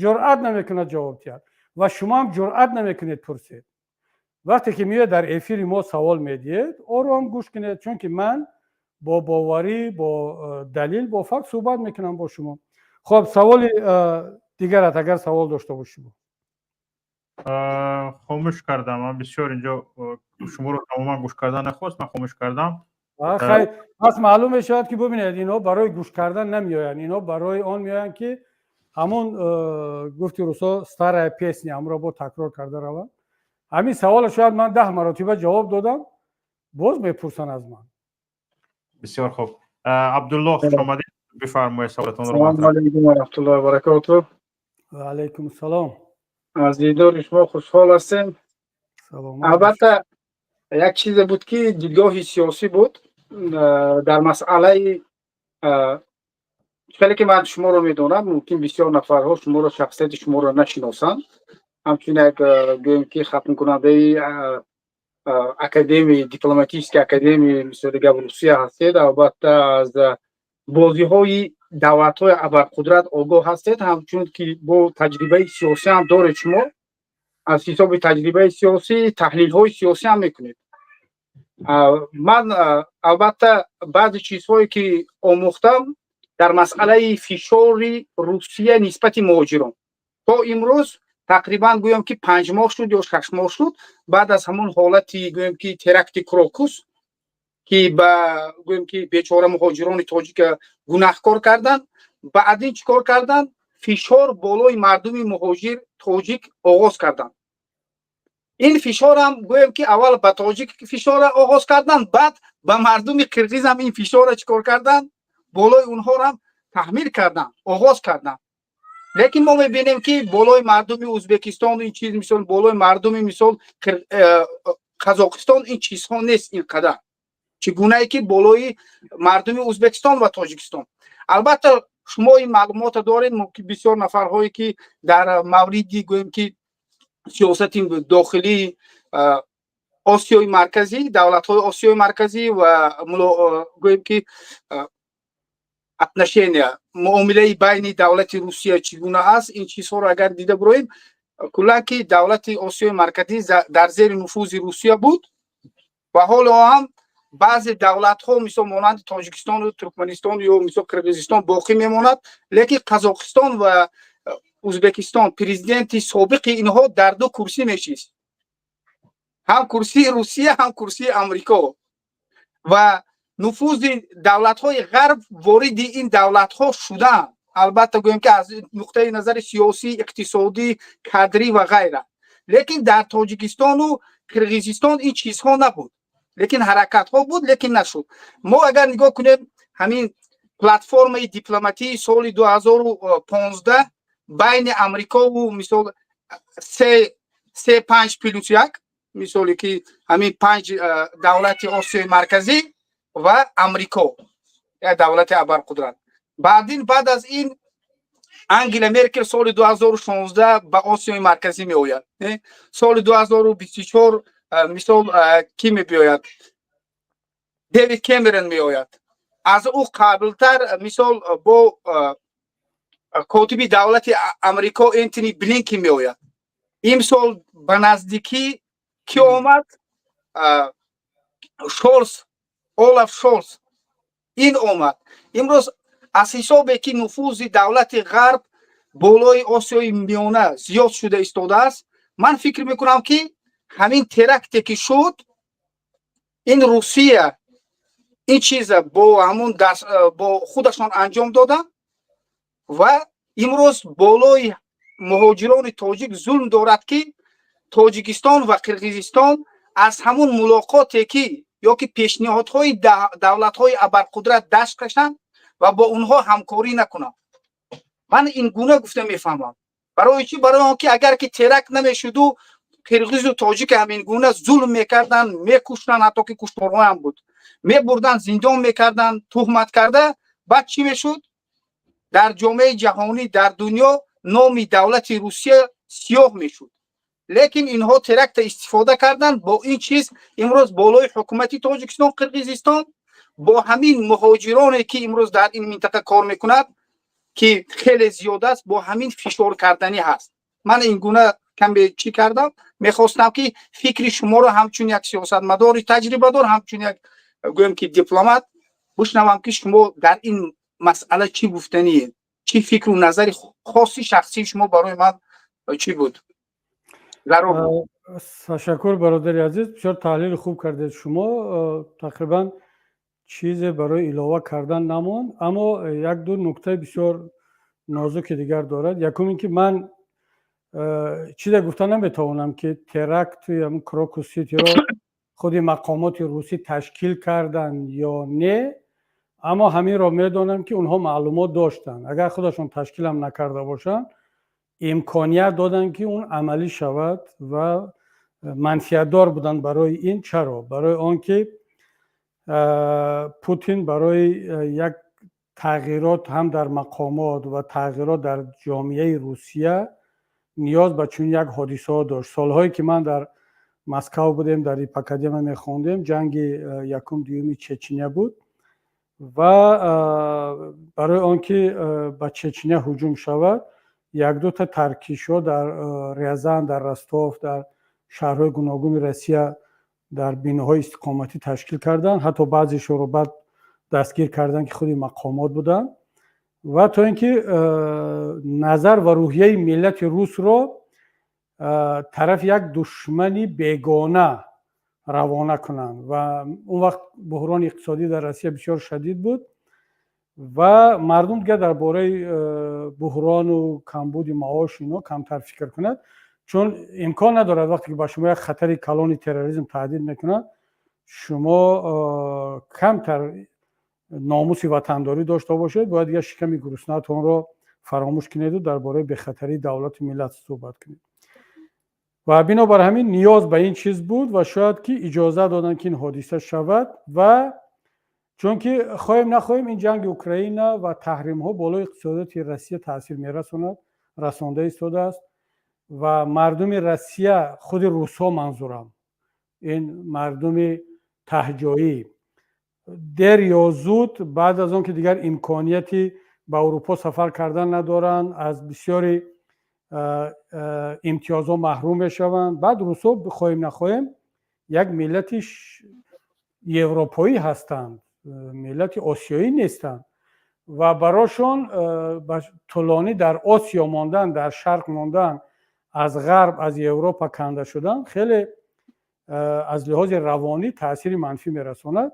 ҷуръат намекунад ҷавоб диҳад. Ва шумо ҳам ҷуръат намекунед пурсед. Вақте ки меоед, дар эфири мо савол медиҳед, ором гӯш кунед, чунки ман бо боварӣ, бо далил, бо факт суҳбат мекунам бо шумо. Хоб, саволи дигарат, агар савол дошта бошӣ. Хомӯш кардам. Ман бисёр инҷо шуморо тамоман гӯш кардан нахост, ман хомӯш кардам. Хай, пас маълум мешавад, ки бубинед, инҳо барои гӯш кардан намеоянд, инҳо барои он меоянд, ки ҳамон гуфти русо, старая песня, ҳамонро бо такрор карда раванд. Ҳамин саволро шояд ман 10 маротиба ҷавоб додам, боз мепурсанд аз ман. Бисёр хуб. Абдулло, хуш омадед, бифармоед саволатонро. Салому алайкум ва раҳматуллоҳи ва баракотуҳ. Ва алайкум ассалом. Аз дидори шумо хушҳол ҳастем. Албатта, як чизе буд, ки дидгоҳи сиёсӣ буд дар масъалаи хеле, ки ман шуморо медонам, мумкин бисёр нафарҳо шуморо, шахсияти шуморо нашиносанд. Ҳамчун як, гӯем ки, хатмкунандаи академии дипломатической академии, мисоли гап, Русия ҳастед, албатта, аз бозиҳои давлатҳои абарқудрат огоҳ ҳастед, ҳамчун ки бо таҷрибаи сиёсӣ ҳам доред. Шумо аз ҳисоби таҷрибаи сиёсӣ таҳлилҳои сиёсӣ ҳам мекунед. Ман, албатта, баъзе чизҳое ки омӯхтам дар масъалаи фишори Русия нисбати муҳоҷирон, то имрӯз тақрибан, гӯям ки, 5 моҳ шуд ё 6 моҳ шуд, баъд аз ҳамон ҳолати, гӯем ки, теракти Крокус, ки ба, гӯем ки, бечора муҳоҷирони тоҷика гунаҳкор карданд, баъдин чӣ кор карданд? Фишор болои мардуми муҳоҷир тоҷик оғоз карданд. Ин фишорам, гӯем ки, аввал ба тоҷик фишора оғоз карданд, баъд ба мардуми қирғизам ин фишора чӣ кор карданд? Болои онҳорам таҳмил карданд, оғоз карданд. Лекин мо мебинем, ки болои мардуми Ӯзбекистон ин чиз, мисол, болои мардуми, мисол, Қазоқистон ин чизҳо нест ин қадар, чӣ гунае ки болои мардуми Ӯзбекистон ва Тоҷикистон. Албатта, шумо ин маълумотро доред. Мумкин бисёр нафарҳое ки дар мавриди, гӯем ки, сиёсати дохилии Осиёи Марказӣ, давлатҳои Осиёи Марказӣ ва, гӯем ки, отношения, муомилаи байни давлати Русия чӣ гуна аст, ин чизҳоро агар дида бироем, куллан ки давлати Осиёи Марказӣ дар зери нуфузи Русия буд ва ҳоло ҳам баъзе давлатҳо, мисол, монанди Тоҷикистону Туркманистон ё, мисол, Қирғизистон боқӣ мемонад. Лекин Қазоқистон ва Ӯзбекистон, президенти собиқи инҳо дар ду курсӣ мешист: ҳам курсии Русия, ҳам курсии Амрико, ва нуфузи давлатҳои ғарб вориди ин давлатҳо шудаанд. Албатта, гӯем ки, аз нуқтаи назари сиёсӣ, иқтисодӣ, кадрӣ ва ғайра. Лекин дар Тоҷикистону Қирғизистон ин чизҳо набуд, лекин ҳаракатҳо буд, лекин нашуд. Мо агар нигоҳ кунем, ҳамин платформаи дипломатии соли 2015 байни Амрикову, мисол, се 5+1, мисоле ки ҳамин панҷ давлати Осиёи Марказӣ ва Амрико, як давлати абарқудрат. Баъдин, баъд аз ин, Ангела Меркел соли 2016 ба Осиёи Марказӣ меояд. Соли 2024, мисол, кӣ мебиёяд? Дэвид Кэмерон меояд. Аз ӯ қаблтар, мисол, бо котиби давлати Амрико Энтони Блинкен меояд. Имсол ба наздикӣ кӣ омад? Шолс, Олаф Шолс ин омад. Имрӯз аз ҳисобе ки нуфузи давлати ғарб болои Осиёи Миёна зиёд шуда истодааст, ман фикр мекунам, ки ҳамин теракте ки шуд, ин Русия ин чиза бо ҳамун даст, бо худашон анҷом доданд ва имрӯз болои муҳоҷирони тоҷик зулм дорад, ки Тоҷикистон ва Қирғизистон аз ҳамун мулоқоте ки ё ки пешниҳодҳои давлатҳои абарқудрат даст кашанд ва бо онҳо ҳамкорӣ накунанд. Ман ин гуна гуфта мефаҳмам. Барои чӣ? Барои он ки агар ки теракт намешуду қирғизу тоҷик ҳамин гуна зулм мекарданд, мекуштанд, ҳатто ки кушторҳоям буд, мебурданд, зиндон мекарданд, туҳмат карда, баъд чӣ мешуд? Дар ҷомеаи ҷаҳонӣ, дар дунё номи давлати Русия сиёҳ мешуд. Лекин инҳо теракта истифода карданд. Бо ин чиз имрӯз болои ҳукумати Тоҷикистон, Қирғизистон бо ҳамин муҳоҷироне ки имрӯз дар ин минтақа кор мекунад, ки хеле зиёд аст, бо ҳамин фишор карданӣ ҳаст. Ман ин гуна каме чӣ кардам, мехостам, ки фикри шуморо ҳамчун як сиёсатмадори таҷрибадор, ҳамчун як, гӯем ки, дипломат бишнавам, ки шумо дар ин масъала чӣ гуфтаниед, чӣ фикру назари хоси шахсии шумо барои ман чӣ буд. Зарур буд. Ташаккур, бародари азиз, бисёр таҳлили хуб кардед шумо. Тақрибан чизе барои илова кардан намонд, аммо як ду нуктаи бисёр нозуки дигар дорад. Якум ин ки ман чизе гуфта наметавонам, ки теракти ҳамн Крокус Ситиро худи мақомоти русӣ ташкил карданд ё не, аммо ҳаминро медонам, ки онҳо маълумот доштанд. Агар худашон ташкилам накарда бошанд, имконият доданд, ки он амалӣ шавад, ва манфиатдор буданд барои ин. Чаро? Барои он ки Путин барои як тағйирот ҳам дар мақомот ва тағйирот дар ҷомеаи Русия ниёз ба чунин як ҳодисаҳо дошт. Солҳое ки ман дар Москав будем, дар Ипакадемия мехондем, ҷанги якум дуюми Чечня буд ва барои он ки ба Чечня ҳуҷум шавад, якдута таркишҳо дар Рязан, дар Ростов, дар шаҳрҳои гуногуни Россия дар биноҳои истиқоматӣ ташкил карданд. Ҳатто баъзешонро баъд дастгир карданд, ки худи мақомот буданд, ва то ин ки назар ва рӯҳияи миллати русро тарафи як душмани бегона равона кунанд. Ва он вақт буҳрони иқтисодӣ дар Россия бисёр шадид буд ва мардум дигар дар бораи буҳрону камбуди маош ино камтар фикр кунад, чун имкон надорад, вақте ки ба шумо як хатари калони терроризм таҳдид мекунад, шумо камтар номуси ватандорӣ дошта бошед, бояд дигар шиками гуруснаатонро фаромӯш кунеду дар бораи бехатарии давлату миллат суҳбат кунед. Ва бинобар ҳамин ниёз ба ин чиз буд ва шояд ки иҷоза доданд, ки ин ҳодиса шавад. Ва чунки хоҳем нахоҳем, ин ҷанги Украина ва таҳримҳо болои иқтисодиёти Россия таъсир мерасонад, расонда истодааст. Ва мардуми Россия, худи русҳо манзурам, ин мардуми таҳҷоӣ, дер ё зуд, баъд аз он ки дигар имконияти ба Аврупо сафар кардан надоранд, аз бисёри имтиёзҳо маҳрум мешаванд. Баъд русҳо, хоҳем нахоҳем, як миллати европоӣ ҳастанд, миллати осиёӣ нестанд ва барошон тӯлонӣ дар Осиё мондан, дар Шарқ мондан, аз Ғарб, аз Европа канда шудан хеле аз лиҳози равонӣ таъсири манфӣ мерасонад.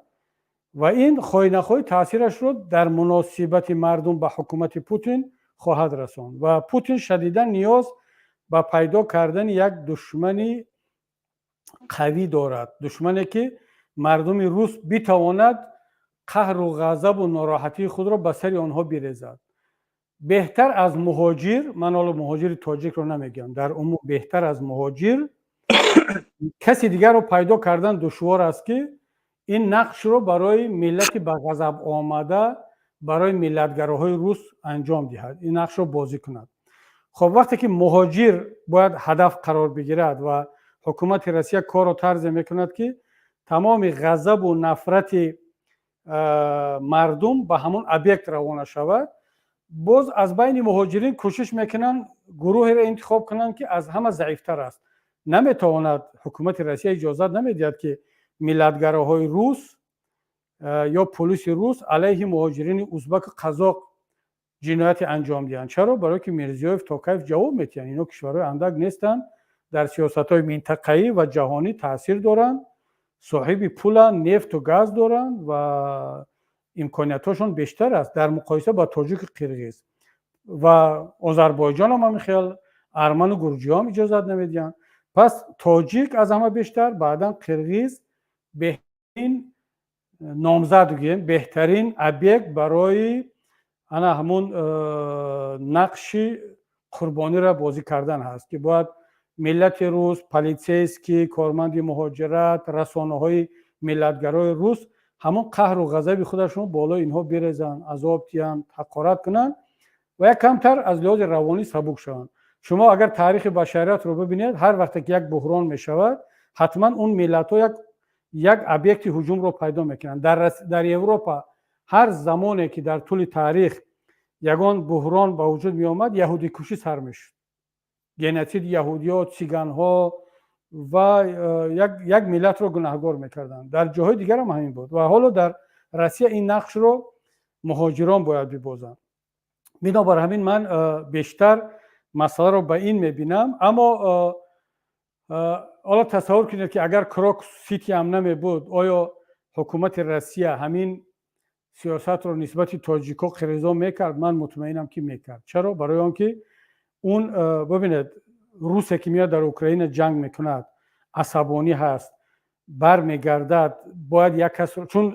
Ва ин хоҳӣ нахоҳӣ таъсирашро дар муносибати мардум ба ҳукумати Путин хоҳад расонд. Ва Путин шадидан ниёз ба пайдо кардани як душмани қавӣ дорад, душмане ки мардуми рус битавонад қаҳру ғазабу нороҳатии худро ба сари онҳо бирезад. Беҳтар аз муҳоҷир, ман ҳоло муҳоҷири тоҷикро намегӯям, дар умум беҳтар аз муҳоҷир каси дигарро пайдо кардан душвор аст, ки ин нақшро барои миллати ба ғазаб омада, барои миллатгароҳои рус анҷом диҳад, ин нақшро бозӣ кунад. Хоб, вақте ки муҳоҷир бояд ҳадаф қарор бигирад ва ҳукумати Россия корро тарзе мекунад, ки тамоми ғазабу нафрати мардум ба ҳамон объект равона шавад, боз аз байни муҳоҷирин кӯшиш мекунанд гурӯҳеро интихоб кунанд, ки аз ҳама заифтар аст. Наметавонад, ҳукумати Россия иҷозат намедиҳад, ки миллатгароҳои рус ё полиси рус алайҳи муҳоҷирини узбаку қазоқ ҷинояте анҷом диҳанд. Чаро? Барое ки Мирзиёев, Токаев ҷавоб метиҳанд. Ино кишварҳои андак нестанд, дар сиёсатҳои минтақаӣ ва ҷаҳонӣ таъсир доранд, соҳиби пуланд, нефту газ доранд ва имкониятҳошон бештар аст дар муқоиса ба тоҷику қирғиз. Ва Озарбойҷон ҳам ҳамин хел, арману гурҷиҳам иҷозат намедиҳанд. Пас тоҷик аз ҳама бештар, баъдан қирғиз беҳтарин номзад гӯем, беҳтарин объект барои ана ҳамун нақши қурбониро бозӣ кардан ҳаст, ки бояд миллати рус, полицейский, корманди муҳоҷират, расонаҳои миллатгарои рус ҳамон қаҳру ғазаби худашон болои инҳо бирезанд, азоб диҳанд, ҳақорат кунанд ва як камтар аз лиҳози равонӣ сабук шаванд. Шумо агар таърихи башариятро бибинед, ҳар вақте ки як буҳрон мешавад, ҳатман он миллатҳо як объекти ҳуҷумро пайдо мекунанд. Дар Европа ҳар замоне ки дар тӯли таърих ягон буҳрон ба вуҷуд меомад, яҳудикушӣ сар мешуд, геноциди яҳудиё, сиганҳо ва як миллатро гунаҳгор мекарданд. Дар ҷоҳои дигарам ҳамин буд ва ҳоло дар Россия ин нақшро муҳоҷирон бояд бибозанд. Бинобар ҳамин ман бештар масъаларо ба ин мебинам, аммо Ҳоло тасаввур кунед, ки агар Крокус Сити ҳам намебуд, оё ҳукумати Россия ҳамин сиёсатро нисбати тоҷико, қирғизо мекард? Ман мутмаинам, ки мекард. Чаро? Барои он ки он, бибинед, русе ки меояд, дар Украина ҷанг мекунад, асабонӣ ҳаст, бармегардад, бояд як кас, чун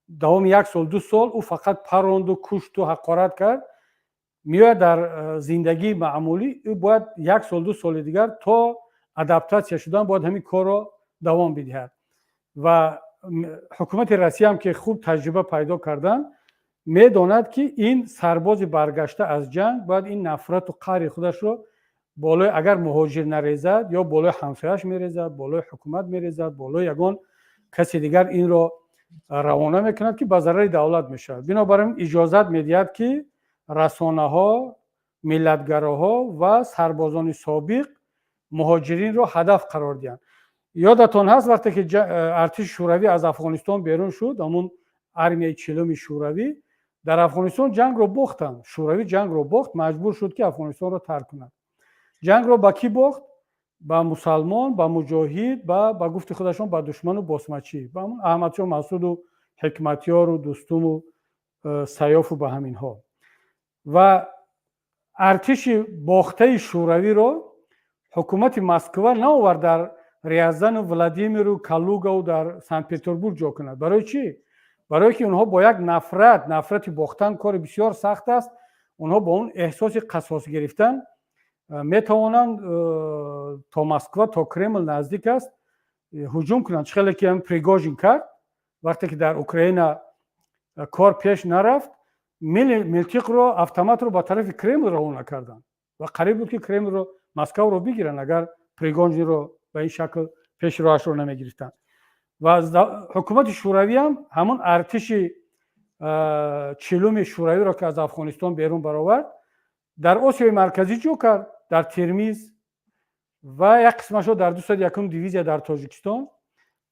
давоми як сол, 2 сол ӯ фақат паронду, кушту, ҳақорат кард, меояд дар зиндагии маъмулӣ, ӯ бояд як сол, 2 соли дигар то адаптатсия шудан бояд ҳамин корро давом бидиҳад. Ва ҳукумати Россияам, ки хуб таҷриба пайдо кардан, медонад, ки ин сарбози баргашта аз ҷанг бояд ин нафрату қаҳри худашро болои, агар муҳоҷир нарезад, ё болои ҳамсояш мерезад, болои ҳукумат мерезад, болои ягон каси дигар инро равона мекунад, ки ба зарари давлат мешавад. Бинобар ин иҷозат медиҳад, ки расонаҳо, миллатгароҳо ва сарбозони собиқ муҳоҷиринро ҳадаф қарор диҳанд. Ёдатон ҳаст, вақте ки артиши Шӯравӣ аз Афғонистон берун шуд, ҳамун армияи 40-уми Шӯравӣ дар Афғонистон ҷангро бохтанд. Шӯравӣ ҷангро бохт, маҷбур шуд, ки Афғонистонро тарк кунад. Ҷангро ба кӣ бохт? Ба мусалмон, ба муҷоҳид, ба гуфти худашон, ба душману босмачӣ, ба ҳамун Аҳмадшоҳ Масуду, Ҳикматёру, Дустуму, Саёфу, ба ҳаминҳо. Ва артиши бохтаи Шӯравиро ҳукумати Москва наовард дар Рязану, Владимиру, Калугаву дар Санкт Петербург ҷо кунад. Барои чӣ? Барое ки онҳо бо як нафрат, нафрати бохтан кори бисёр сахт аст, онҳо бо он эҳсоси қасос гирифтан метавонанд то Москва, то Кремл наздик аст, ҳуҷум кунанд. Чӣ хеле ки ҳам Пригожин кард, вақте ки дар Украина кор пеш нарафт, милтиқро, автоматро ба тарафи Кремл равона карданд ва қариб буд, ки Кремлро, Москваро бигиранд, агар Пригожинро ба ин шакл пеши роҳашро намегирифтанд. Ва ҳукумати Шӯравиам ҳамон артиши 40-уми Шӯравиро, ки аз Афғонистон берун баровард, дар Осиёи Марказӣ ҷо кард, дар Термиз ва як қисмашро дар 201-ум дивизия дар Тоҷикистон,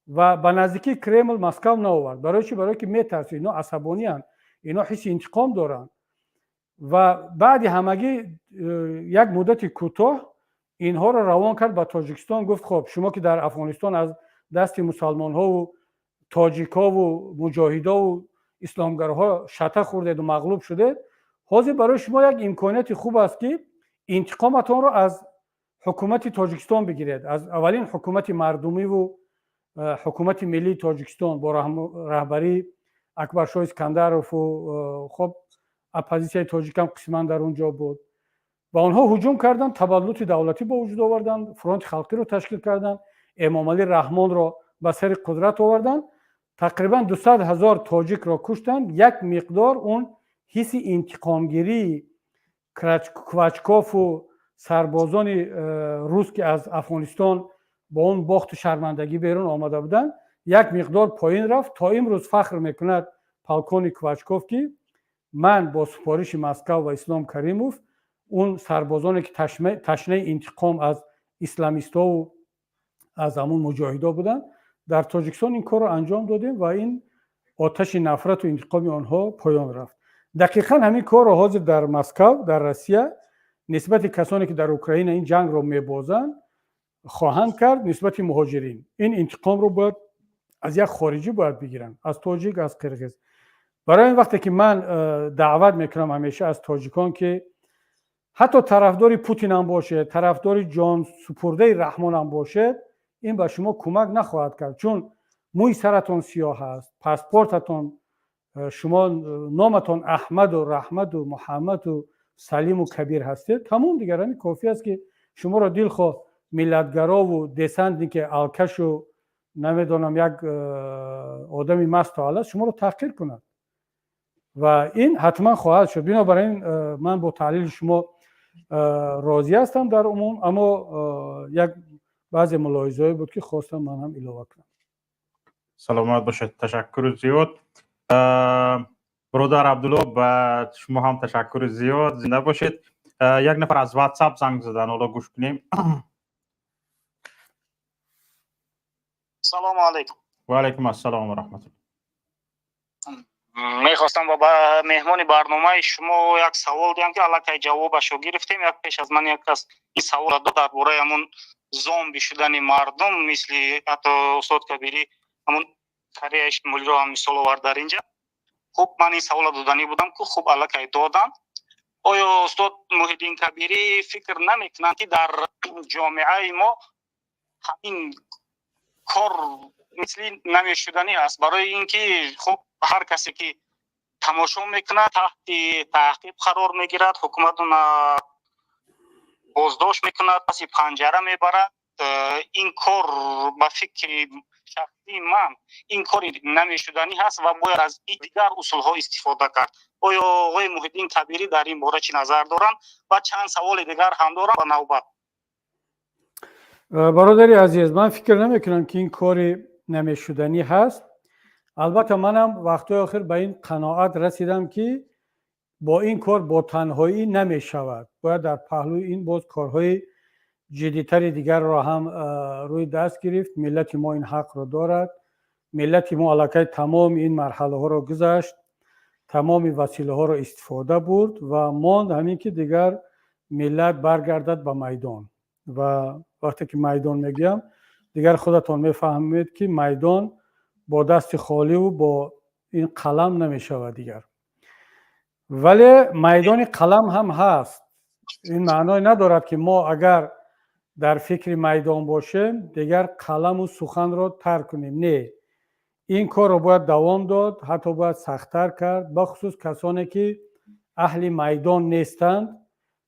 ва ба наздикии Кремл, Москав наовард. Барои чӣ? Барое ки метарсид, ино асабониянд, ино ҳисси интиқом доранд. Ва баъди ҳамагӣ як муддати кӯтоҳ инҳоро равон кард ба Тоҷикистон. Гуфт: «Хоб, шумо ки дар Афғонистон аз дасти мусалмонҳову тоҷикҳову муҷоҳидову исломгарҳо шата хӯрдеду мағлуб шудед, ҳозир барои шумо як имконияти хуб аст, ки интиқоматонро аз ҳукумати Тоҷикистон бигиред, аз аввалин ҳукумати мардумиву ҳукумати миллии Тоҷикистон бо раҳбарии Акбаршоҳ Искандарову». Хоб, оппозитсияи тоҷикам қисман дар он ҷо буд ва онҳо ҳуҷум карданд, табаллути давлатӣ ба вуҷуд оварданд, Фронти халқиро ташкил карданд, Эмомалӣ Раҳмонро ба сари қудрат оварданд, тақрибан 200 000 тоҷикро куштанд. Як миқдор он ҳисси интиқомгирии Квачкову сарбозони рус, ки аз Афғонистон бо он бохту шармандагӣ берун омада буданд, як миқдор поин рафт. То имрӯз фахр мекунад полковник Квачков, ки ман бо супориши Москав ва Ислом Каримов он сарбозоне, ки ташнаи интиқом аз исламистову аз ҳамун муҷоҳидо буданд, дар Тоҷикистон ин корро анҷом додем ва ин оташи нафрату интиқоми онҳо поён рафт. Дақиқан ҳамин корро ҳозир дар Москав, дар Россия нисбати касоне, ки дар Украина ин ҷангро мебозанд, хоҳанд кард. Нисбати муҳоҷирин ин интиқомро бояд аз як хориҷӣ бояд бигиранд, аз тоҷик, аз қирғиз. Барои ин вақте ки ман даъват мекунам ҳамеша аз тоҷикон, ки ҳатто тарафдори Путинам бошед, тарафдори ҷонсупурдаи Раҳмонам бошед, ин ба шумо кӯмак нахоҳад кард, чун мӯи саратон сиёҳ аст, паспортатон, шумо номатон Аҳмаду, Раҳмаду, Муҳаммаду, Салиму, Кабир ҳастед, тамом, дигар ҳамин кофӣ аст, ки шуморо дилхоҳ миллатгарову десантнике, алкашу, намедонам, як одами масту аласт шуморо таҳқир кунад ва ин ҳатман хоҳад шуд. Бинобар ин ман бо таҳлили шумо розӣ ҳастам дар умум, аммо як баъзе мулоҳизаҳое буд, ки хостам ман ҳам илова кунам. Саломат бошед, ташаккури зиёд. Бародар Абдулло, ба шумо ҳам ташаккури зиёд, зинда бошед. Як нафар аз Ватсап занг задан, ҳоло гӯш кунем. Салому алайкум. Ва алайкум ассалом ва раҳматулло. Мехостам ба меҳмони барномаи шумо як савол диҳам, ки аллакай ҷавобашро гирифтем. Як пеш аз ман як кас ин саволро дод дар бораи ҳамун Зомби шудани мардум, мисли ҳатто устод Кабирӣ ҳамун Кореяи Шимолиро ҳам мисол овард дар инҷа. Хуб, ман ин савола доданӣ будам, ку хуб, аллакай додам. Оё устод Муҳиддин Кабирӣ фикр намекунанд, ки дар ҷомеаи мо ҳамин кор мисли намешуданӣ аст, барои ин ки хуб, ҳар касе ки тамошо мекунад, таҳти таъқиб қарор мегирад, ҳукумат уна боздошт мекунад, паси панҷара мебарад? Ин кор, ба фикри шахсии ман, ин кори намешуданӣ ҳаст ва бояд аз дигар усулҳо истифода кард. Оё оғои Муҳиддин Кабирӣ дар ин бора чӣ назар доранд? Ва чанд саволи дигар ҳам дорам ба навбат. Бародари азиз, ман фикр намекунам, ки ин кори намешуданӣ ҳаст. Албатта, манам вақтҳои охир ба ин қаноат расидам, ки бо ин кор бо танҳоӣ намешавад, бояд дар паҳлӯи ин боз корҳои ҷиддитари дигарро ҳам рӯи даст гирифт. Миллати мо ин ҳақро дорад. Миллати мо аллакай тамоми ин марҳалаҳоро гузашт, тамоми василаҳоро истифода бурд ва монд ҳамин, ки дигар миллат баргардад ба майдон. Ва вақте ки майдон мегӯям, дигар худатон мефаҳмед, ки майдон бо дасти холиву бо ин қалам намешавад дигар. Вале майдони қалам ҳам ҳаст. Ин маъное надорад, ки мо агар дар фикри майдон бошем, дигар қаламу суханро тарк кунем. Не, ин корро бояд давом дод, ҳатто бояд сахттар кард. Бахусус касоне ки аҳли майдон нестанд,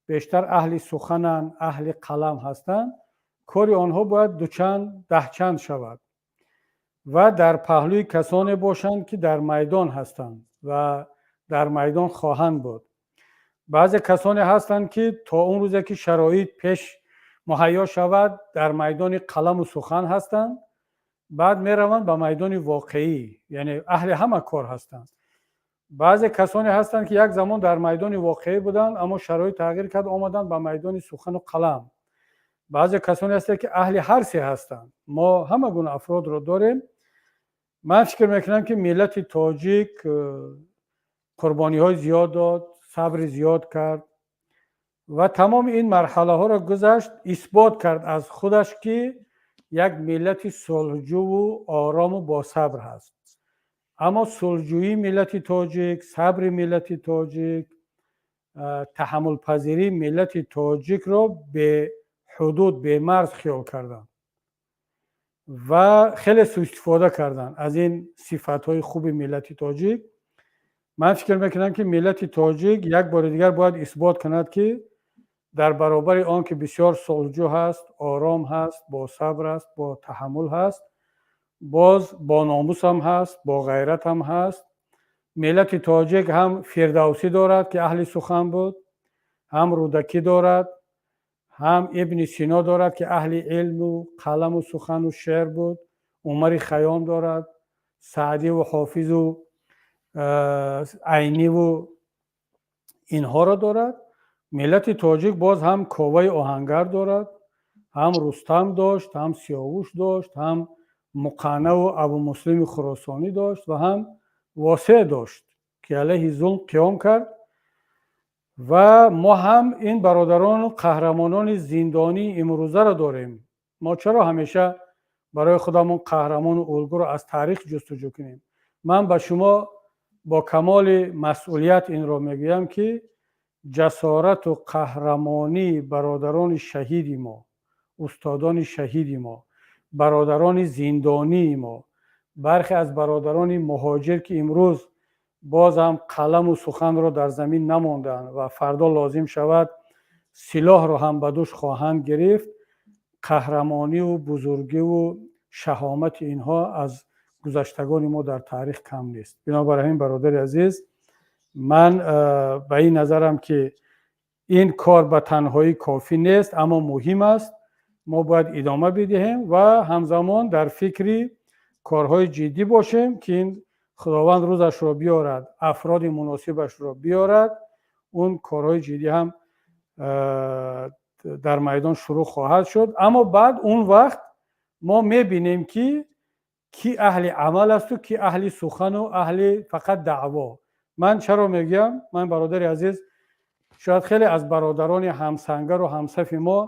бештар аҳли сухананд, аҳли қалам ҳастанд, кори онҳо бояд дучанд, даҳчанд шавад ва дар паҳлӯи касоне бошанд, ки дар майдон ҳастанд ва дар майдон хоҳанд буд. Баъзе касоне ҳастанд, ки то он рӯзе ки шароит пеш муҳайё шавад, дар майдони қаламу сухан ҳастанд, баъд мераванд ба майдони воқеӣ, яъне аҳли ҳама кор ҳастанд. Баъзе касоне ҳастанд, ки як замон дар майдони воқеӣ буданд, аммо шароит тағйир кард, омаданд ба майдони сухану қалам. Баъзе касоне ҳастанд, ки аҳли ҳар се ҳастанд. Мо ҳама гуна афродро дорем. Ман фикр мекунам, ки миллати тоҷик қурбониҳои зиёд дод, сабри зиёд кард ва тамоми ин марҳалаҳоро гузашт, исбот кард аз худаш, ки як миллати сулҳҷӯву орому босабр ҳаст. Аммо сулҳҷӯии миллати тоҷик, сабри миллати тоҷик, таҳаммулпазирии миллати тоҷикро беҳудуд, бемарз хиёл карданд ва хеле суистифода карданд аз ин сифатҳои хуби миллати тоҷик. Ман фикр мекунам, ки миллати тоҷик як бори дигар бояд исбот кунад, ки дар баробари он ки бисёр сулҳҷӯ ҳаст, ором ҳаст, босабр аст, бо таҳаммул ҳаст, боз бо номусам ҳаст, бо ғайратам ҳаст. Миллати тоҷик ҳам Фирдавсӣ дорад, ки аҳли сухан буд, ҳам Рӯдакӣ дорад, ҳам Ибни Сино дорад, ки аҳли илму қаламу сухану шеър буд, Умари Хайём дорад, Саъдиву Ҳофизу Айниву инҳоро дорад. Миллати тоҷик боз ҳам Коваи Оҳангар дорад, ҳам Рустам дошт, ҳам Сиёвуш дошт, ҳам Муқаннаву Абумуслими Хуросонӣ дошт ва ҳам Восеъ дошт, ки алайҳи зулм қиём кард. Ва мо ҳам ин бародарону қаҳрамонони зиндонии имрӯзаро дорем. Мо чаро ҳамеша барои худамон қаҳрамону улгуро аз таърих ҷустуҷӯ кунем? Ман ба шумо бо камоли масъулият инро мегӯям, ки ҷасорату қаҳрамонии бародарони шаҳиди мо, устодони шаҳиди мо, бародарони зиндонии мо, бархе аз бародарони муҳоҷир, ки имрӯз боз ҳам қаламу суханро дар замин намонданд ва фардо лозим шавад, силоҳро ҳам ба дӯш хоҳанд гирифт, қаҳрамониву бузургиву шаҳомати инҳо аз гузаштагони мо дар таърих кам нест. Бинобар ҳамин, бародари азиз, ман ба ин назарам, ки ин кор ба танҳоӣ кофӣ нест, аммо муҳим аст. Мо бояд идома бидиҳем ва ҳамзамон дар фикри корҳои ҷиддӣ бошем, ки ин Худованд рӯзашро биёрад, афроди муносибашро биёрад, он корҳои ҷиддӣ ҳам дар майдон шурӯъ хоҳад шуд. Аммо баъд он вақт мо мебинем, ки кӣ аҳли амал асту кӣ аҳли сухану аҳли фақат даъво. Ман чаро мегӯям? Ман, бародари азиз, шояд хеле аз бародарони ҳамсангару ҳамсафи мо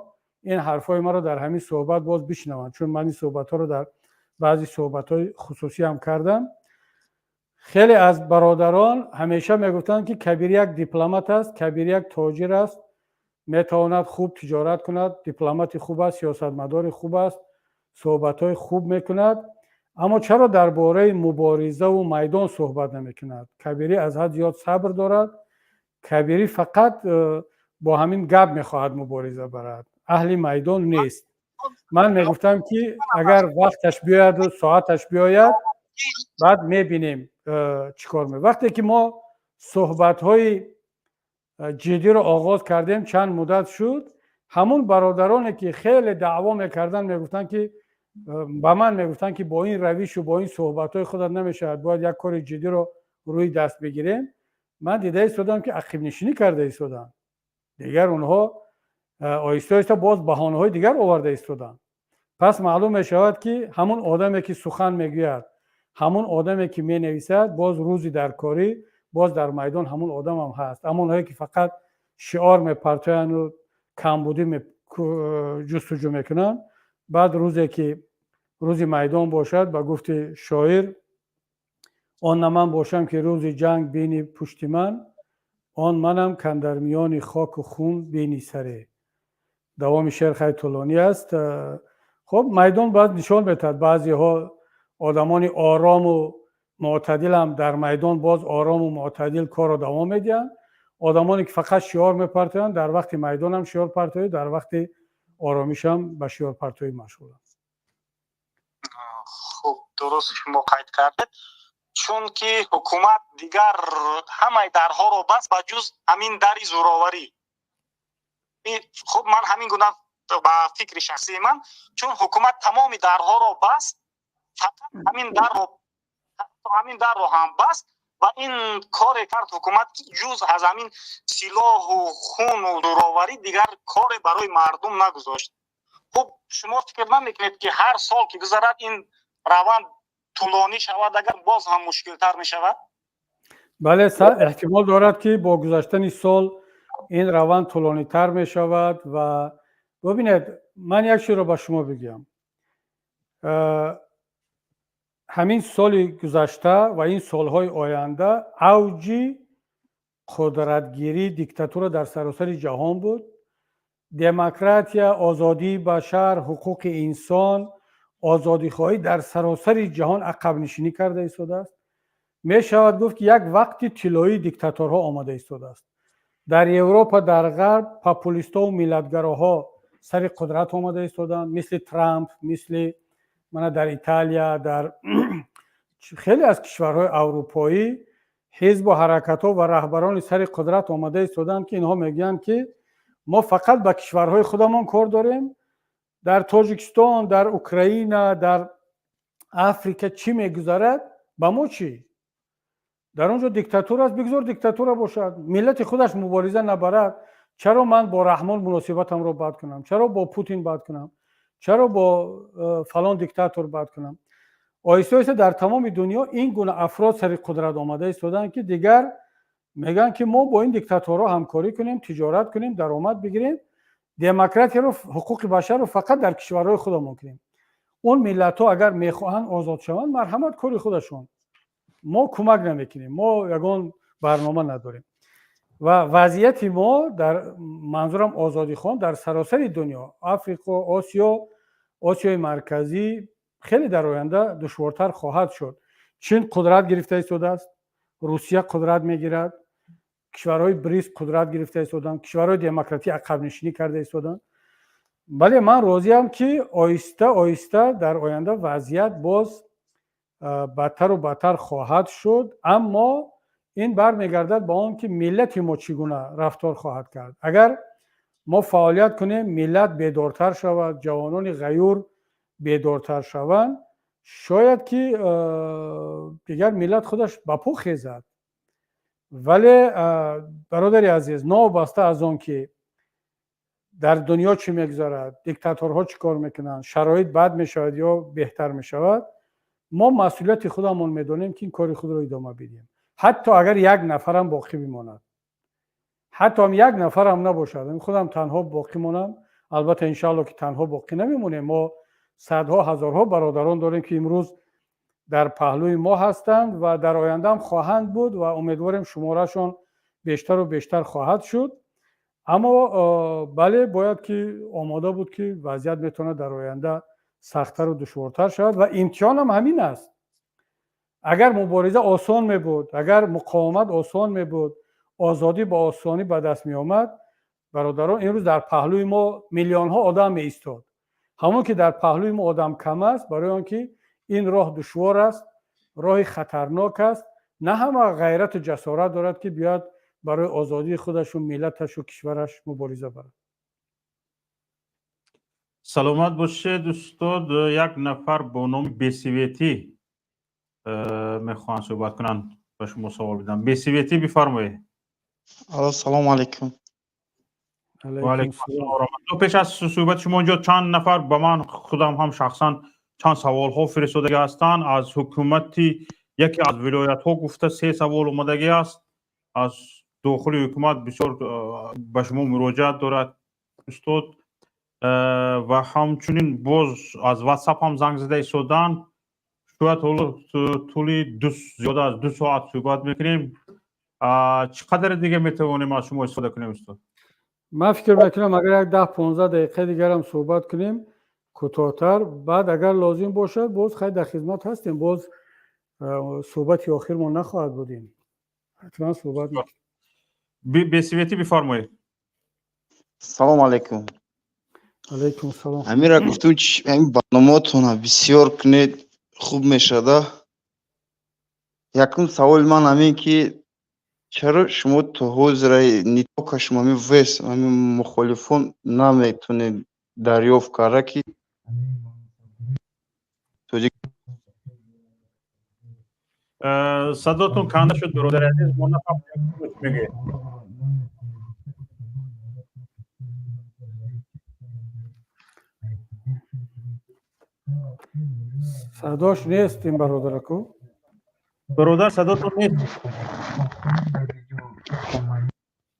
Ин ҳарфҳои маро дар ҳамин суҳбат боз бишнаванд, чун ман ин суҳбатҳоро дар баъзе суҳбатҳои хусусӣ ҳам кардам. Хеле аз бародарон ҳамеша мегуфтанд, ки Кабир як дипломат аст, Кабир як тоҷир аст, метавонад хуб тиҷорат кунад, дипломати хуб аст, сиёсатмадори хуб аст, суҳбатҳои хуб мекунад, аммо чаро дар бораи муборизаву майдон суҳбат намекунад? Кабирӣ аз ҳад зиёд сабр дорад, Кабирӣ фақат бо ҳамин гап мехоҳад мубориза барад, аҳли майдон нест. Ман мегуфтам, ки агар вақташ биёяду соаташ биёяд, баъд мебинем, чӣ кор. Вақте ки мо суҳбатҳои ҷиддиро оғоз кардем, чанд муддат шуд, ҳамун бародароне, ки хеле даъво мекарданд, мегуфтанд, ки ба ман мегуфтанд, ки бо ин равишу бо ин суҳбатҳои худат намешавад, бояд як кори ҷиддиро рӯи даст бигирем. Ман дида истодам, ки ақибнишинӣ карда истоданд. Дигар онҳо оҳиста оҳиста боз баҳонаҳои дигар оварда истоданд. Пас маълум мешавад, ки ҳамун одаме, ки сухан мегӯяд, ҳамун одаме, ки менависад, боз рӯзи даркорӣ боз дар майдон ҳамун одамам ҳаст. Аммо онҳое, ки фақат шиор мепартоянду камбудӣ ҷустуҷӯ мекунанд, баъд рӯзе ки рӯзи майдон бошад, ба гуфти шоир: «Он на ман бошам, ки рӯзи ҷанг бини пушти ман, он манам, кан дар миёни хоку хун бини саре». Давоми шеър хеле тӯлонӣ аст. Хуб, майдон бояд нишон метаҳад. Баъзеҳо одамони орому мӯътадилам дар майдон боз орому мӯътадил корро давом медиҳанд. Одамоне, ки фақат шиор мепартоянд, дар вақти майдонам шиор партоӣ, дар вақти оромишам ба шиорпартоӣ машғуланд. Хуб, дуруст шумо қайд кардед, чунки ҳукумат дигар ҳамаи дарҳоро баст, ба ҷуз ҳамин дари зӯроварӣ. Хуб, ман ҳамин гуна ба фикри шахсии ман, чун ҳукумат тамоми дарҳоро баст, фақат ҳамин дарро ҳам баст ва ин коре кард ҳукумат, ки ҷуз аз ҳамин силоҳу хуну зӯроварӣ дигар коре барои мардум нагузошт. Хуб, шумо фикр намекунед, ки ҳар сол ки гузарад, ин раванд тӯлонӣ шавад, агар боз ҳам мушкилтар мешавад? Бале, эҳтимол дорад, ки бо гузаштани сол ин раванд тӯлонитар мешавад. Ва бубинед, ман як чизро ба шумо бигӯям. Ҳамин соли гузашта ва ин солҳои оянда авҷи қудратгирии диктатура дар саросари ҷаҳон буд. Демократия, озодии башар, ҳуқуқи инсон, озодихоҳӣ дар саросари ҷаҳон ақабнишинӣ карда истодааст. Мешавад гуфт, ки як вақти тиллоии диктаторҳо омада истодааст. Дар Европа, дар Ғарб популистову миллатгароҳо сари қудрат омада истодаанд, мисли Трамп, мисли мана дар Италия, дар хеле аз кишварҳои аврупоӣ ҳизбу ҳаракатҳо ва раҳбарони сари қудрат омада истодаанд, ки инҳо мегӯянд, ки мо фақат ба кишварҳои худамон кор дорем, дар Тоҷикистон, дар Украина, дар Африка чӣ мегузарад, ба мо чӣ? Дар он ҷо диктатура аст, бигзор диктатура бошад, миллати худаш мубориза набарад, чаро ман бо Раҳмон муносибатамро бад кунам? Чаро бо Путин бад кунам? Чаро бо фалон диктатор бад кунам? Оҳиста оҳиста дар тамоми дунё ин гуна афрод сари қудрат омада истодаанд, ки дигар мегӯянд, ки мо бо ин диктаторҳо ҳамкорӣ кунем, тиҷорат кунем, даромад бигирем, демократияро, ҳуқуқи башарро фақат дар кишварҳои худамон кунем. Он миллатҳо агар мехоҳанд озод шаванд, марҳамат, кори худашон, мо кӯмак намекунем, мо ягон барнома надорем. Ва вазъияти мо, дар манзурам озодихоҳон дар саросари дунё, Африқо, Осиё, Осиёи Марказӣ, хеле дар оянда душвортар хоҳад шуд. Чин қудрат гирифта истодааст, Русия қудрат мегирад, кишварҳои БРИКС қудрат гирифта истоданд, кишварҳои демократӣ ақабнишинӣ карда истоданд. Бале, ман розиам, ки оҳиста оҳиста дар оянда вазъият боз бадтару бадтар хоҳад шуд, аммо ин бармегардад ба он, ки миллати мо чӣ гуна рафтор хоҳад кард. Агар мо фаъолият кунем, миллат бедортар шавад, ҷавонони ғаюр бедортар шаванд, шояд ки дигар миллат худаш ба по хезад. Вале, бародари азиз, новобаста аз он ки дар дунё чӣ мегузарад, диктаторҳо чӣ кор мекунанд, шароит бад мешавад ё беҳтар мешавад, мо масъулияти худамон медонем, ки ин кори худро идома бидиҳем. Ҳатто агар як нафарам боқӣ бимонад, ҳатто ҳам як нафарам набошад, худам танҳо боқӣ монам. Албатта, иншаалло, ки танҳо боқӣ намемонем. Мо садҳо, ҳазорҳо бародарон дорем, ки имрӯз дар паҳлӯи мо ҳастанд ва дар оянда ҳам хоҳанд буд ва умедворем, шуморашон бештару бештар хоҳад шуд. Аммо бале, бояд ки омода буд, ки вазъият метавонад дар оянда сахттару душвортар шавад ва имтиҳонам ҳамин аст. Агар мубориза осон мебуд, агар муқовимат осон мебуд, озодӣ ба осонӣ ба даст меомад, бародарон, имрӯз дар паҳлӯи мо миллионҳо одам меистод. Ҳамон ки дар паҳлӯи мо одам кам аст, барои он ки ин роҳ душвор аст, роҳи хатарнок аст. На ҳама ғайрату ҷасорат дорад, ки биёяд барои озодии худашу миллаташу кишвараш мубориза барад. Саломат бошед, устод. Як нафар бо номи Бесиветӣ мехоҳанд суҳбат кунанд, ба шумо савол бидам. Бесиветӣ, бифармоед. Алло, салому алайкум. Пеш аз суҳбати шумо инҷо чанд нафар ба ман, худам ҳам шахсан чанд саволҳо фиристодагӣ ҳастанд. Аз ҳукумати яке аз вилоятҳо гуфта се савол омадагӣ аст. Аз дохили ҳукумат бисёр ба шумо муроҷиат дорад, устод, ва ҳамчунин боз аз Ватсап ҳам занг зада истоданд. Шояд ҳоло тӯли зиёда аз 2 соат суҳбат мекунем. Чӣ қадаре дига метавонем аз шумо истифода кунем, устод? Ман фикр мекунам, агар як 10-15 дақиқа дигарам суҳбат кунем кӯтоҳтар, баъд агар лозим бошад, боз хай дар хизмат ҳастем. Боз суҳбати охирмон нахоҳад буд ин, ҳатман суҳбат мекунем. Бесиветӣ, бифармоед. Салому алайкум. Алайкум салом. Ҳамира гуфтум, ҳамин барномаотона бисёр кунед, хуб мешада. Якум саволи ман ҳамин, ки чаро шумо то ҳозира не только шумо, ҳамин вес, ҳамин мухолифон наметонед дарёфт карда, ки тоҷик Садотон канда шуд, бародари азиз, мо нафаҳмидем, мегӯед. Садош нест ин бародараку. Бародар, садотон нест.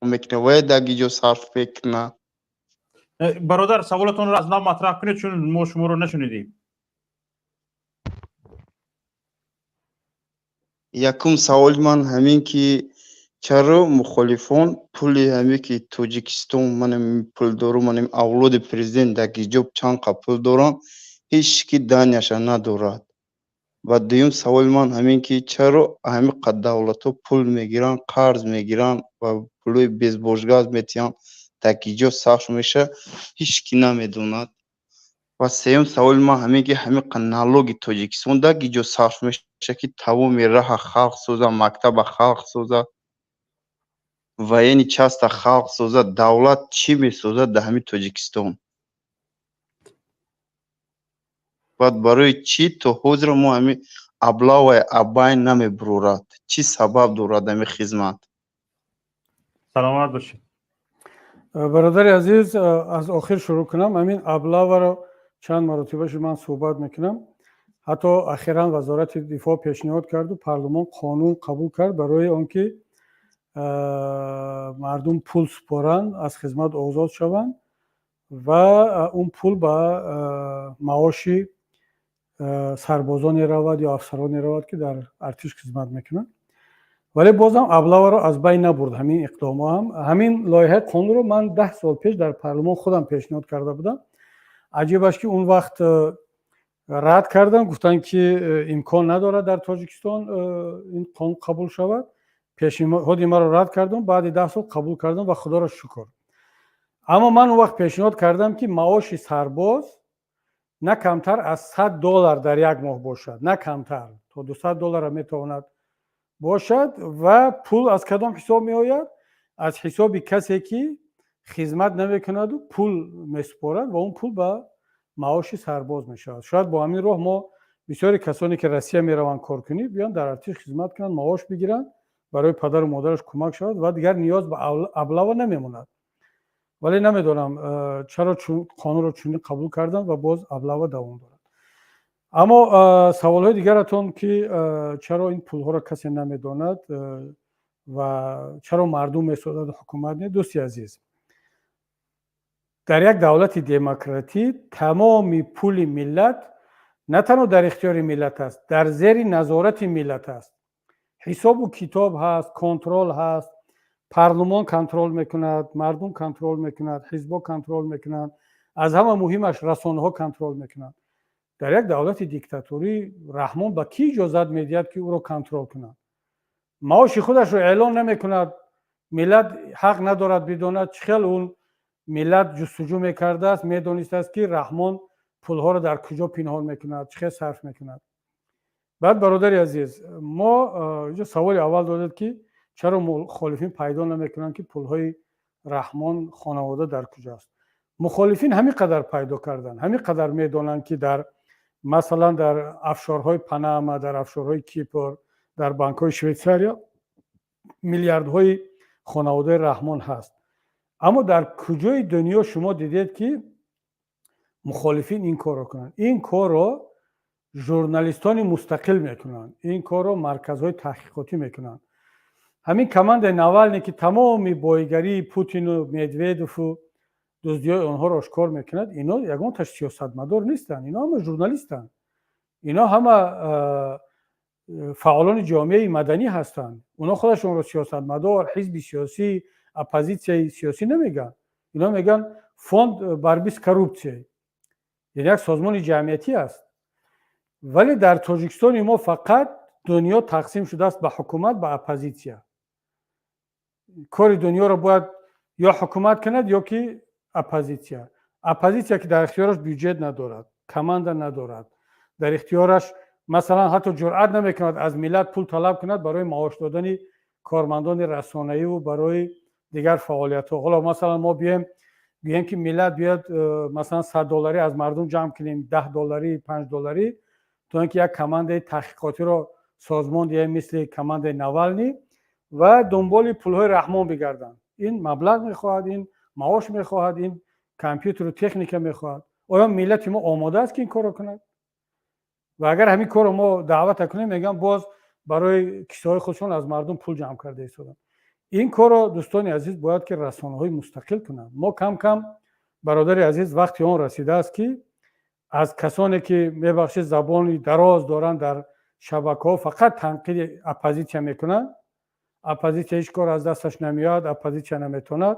Мекуна вая даги ҷо сарф мекуна. Бародар, саволатонро аз нав матраҳ кунед, чун мо шуморо нашунидем. Якум саволи ман ҳамин, ки чаро мухолифон пули ҳаме, ки Тоҷикистон манам пулдору, манам авлоди президент даги ҷо чанд қа пул доранд, ҳеҷ ки данияша надорад? Ва дуюм саволи ман ҳамин, ки чаро ҳамин қад давлатҳо пул мегиранд, қарз мегиранд ва пулои безбожгаз метиҳанд, даги ҷо сарф мешавад, ҳеҷ ки намедонад? Ва сеюм саволи ман ҳамин, ки ҳамин қад налоги Тоҷикистон даги ҷо сарф мешавад, ки тамоми раҳа халқ соза, мактаба халқ соза, военный часта халқ соза, давлат чӣ месозад дар ҳамин Тоҷикистон? Баъд барои чӣ то ҳозира мо ҳамин облаваи абайн намебурорад? Чӣ сабаб дорад ҳамин хизмат? Саломат бошед. Бародари азиз, аз охир шурӯъ кунам. Ҳамин облаваро чанд маротиба шуд ман суҳбат мекунам. Ҳатто ахиран Вазорати дифоъ пешниҳод карду парлумон қонун қабул кард барои он ки мардум пул супоранд, аз хизмат озод шаванд ва он пул ба маоши сарбозоне равад ё афсароне равад, ки дар артиш хизмат мекунанд. Вале бозам облаваро аз байн набурд ҳамин иқдомҳо ҳам. Ҳамин лоиҳаи қонунро ман 10 сол пеш дар парлумон худам пешниҳод карда будам. Аҷибаш, ки он вақт рад карданд, гуфтанд, ки имкон надорад дар Тоҷикистон ин қонун қабул шавад. Пешниҳоди маро рад кардам, баъди 10 сол қабул кардам ва худоро шукр. Аммо ман он вақт пешниҳод кардам, ки маоши сарбоз на камтар аз 100 доллар дар як моҳ бошад, на камтар, то 200 доллара метавонад бошад. Ва пул аз кадом ҳисоб меояд? Аз ҳисоби касе, ки хизмат намекунаду пул месупорад ва он пул ба маоши сарбоз мешавад. Шояд бо ҳамин роҳ мо бисёре касоне, ки Россия мераванд коркунӣ, биёнд дар артиш хизмат кунанд, маош бигиранд, барои падару модараш кӯмак шавад ва дигар ниёз ба облава намемонад. Вале намедонам, чаро қонунро чунин қабул карданд ва боз облава давом дорад. Аммо саволҳои дигаратон, ки чаро ин пулҳоро касе намедонад ва чаро мардум месозад, ҳукумат не, дӯсти азиз. Дар як давлати демократӣ тамоми пули миллат на танҳо дар ихтиёри миллат аст, дар зери назорати миллат аст. Ҳисобу китоб ҳаст, контрол ҳаст, парлумон контрол мекунад, мардум контрол мекунад, ҳизбҳо контрол мекунанд, аз ҳама муҳимаш расонаҳо контрол мекунанд. Дар як давлати диктаторӣ Раҳмон ба кӣ иҷозат медиҳад, ки ӯро контрол кунад? Маоши худашро эълон намекунад, миллат ҳақ надорад бидонад. Чӣ хел он миллат ҷустуҷӯ мекардааст, медонистааст, ки Раҳмон пулҳоро дар куҷо пинҳон мекунад, чӣ хел сарф мекунад? Баъд, бародари азиз, мо инҷо саволи аввал додед, ки чаро мухолифин пайдо намекунанд, ки пулҳои Раҳмон хонавода дар куҷоаст. Мухолифин ҳамин қадар пайдо карданд, ҳамин қадар медонанд, ки дар масалан дар офшорҳои Панама, дар офшорҳои Кипр, дар банкҳои Швейтсария миллиардҳои хонаводаи Раҳмон ҳаст. Аммо дар куҷои дунё шумо дидед, ки мухолифин ин корро кунанд? Ин корро журналистони мустақил мекунанд, ин корро марказҳои таҳқиқотӣ мекунанд. Ҳамин командаи Навалне, ки тамоми боигарии Путину Медведову дуздиҳои онҳоро ошкор мекунад, ино ягонташ сиёсатмадор нестанд, ино ҳама журналистанд, ино ҳама фаъолони ҷомеаи маданӣ ҳастанд. Онҳо худашонро сиёсатмадор, ҳизби сиёсӣ, оппозитсияи сиёсӣ намегӯянд. Ино мегӯянд Фонд борьбы с коррупцией, яъне як созмони ҷамъиятӣ аст. Вале дар Тоҷикистони мо фақат дунё тақсим шудааст ба ҳукумат, ба оппозитсия. Кори дунёро бояд ё ҳукумат кунад, ё ки оппозитсия. Оппозитсия, ки дар ихтиёраш бюҷет надорад, команда надорад, дар ихтиёраш масалан ҳатто ҷуръат намекунад аз миллат пул талаб кунад барои маош додани кормандони расонаиву барои дигар фаъолиятҳо. Ҳоло масалан мо биёем гӯем, ки миллат биёд, масалан 100 долларӣ аз мардум ҷамъ кунем, 10 долларӣ, 5 долларӣ, то ин ки як командаи таҳқиқотиро созмон диҳем мисли командаи Навални ва дунболи пулҳои Раҳмон бигарданд. Ин маблағ мехоҳад, ин маош мехоҳад, ин компютеру техника мехоҳад. Оё миллати мо омода аст, ки ин корро кунад? Ва агар ҳамин корро мо даъвата кунем, мегӯям, боз барои кисаҳои худшон аз мардум пул ҷамъ карда истоданд. Ин корро, дӯстони азиз, бояд ки расонаҳои мустақил кунанд. Мо кам кам, бародари азиз, вақти он расидааст, ки аз касоне ки, мебахшед, забони дароз доранд, дар шабакаҳо фақат танқиди оппозитсия мекунанд, оппозитсия ҳеҷ кор аз дасташ намеояд, оппозитсия наметавонад,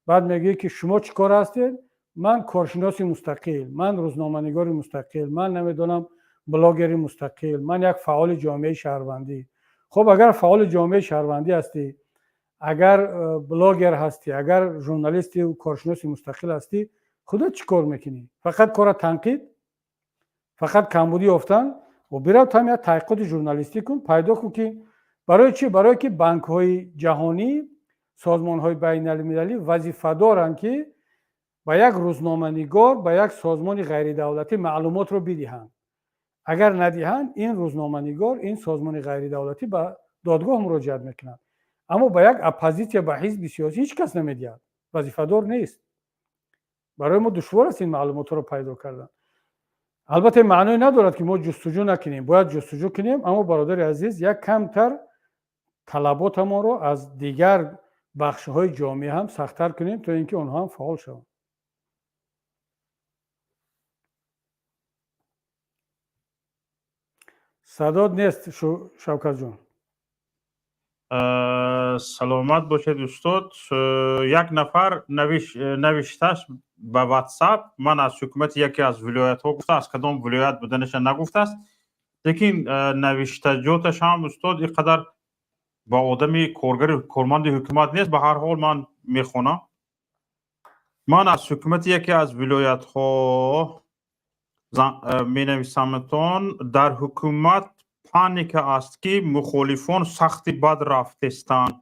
баъд мегӯед, ки шумо чӣ кор ҳастед? Ман коршиноси мустақил, ман рӯзноманигори мустақил, ман намедонам, блогери мустақил, ман як фаъоли ҷомеаи шаҳрвандӣ. Хуб, агар фаъоли ҷомеаи шаҳрвандӣ ҳастӣ, агар блогер ҳастӣ, агар журналисти коршиноси мустақил ҳастӣ, худат чӣ кор мекунӣ? Фақат кора танқид, фақат камбудӣ ёфтан? Бирав там як таҳқиқоти журналистӣ кун, пайдо кун, ки барои чӣ. Барое ки банкҳои ҷаҳонӣ, созмонҳои байналмилалӣ вазифа доранд, ки ба як рӯзноманигор, ба як созмони ғайридавлатӣ маълумотро бидиҳанд. Агар надиҳанд, ин рӯзноманигор, ин созмони ғайридавлатӣ ба додгоҳ муроҷиат мекунад. Аммо ба як оппозитсия, ба ҳизби сиёсӣ ҳеҷ кас намедиҳад, вазифадор нест. Барои мо душвор аст ин маълумотҳоро пайдо кардан. Албатта, маъное надорад, ки мо ҷустуҷӯ накунем, бояд ҷустуҷӯ кунем. Аммо, бародари азиз, як камтар талаботамонро аз дигар бахшҳои ҷомеа ҳам сахттар кунем, то ин ки онҳо ҳам фаъол шаванд. Садот нест, Шавкатҷон. Саломат бошед, устод. Як нафар навиштааст ба Ватсап: ман аз ҳукумати яке аз вилоятҳо гуфта, аз кадом вилоят буданаша нагуфтааст, лекин навиштаҷоташ ҳам, устод, ин қадар ба одами коргари корманди ҳукумат нест. Ба ҳар ҳол ман мехонам: ман аз ҳукумати яке аз вилоятҳо менависамтон, дар ҳукумат паника аст, ки мухолифон сахти бад рафтестанд.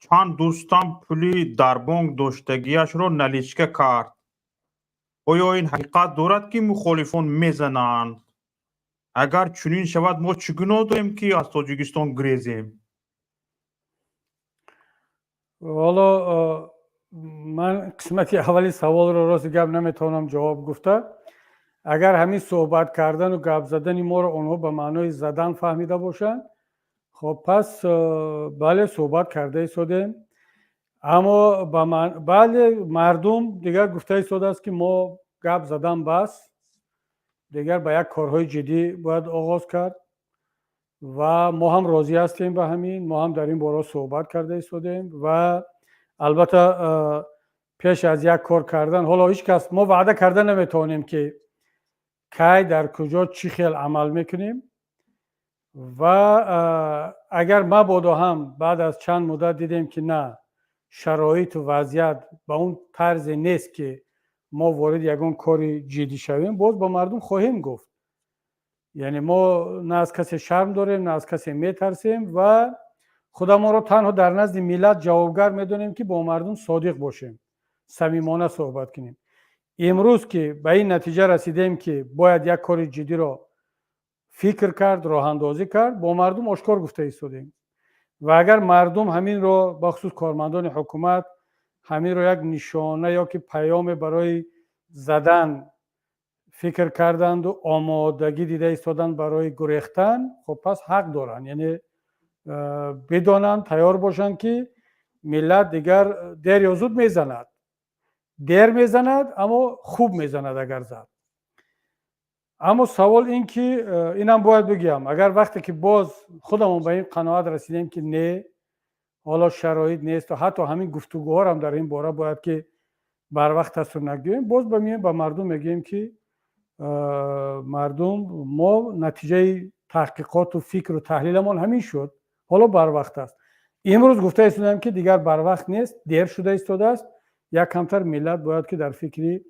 Чанд дӯстам пули дар бонк доштагиашро наличка кард. Оё ин ҳақиқат дорад, ки мухолифон мезананд? Агар чунин шавад, мо чӣ гуноҳ дорем, ки аз Тоҷикистон гурезем? Ҳоло ман қисмати аввали саволро, рости гап, наметавонам ҷавоб гуфта. Агар ҳамин суҳбат кардану гап задани моро онҳо ба маънои задан фаҳмида бошанд, хоб, пас бале, суҳбат карда истодем. Аммо бале, мардум дигар гуфта истодааст, ки мо гап задан бас, дигар ба як корҳои ҷиддӣ бояд оғоз кард ва мо ҳам розӣ ҳастем ба ҳамин. Мо ҳам дар ин бора суҳбат карда истодем ва албатта пеш аз як кор кардан ҳоло ҳеҷ кас мо ваъда карда наметавонем, ки кай, дар куҷо, чӣ хел амал мекунем. Ва агар мабодо ҳам баъд аз чанд муддат дидем, ки на, шароиту вазъият ба он тарзе нест, ки мо ворид ягон кори ҷиддӣ шавем, боз ба мардум хоҳем гуфт. Яъне мо на аз касе шарм дорем, на аз касе метарсем ва худамонро танҳо дар назди миллат ҷавобгар медонем, ки бо мардум содиқ бошем, самимона суҳбат кунем. Имрӯз ки ба ин натиҷа расидем, ки бояд як кори ҷиддиро фикр кард, роҳандозӣ кард, бо мардум ошкор гуфта истодем. Ва агар мардум ҳаминро, бахусус кормандони ҳукумат, ҳаминро як нишона ё ки паёме барои задан фикр карданду омодагӣ дида истоданд барои гурехтан, хуб, пас ҳақ доранд, яъне бидонанд, тайёр бошанд, ки миллат дигар дер ё зуд мезанад. Дер мезанад, аммо хуб мезанад агар зад. Аммо савол ин ки инам бояд бигӯям, агар вақте ки боз худамон ба ин қаноат расидем, ки не, ҳоло шароит нест, ҳатто ҳамин гуфтугӯҳорам дар ин бора бояд ки барвақт асту нагӯем, боз ба миёем, ба мардум мегӯем, ки мардум, мо натиҷаи таҳқиқоту фикру таҳлиламон ҳамин шуд, ҳоло барвақт аст. Имрӯз гуфта истодам, ки дигар барвақт нест, дер шуда истодааст. Як камтар миллат бояд ки дар фикри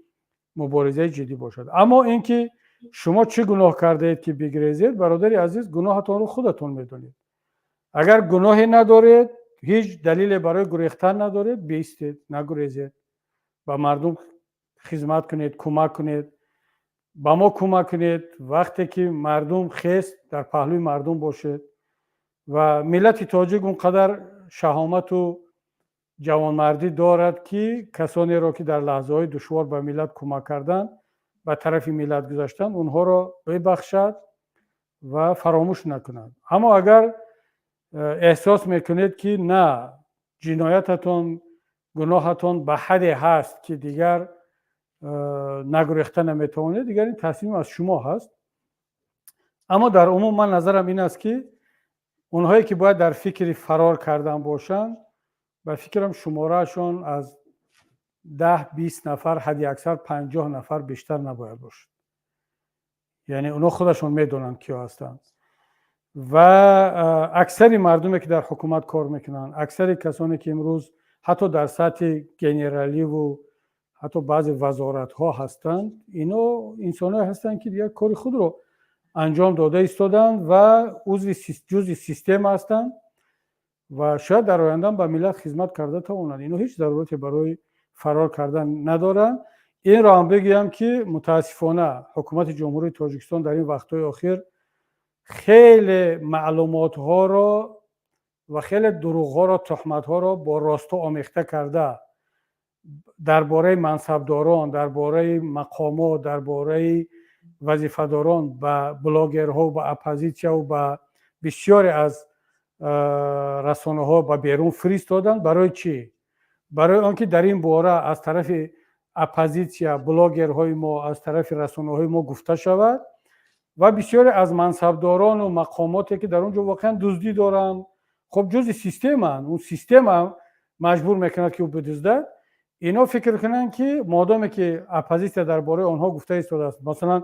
муборизаи ҷиддӣ бошад. Аммо ин ки шумо чӣ гуноҳ кардаед, ки бигрезед, бародари азиз, гуноҳатонро худатон медонед. Агар гуноҳе надоред, ҳеҷ далеле барои гурехтан надоред, биистед, нагурезед, ба мардум хизмат кунед, кӯмак кунед, ба мо кӯмак кунед. Вақте ки мардум хест, дар паҳлӯи мардум бошед. Ва миллати тоҷик он қадар шаҳомату ҷавонмардӣ дорад, ки касонеро, ки дар лаҳзаҳои душвор ба миллат кӯмак карданд, ба тарафи миллат гузаштанд, онҳоро бибахшад ва фаромӯш накунад. Аммо агар эҳсос мекунед, ки на, ҷиноятатон, гуноҳатон ба ҳадде ҳаст, ки дигар нагурехта наметавонед, дигар ин тасмим аз шумо ҳаст. Аммо дар умум ман назарам ин аст, ки онҳое ки бояд дар фикри фарор кардан бошанд, ба фикрам, шумораашон аз 10-20 нафар, ҳадди аксар 50 нафар бештар набояд бошад. Яъне онҳо худашон медонанд, киё ҳастанд. Ва аксари мардуме, ки дар ҳукумат кор мекунанд, аксари касоне, ки имрӯз ҳатто дар сатҳи генераливу ҳатто баъзе вазоратҳо ҳастанд, ино инсонҳое ҳастанд, ки дигар кори худро анҷом дода истоданд ва узви ҷузъи система ҳастанд ва шояд дар оянда ба миллат хизмат карда тавонанд. Ино ҳеҷ зарурате барои фарор кардан надоранд. Инро ҳам бигӯям, ки мутаассифона ҳукумати Ҷумҳурии Тоҷикистон дар ин вақтҳои охир хеле маълумотҳоро ва хеле дурӯғҳоро, туҳматҳоро бо ростҳо омехта карда дар бораи мансабдорон, дар бораи мақомот, дар бораи вазифадорон ба блогерҳо, ба оппозитсияву ба бисёре аз расонаҳо ба берун фиристоданд. Барои чӣ? Барои он ки дар ин бора аз тарафи оппозитсия, блогерҳои мо, аз тарафи расонаҳои мо гуфта шавад ва бисёре аз мансабдорону мақомоте, ки дар он ҷо воқеан дуздӣ доранд, хуб, ҷузъи системаанд, он система маҷбур мекунад, ки ӯ бидуздад, ино фикр кунанд, ки модоме ки оппозитсия дар бораи онҳо гуфта истодааст, масалан,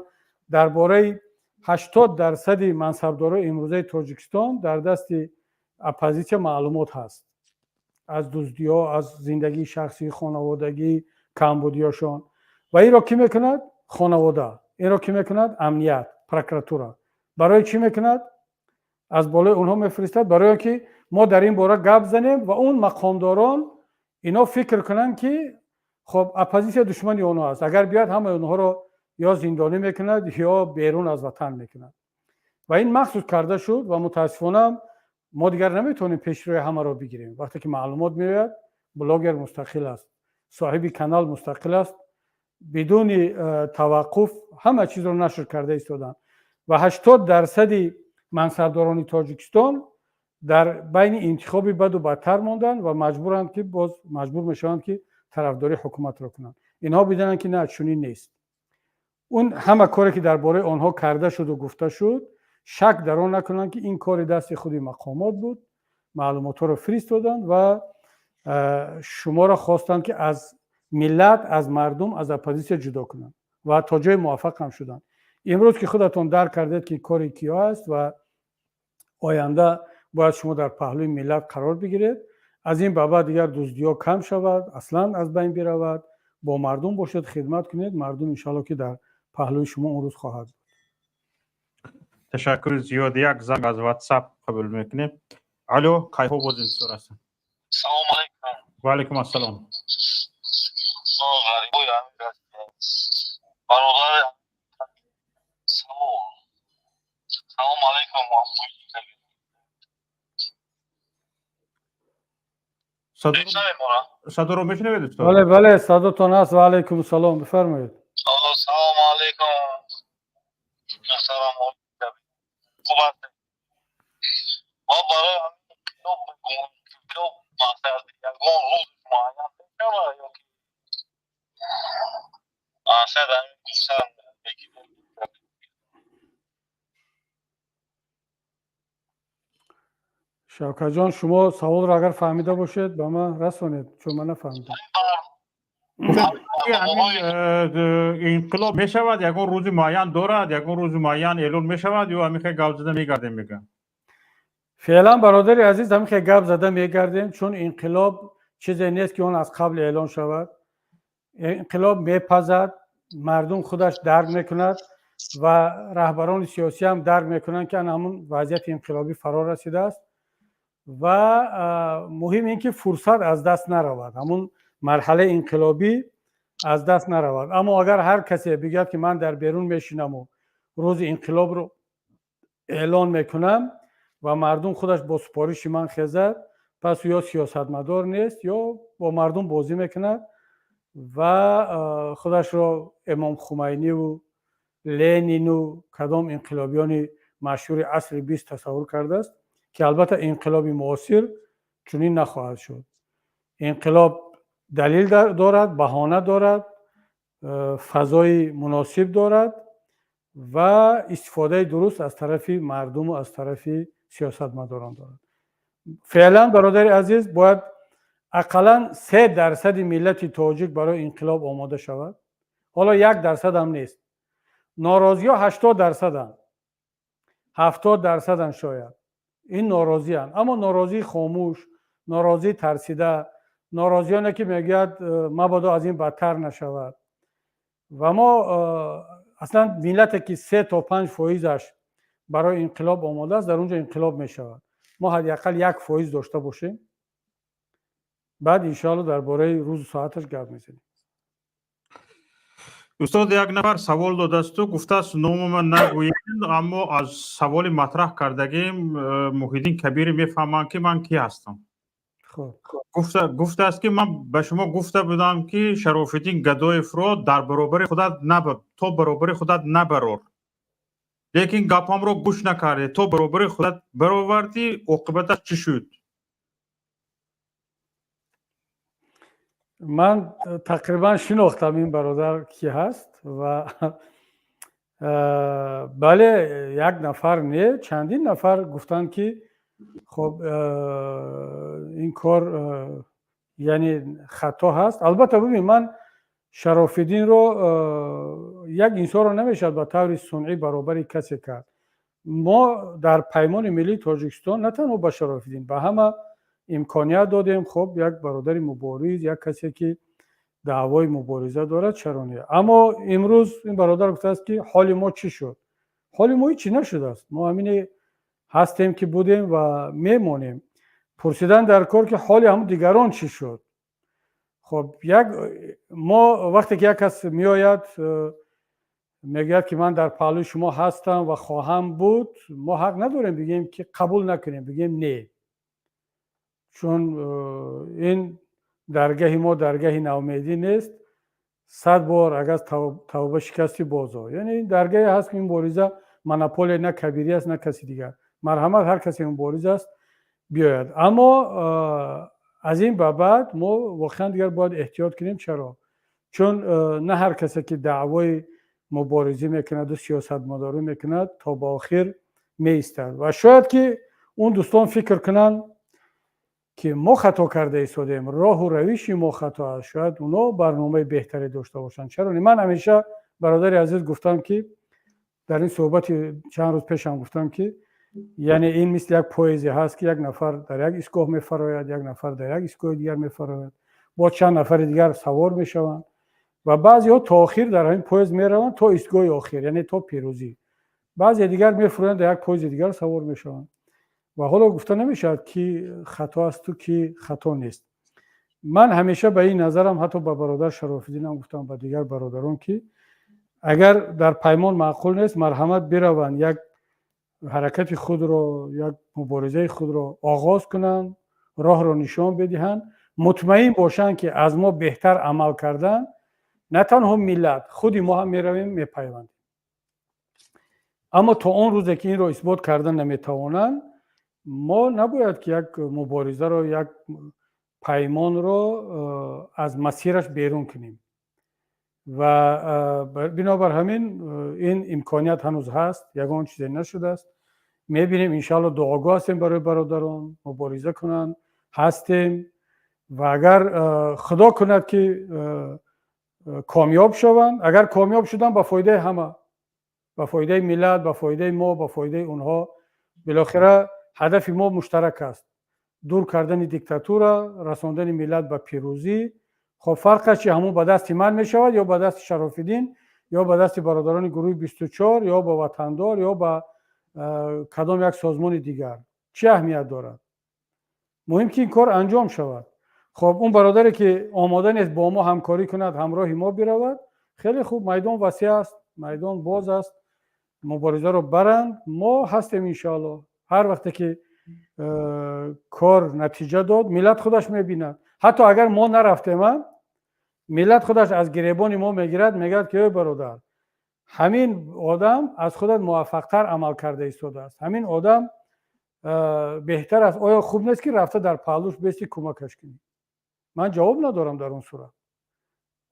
дар бораи 80 дарсади мансабдорои имрӯзаи Тоҷикистон дар дасти оппозитсия маълумот ҳаст аз дуздиҳо, аз зиндагии шахсӣ, хонаводагӣ, камбудиёшон. Ва инро кӣ мекунад? Хонавода. Инро кӣ мекунад? Амният, прокуратура. Барои чӣ мекунад? Аз болои онҳо мефиристад, барои он ки мо дар ин бора гап занем ва он мақомдорон ино фикр кунанд, ки хоб, оппозитсия душмани онҳо аст, агар биёяд, ҳамаи онҳоро ё зиндонӣ мекунад, ё берун аз ватан мекунад. Ва ин махсус карда шуд. Ва мутаассифона мо дигар наметавонем пешрӯи ҳамаро бигирем. Вақте ки маълумот меояд, блогер мустақил аст, соҳиби канал мустақил аст, бидуни таваққуф ҳама чизро нашр карда истоданд ва 80 дарсади мансабдорони Тоҷикистон Дар байни интихоби баду бадтар монданд ва маҷбуранд, ки боз маҷбур мешаванд, ки тарафдории ҳукуматро кунанд. Инҳо бидонанд, ки на, чунин нест. Он ҳама коре, ки дар бораи онҳо карда шуду гуфта шуд, шак дар он накунанд, ки ин кори дасти худи мақомот буд. Маълумотҳоро фиристоданд ва шуморо хостанд, ки аз миллат, аз мардум, аз оппозитсия ҷудо кунанд ва то ҷое муваффақ ҳам шуданд. Имрӯз ки худатон дарк кардед, ки кори киё аст ва оянда бояд шумо дар паҳлӯи миллат қарор бигиред, аз ин ба баъд дигар дуздиҳо кам шавад, аслан аз байн биравад, бо мардум бошед, хидмат кунед. Мардум, иншоалло, ки дар паҳлӯи шумо он рӯз хоҳад буд. Ташаккури зиёд. Як занг аз Ватсап қабул мекунем. Алло, кайҳо боз интизор ҳастам. Салому алайкум. Ва алайкум ассалом. Ғарибои бародар, савол. Салому алайкум. Садоро мешунавед, устод? Бале, бале, садотон ҳаст. Ва алайкум салом, бифармоед. Салому алайкум, муҳтарам. Хуб ҳастед? Мо барои инқилоб мақсад ягон рӯз муайян мешавад ё ки мақсад ҳамин гуфтан? Шавкатҷон, шумо саволро агар фаҳмида бошед, ба ман расонед, чун ман нафаҳмидам. Инқилоб мешавад, ягон рӯзи муайян дорад, ягон рӯзи муайян эълон мешавад ё ҳамин хел гап зада мегардем, мегӯям? Феълан, бародари азиз, ҳамин хел гап зада мегардем, чун инқилоб чизе нест, ки он аз қабл эълон шавад. Инқилоб мепазад, мардум худаш дарк мекунад ва раҳбарони сиёсӣ ҳам дарк мекунанд, ки ана ҳамун вазъияти инқилобӣ фаро расидааст. Ва муҳим ин ки фурсат аз даст наравад, ҳамун марҳалаи инқилобӣ аз даст наравад. Аммо агар ҳар касе бигӯяд, ки ман дар берун мешинаму рӯзи инқилобро эълон мекунам ва мардум худаш бо супориши ман хезад, пас ё сиёсатмадор нест, ё бо мардум бозӣ мекунад ва худашро Эмом Хумайниву Ленину кадом инқилобиёни машҳури асри 20 тасаввур кардааст, ки албатта инқилоби муосир чунин нахоҳад шуд. Инқилоб далил дорад, баҳона дорад, фазои муносиб дорад ва истифодаи дуруст аз тарафи мардуму аз тарафи сиёсатмадорон дорад. Феълан, бародари азиз, бояд ақаллан 3% миллати тоҷик барои инқилоб омода шавад. Ҳоло 1% ҳам нест. Норозиҳо 80%-анд, 70%-анд шояд. Ин норозианд, аммо норозии хомӯш, норозии тарсида, норозиёне, ки мегӯяд, мабодо аз ин бадтар нашавад. Ва мо аслан миллате, ки 3 то 5%-аш барои инқилоб омода аст, дар он ҷо инқилоб мешавад. Мо ҳадди ақал 1% дошта бошем, баъд иншоалло дар бораи рӯзу соаташ гап мезанем. Устод, як нафар савол додасту гуфтааст, номама нагӯед, аммо аз саволи матраҳ кардагим Муҳиддин Кабири мефаҳманд, ки ман кӣ ҳастам. Гуфтааст, ки ман ба шумо гуфта будам, ки Шарофиддин Гадоевро дар баробари худат то баробари худат набарор, лекин гапамро гӯш накардӣ, то баробари худат баровардӣ, оқибаташ чӣ шуд? Ман тақрибан шинохтам, ин бародар кӣ ҳаст. Ва бале, як нафар не, чандин нафар гуфтанд, ки хоб, ин кор яъне хато ҳаст. Албатта, бибин, ман Шарофиддинро, як инсонро намешавад ба таври сунъӣ баробари касе кард. Мо дар Паймони миллии Тоҷикистон на танҳо ба Шарофиддин, ба ҳама имконият додем. Хоб, як бародари мубориз, як касе, ки даъвои мубориза дорад, чаро не? Аммо имрӯз ин бародар гуфтааст, ки ҳоли мо чӣ шуд? Ҳоли мо ҳичи нашудааст. Мо ҳамине ҳастем, ки будем ва мемонем. Пурсидан дар кор, ки ҳоли ҳамун дигарон чӣ шуд. Хоб, як мо вақте ки як кас меояд, мегӯяд, ки ман дар паҳлӯи шумо ҳастам ва хоҳам буд, мо ҳақ надорем бигӯем, ки қабул накунем, бигӯем не, чун ин даргаҳи мо даргаҳи наумедӣ нест. 100 бор агар тавба шикастӣ, бозо. Яъне ин даргаҳе ҳаст, ки мубориза монополия на Кабирӣ аст, на каси дигар. Марҳамат, ҳар касе мубориз аст. Биёяд, аммо аз ин ба баъд мо воқеан дигар бояд эҳтиёт кунем. Чаро? Чун на ҳар касе, ки даъвои муборизӣ мекунаду сиёсатмадорӣ мекунад, то ба охир меистад. Ва шояд ки он дӯстон фикр кунанд, ки мо хато карда истодем, роҳу равиши мо хато аст. Шояд оно барномаи беҳтаре дошта бошанд. Чаро не? Ман ҳамеша, бародари азиз, гуфтам, ки дар ин суҳбати чанд рӯз пешам гуфтам, ки яъне ин мисли як поезде ҳаст, ки як нафар дар як истгоҳ мефарояд, як нафар дар як истгоҳи дигар мефарояд, бо чанд нафари дигар савор мешаванд ва баъзеҳо то охир дар ҳамин поезд мераванд, то истгоҳи охир, яъне то пирӯзӣ. Баъзе дигар мефуроянд, дар як поезди дигар савор мешаванд. Ва ҳоло гуфта намешавад, ки хато асту ки хато нест. Ман ҳамеша ба ин назарам, ҳатто ба бародар Шарофиддинам гуфтам, ба дигар бародарон, ки агар дар паймон маъқул нест, марҳамат, бираванд, як ҳаракати худро, як муборизаи худро оғоз кунанд, роҳро нишон бидиҳанд, мутмаин бошанд, ки аз мо беҳтар амал кардан на танҳо миллат, худи мо ҳам меравем, мепайвандем. Аммо то он рӯзе ки инро исбот кардан наметавонанд, мо набояд ки як муборизаро, як паймонро аз масираш берун кунем. Ва бинобар ҳамин ин имконият ҳанӯз ҳаст, ягон чизе нашудааст. Мебинем, иншаалло, дуогӯ ҳастем барои бародарон, мубориза кунанд, ҳастем. Ва агар Худо кунад, ки комёб шаванд. Агар комёб шуданд, ба фоидаи ҳама, ба фоидаи миллат, ба фоидаи мо, ба фоидаи онҳо. Билохира ҳадафи мо муштарак аст: дур кардани диктатура, расондани миллат ба пирӯзӣ. Хоб, фарқаш чи, ҳамун ба дасти ман мешавад ё ба дасти Шарофиддин, ё ба дасти бародарони гурӯҳи 24, ё ба Ватандор, ё ба кадом як созмони дигар, чӣ аҳамият дорад? Муҳим, ки ин кор анҷом шавад. Хоб, он бародаре, ки омода нест бо мо ҳамкорӣ кунад, ҳамроҳи мо биравад, хеле хуб, майдон васеъ аст, майдон боз аст, муборизаро баранд, мо ҳастем, иншоалло. Ҳар вақте ки кор натиҷа дод, миллат худаш мебинад. Ҳатто агар мо нарафтема, миллат худаш аз гиребони мо мегирад, мегӯяд, ки эй бародар, ҳамин одам аз худат муваффақтар амал карда истодааст, ҳамин одам беҳтар аст, оё хуб нест, ки рафта дар паҳлӯш бести, кӯмакаш кунӣ? Ман ҷавоб надорам дар он сурат.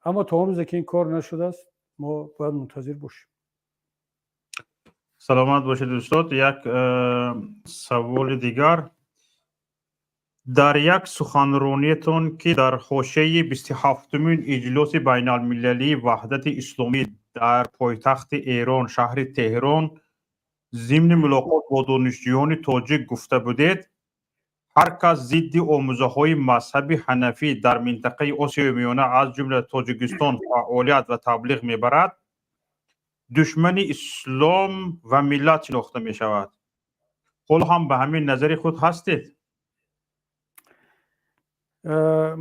Аммо то он рӯзе ки ин кор нашудааст, мо бояд мунтазир бошем. Саломат бошед, устод. Як саволи дигар. Дар як суханрониятон, ки дар ҳошияи 27-умин иҷлоси байналмилалии Ваҳдати Исломӣ дар пойтахти Эрон, шаҳри Теҳрон, зимни мулоқот бо донишҷӯёни тоҷик гуфта будед, ҳар кас зидди омӯзаҳои мазҳаби ҳанафӣ дар минтақаи Осиёи Миёна, аз ҷумла Тоҷикистон, фаъолият ва таблиғ мебарад, душмани ислом ва миллат шинохта мешавад. Ҳоло ҳам ба ҳамин назари худ ҳастед?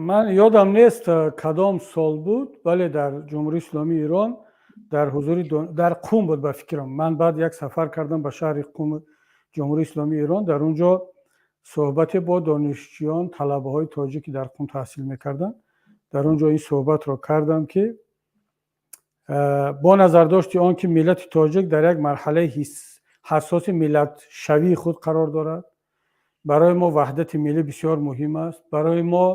Ман ёдам нест, кадом сол буд, вале дар Ҷумҳурии Исломии Эрон, дар ҳузури, дар Қум буд, ба фикрам. Ман баъд як сафар кардам ба шаҳри Қум, Ҷумҳурии Исломии Эрон. Дар он ҷо суҳбате бо донишҷӯён, талабаҳои тоҷик, ки дар Қум таҳсил мекарданд, дар он ҷо ин суҳбатро кардам, ки бо назардошти он ки миллати тоҷик дар як марҳалаи ҳассоси миллатшавии худ қарор дорад, барои мо ваҳдати миллӣ бисёр муҳим аст. Барои мо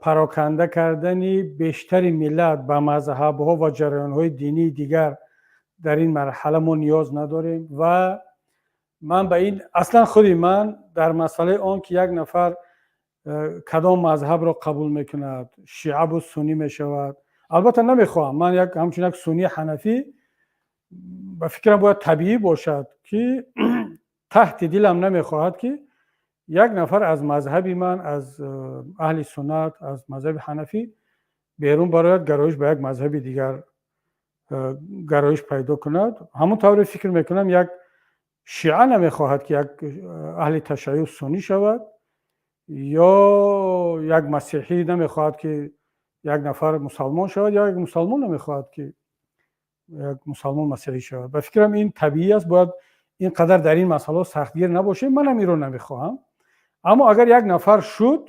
пароканда кардани бештари миллат ба мазҳабҳо ва ҷараёнҳои динии дигар дар ин марҳала мо ниёз надорем. Ва ман ба ин, аслан худи ман дар масъалаи он ки як нафар кадом мазҳабро қабул мекунад, шиабу суннӣ мешавад, албатта намехоҳам. Ман як ҳамчун як суннии ҳанафӣ, ба фикрам, бояд табиӣ бошад, ки таҳти дилам намехоҳад, ки як нафар аз мазҳаби ман, аз аҳли суннат, аз мазҳаби ҳанафӣ берун барояд, гароиш ба як мазҳаби дигар гароиш пайдо кунад. Ҳамон тавре фикр мекунам, як шиа намехоҳад, ки як аҳли ташайюъ суннӣ шавад, ё як масеҳӣ намехоҳад, ки як нафар мусалмон шавад, ё як мусалмон намехоҳад, ки як мусалмон масеҳӣ шавад. Ба фикрам, ин табиӣ аст, бояд ин қадар дар ин масъалаҳо сахтгир набошем. Манам инро намехоҳам. Аммо агар як нафар шуд,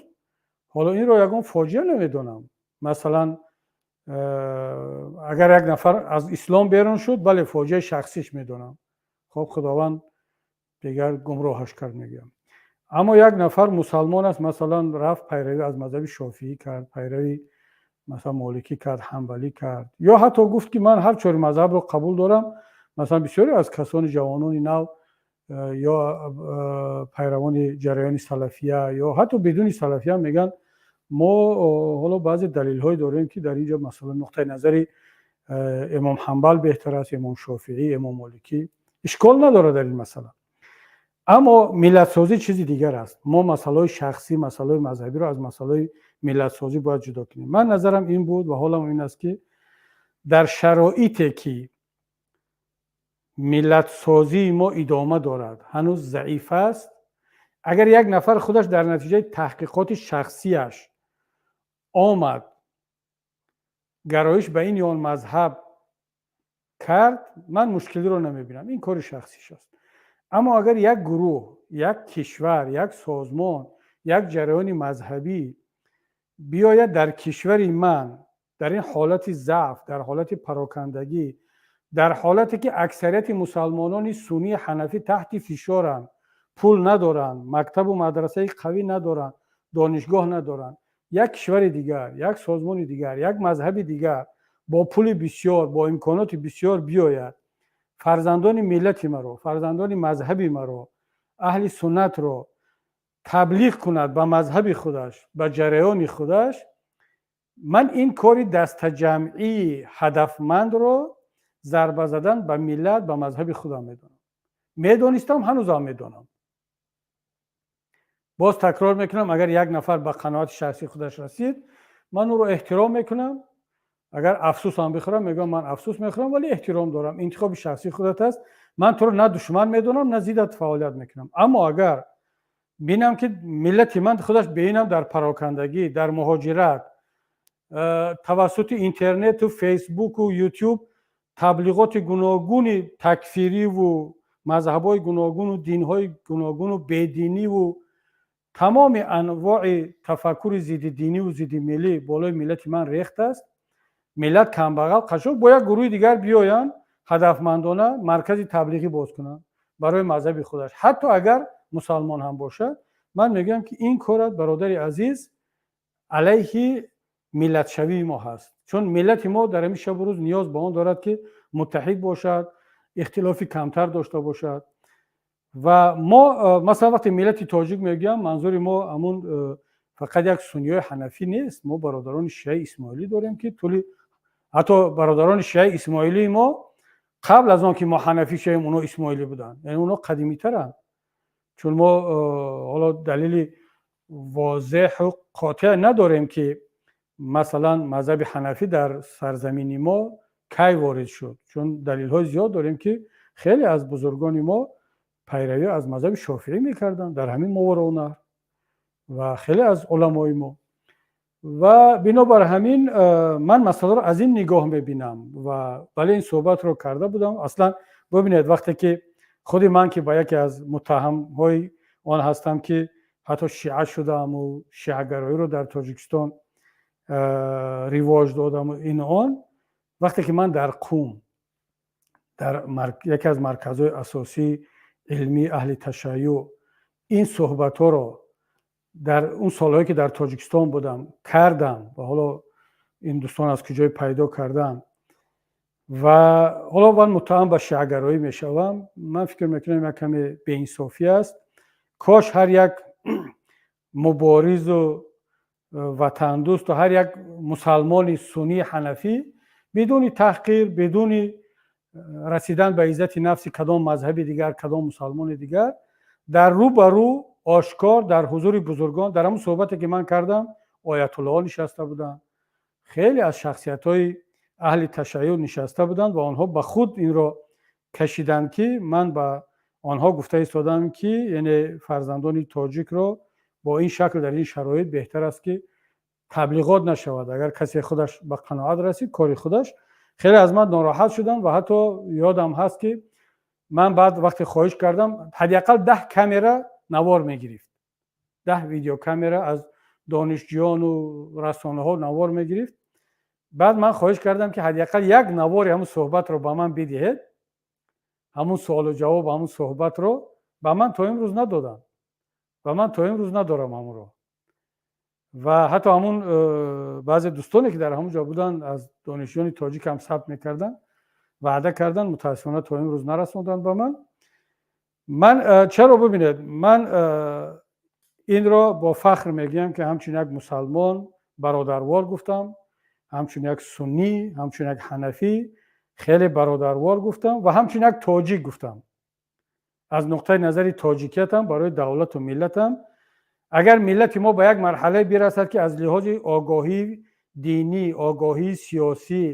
ҳоло инро ягон фоҷиа намедонам. Масалан, агар як нафар аз ислом берун шуд, бале, фоҷиаи шахсиш медонам. Хоб, Худованд дигар гумроҳаш кард, мегӯям. Аммо як нафар мусалмон аст, масалан, рафт, пайравӣ аз мазҳаби шофиӣ кард, пайравӣ, масалан, моликӣ кард, ҳанбалӣ кард ё ҳатто гуфт, ки ман ҳар чори мазҳабро қабул дорам. Масалан, бисёре аз касони ҷавонони нав ё пайравони ҷараёни салафия ё ҳатто бидуни салафия мегӯянд: мо ҳоло баъзе далелҳое дорем, ки дар ин ҷо, масалан, нуқтаи назари имом Ҳанбал беҳтар аст, имом Шофиӣ, имом Моликӣ. Ишкол надорад дар ин масъала, аммо миллатсозӣ чизи дигар аст. Мо масъалаҳои шахсӣ, масъалаҳои мазҳабиро аз масъалаҳои миллатсозӣ бояд ҷудо кунем. Ман назарам ин буд ва ҳолам ин аст, ки дар шароите ки миллатсозии мо идома дорад, ҳанӯз заиф аст, агар як нафар худаш дар натиҷаи таҳқиқоти шахсияш омад, гароиш ба ин ё он мазҳаб кард, ман мушкилиро намебинам, ин кори шахсиш аст. Аммо агар як гурӯҳ, як кишвар, як созмон, як ҷараёни мазҳабӣ биёяд дар кишвари ман, дар ин ҳолати заъф, дар ҳолати парокандагӣ, дар ҳолате ки аксарияти мусалмонони суннии ҳанафӣ таҳти фишоранд, пул надоранд, мактабу мадрасаи қавӣ надоранд, донишгоҳ надоранд, як кишвари дигар, як созмони дигар, як мазҳаби дигар бо пули бисёр, бо имконоти бисёр биёяд, фарзандони миллати маро, фарзандони мазҳаби маро, аҳли суннатро таблиғ кунад ба мазҳаби худаш, ба ҷараёни худаш, ман ин кори дастаҷамъии ҳадафмандро зарба задан ба миллат, ба мазҳаби худам медонам. Медонистам, ҳанӯзам медонам. Боз такрор мекунам, агар як нафар ба қаноати шахсии худаш расид, ман ӯро эҳтиром мекунам. Агар афсӯсам бихӯрам, мегӯям: ман афсӯс мехӯрам, вале эҳтиром дорам, интихоби шахсии худат аст. Ман туро на душман медонам, на зиддат фаъолият мекунам. Аммо агар бинам, ки миллати ман худаш беинам дар парокандагӣ, дар муҳоҷират, тавассути интернету фейсбуку ютуб таблиғоти гуногуни такфириву мазҳабҳои гуногуну динҳои гуногуну бединиву тамоми анвои тафаккури зиддидиниву зиддимиллӣ болои миллати ман рехт аст, миллат камбағал, қашшоқ, бо як гурӯҳи дигар биёянд, ҳадафмандона маркази таблиғӣ боз кунанд барои мазҳаби худаш, ҳатто агар мусалмон ҳам бошад, ман мегӯям, ки ин корат, бародари азиз, алайҳи миллатшавии мо ҳаст. Чун миллати мо дар ҳамин шабу рӯз ниёз ба он дорад, ки муттаҳид бошад, ихтилофи камтар дошта бошад. Ва мо, масалан, вақте миллати тоҷик мегӯям, манзури мо ҳамун фақат як сунниҳои ҳанафӣ нест. Мо бародарони шиаи исмоилӣ дорем, ки тӯли, ҳатто бародарони шиаи исмоилии мо қабл аз он ки мо ҳанафӣ шавем, онҳо исмоилӣ буданд, яъне онҳо қадимитаранд. Чун мо ҳоло далели возеҳу қотеъ надорем, ки масалан мазҳаби ҳанафӣ дар сарзамини мо кай ворид шуд. Чун далелҳои зиёд дорем, ки хеле аз бузургони мо пайравӣ аз мазҳаби шофиӣ мекарданд дар ҳамин Мовароуннаҳр ва хеле аз уламои мо. Ва бинобар ҳамин ман масъаларо аз ин нигоҳ мебинам. Ва бале, ин суҳбатро карда будам. Аслан бибинед, вақте ки худи ман, ки ба яке аз муттаҳамҳои он ҳастам, ки ҳатто шиа шудаму шиагароиро дар Тоҷикистон ривоҷ додаму ин он, вақте ки ман дар Қум, дар яке аз марказҳои асосии илмии аҳли ташайюъ, ин суҳбатҳоро дар он солҳое ки дар Тоҷикистон будам кардам, ва ҳоло ин дӯстон аз куҷое пайдо кардам, ва ҳоло ман муттаҳам ба шиагароӣ мешавам, ман фикр мекунам, як каме беинсофӣ аст. Кош ҳар як муборизу ватандӯсту ҳар як мусалмони суннии ҳанафӣ бидуни таҳқир, бидуни расидан ба иззати нафси кадом мазҳаби дигар, кадом мусалмони дигар, дар рӯ ба рӯ, ошкор, дар ҳузури бузургон, дар ҳамон суҳбате ки ман кардам, оятуллоҳо нишаста буданд, хеле аз шахсиятҳои аҳли ташайюъ нишаста буданд ва онҳо ба худ инро кашиданд, ки ман ба онҳо гуфта истодам, ки яъне фарзандони тоҷикро бо ин шакл, дар ин шароит беҳтар аст, ки таблиғот нашавад. Агар касе худаш ба қаноат расид, кори худаш. Хеле аз ман нороҳат шуданд ва ҳатто ёдам ҳаст, ки ман баъд вақте хоҳиш кардам, ҳадди ақал 10 камера навор мегирифт, 10 видеокамера аз донишҷӯёну расонаҳо навор мегирифт. Баъд ман хоҳиш кардам, ки ҳадди ақал як навори ҳамун суҳбатро ба ман бидиҳед, ҳамун суолу ҷавоб, ҳамун суҳбатро ба ман то имрӯз надоданд. Ва ман то имрӯз надорам ҳамонро. Ва ҳатто ҳамун баъзе дӯстоне, ки дар ҳамон ҷо буданд, аз донишҷӯёни тоҷик ҳам сабт мекарданд, ваъда карданд, мутаассифона то имрӯз нарасонданд ба ман. Ман чаро, бибинед, ман инро бо фахр мегӯям, ки ҳамчун як мусалмон бародарвор гуфтам, ҳамчун як суннӣ, ҳамчун як ҳанафӣ хеле бародарвор гуфтам ва ҳамчун як тоҷик гуфтам. Аз нуқтаи назари тоҷикиятам барои давлату миллатам, агар миллати мо ба як марҳалае бирасад, ки аз лиҳози огоҳии динӣ, огоҳии сиёсӣ,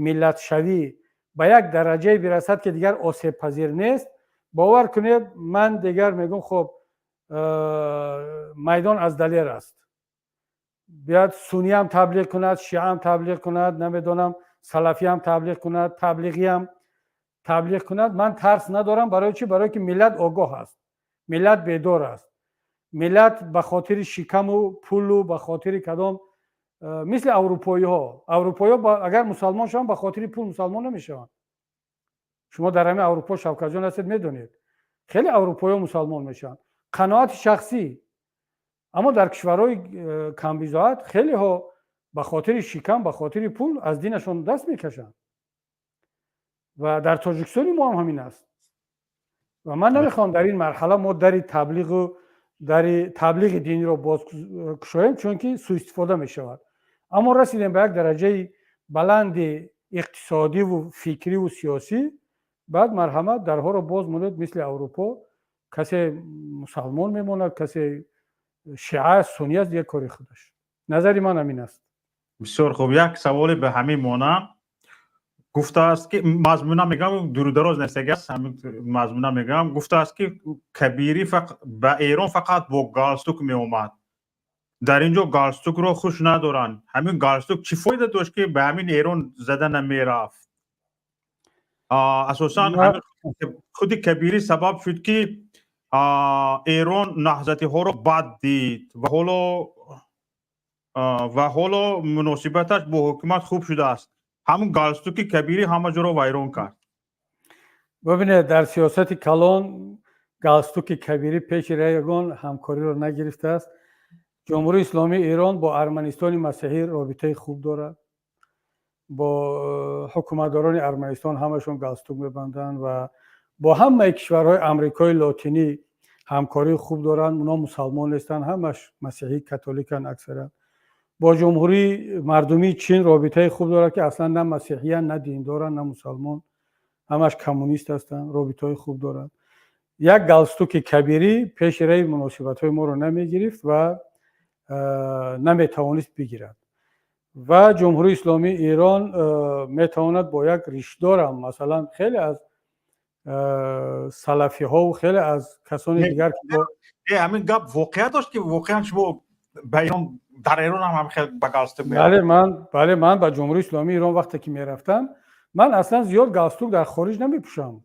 миллатшавӣ ба як дараҷае бирасад, ки дигар осебпазир нест, бовар кунед, ман дигар мегӯм: хоб, майдон аз Далер аст. Биёд, суниям таблиғ кунад, шиаам таблиғ кунад, намедонам, салафиам таблиғ кунад, таблиғиам таблиғ кунад, ман тарс надорам. Барои чӣ? Барое ки миллат огоҳ аст, миллат бедор аст. Миллат ба хотири шикаму пулу ба хотири кадом, мисли аврупоиҳо. Аврупоиҳо агар мусалмон шаванд, ба хотири пул мусалмон намешаванд. Шумо дар ҳамин Аврупо, Шавкатҷон, ҳастед, медонед, хеле аврупоиҳо мусалмон мешаванд, қаноати шахсӣ. Аммо дар кишварҳои камбизоат хелеҳо ба хотири шикам, ба хотири пул аз динашон даст мекашанд. Ва дар Тоҷикистони мо ҳам ҳамин аст. Ва ман намехоҳам дар ин марҳала мо дари таблиғу дари таблиғи диниро боз кушоем, чунки сӯистифода мешавад. Аммо расидем ба як дараҷаи баланди иқтисодиву фикриву сиёсӣ, баъд марҳамат, дарҳоро боз монед, мисли Аврупо. Касе мусалмон мемонад, касе шиа, сунӣ аст, дигар кори худаш. Назари ман ҳамин аст. Бисёр хуб. Як саволе ба ҳамин монанд гуфтааст, ки мазмуна мегӯям, дурудароз нестагиаст, мазмуна мегӯям. Гуфтааст, ки Кабирӣ ба Эрон фақат бо галстук меомад, дар ин ҷо галстукро хуш надоранд. Ҳамин галстук чӣ фоида дошт, ки ба ҳамин Эрон зада намерафт? Асосан худи Кабирӣ сабаб шуд, ки Эрон наҳзатиҳоро бад дид ва ҳоло муносибаташ бо ҳукумат хуб шудааст. Ҳамун галстуки Кабирӣ ҳама ҷоро вайрон кард. Бибинед, дар сиёсати калон галстуки Кабирӣ пеши ягон ҳамкориро нагирифтааст. Ҷумҳурии Исломии Эрон бо Арманистони масеҳӣ робитаи хуб дорад. Бо ҳукуматдорони Арманистон ҳамашон галстук мебанданд ва бо ҳамаи кишварҳои Амрикои Лотинӣ ҳамкории хуб доранд. Оно мусалмон нестанд, ҳамаш масеҳӣ, католиканд аксарият. Бо Ҷумҳурии Мардумии Чин робитаи хуб дорад, ки аслан на масеҳиян, на диндоранд, на мусалмон, ҳамаш коммунист ҳастанд, робитаҳои хуб дорад. Як галстуки Кабирӣ пеши раи муносибатҳои моро намегирифт ва наметавонист бигирад. Ва Ҷумҳурии Исломии Эрон метавонад бо як ришдорам, масалан, хеле аз салафиҳову хеле аз касони дигар. Ҳамин гап воқеа дошт, ки воқеан шумо ба Эрон, дар Эрон ҳам хел ба галстук? Бале, ман, бале, ман ба Ҷумҳурии Исломии Эрон вақте ки мерафтам, ман аслан зиёд галстук дар хориҷ намепӯшам.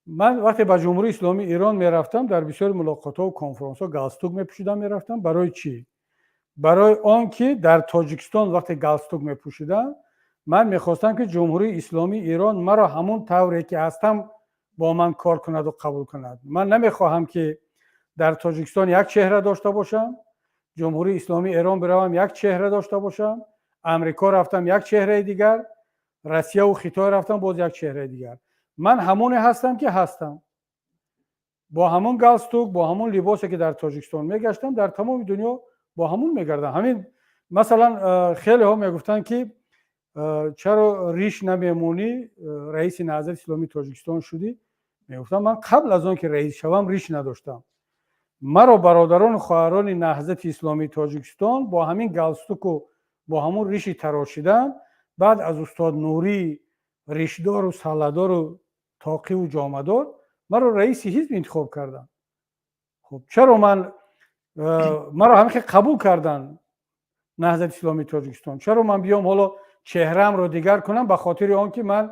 Ман вақте ба Ҷумҳурии Исломии Эрон мерафтам, дар бисёри мулоқотҳо конфронсҳо галстук мепӯшидам, мерафтам. Барои чӣ? Барои он ки дар Тоҷикистон вақте галстук мепӯшидам, ман мехостам, ки Ҷумҳурии Исломии Эрон маро ҳамон тавре ки ҳастам бо ман кор кунаду қабул кунад. Ман намехоҳам, ки дар Тоҷикистон як чеҳра дошта бошам, Ҷумҳурии Исломии Эрон биравам, як чеҳра дошта бошам, Амрико рафтам, як чеҳраи дигар, Россияву Хитой рафтам, боз як чеҳраи дигар. Ман ҳамоне ҳастам, ки ҳастам, бо ҳамон галстук, бо ҳамон либосе, ки дар Тоҷикистон мегаштам, дар тамоми дунё бо ҳамон мегардам. Ҳамин, масалан, хелеҳо мегуфтанд, ки чаро риш намемонӣ, раиси Наҳзати Исломии Тоҷикистон шудӣ? Мегуфтам, ман қабл аз он ки раис шавам, риш надоштам. Маро бародарону хоҳарони Наҳзати Исломии Тоҷикистон бо ҳамин галстуку бо ҳамон риши тарошидан, баъд аз устод Нурӣ, ришдору салладору тоқиву ҷомадор, маро раиси ҳизб интихоб карданд. Хуб, чаро ман, маро ҳамин хел қабул карданд Наҳзати Исломии Тоҷикистон, чаро ман биём ҳоло чеҳраамро дигар кунам ба хотири он ки ман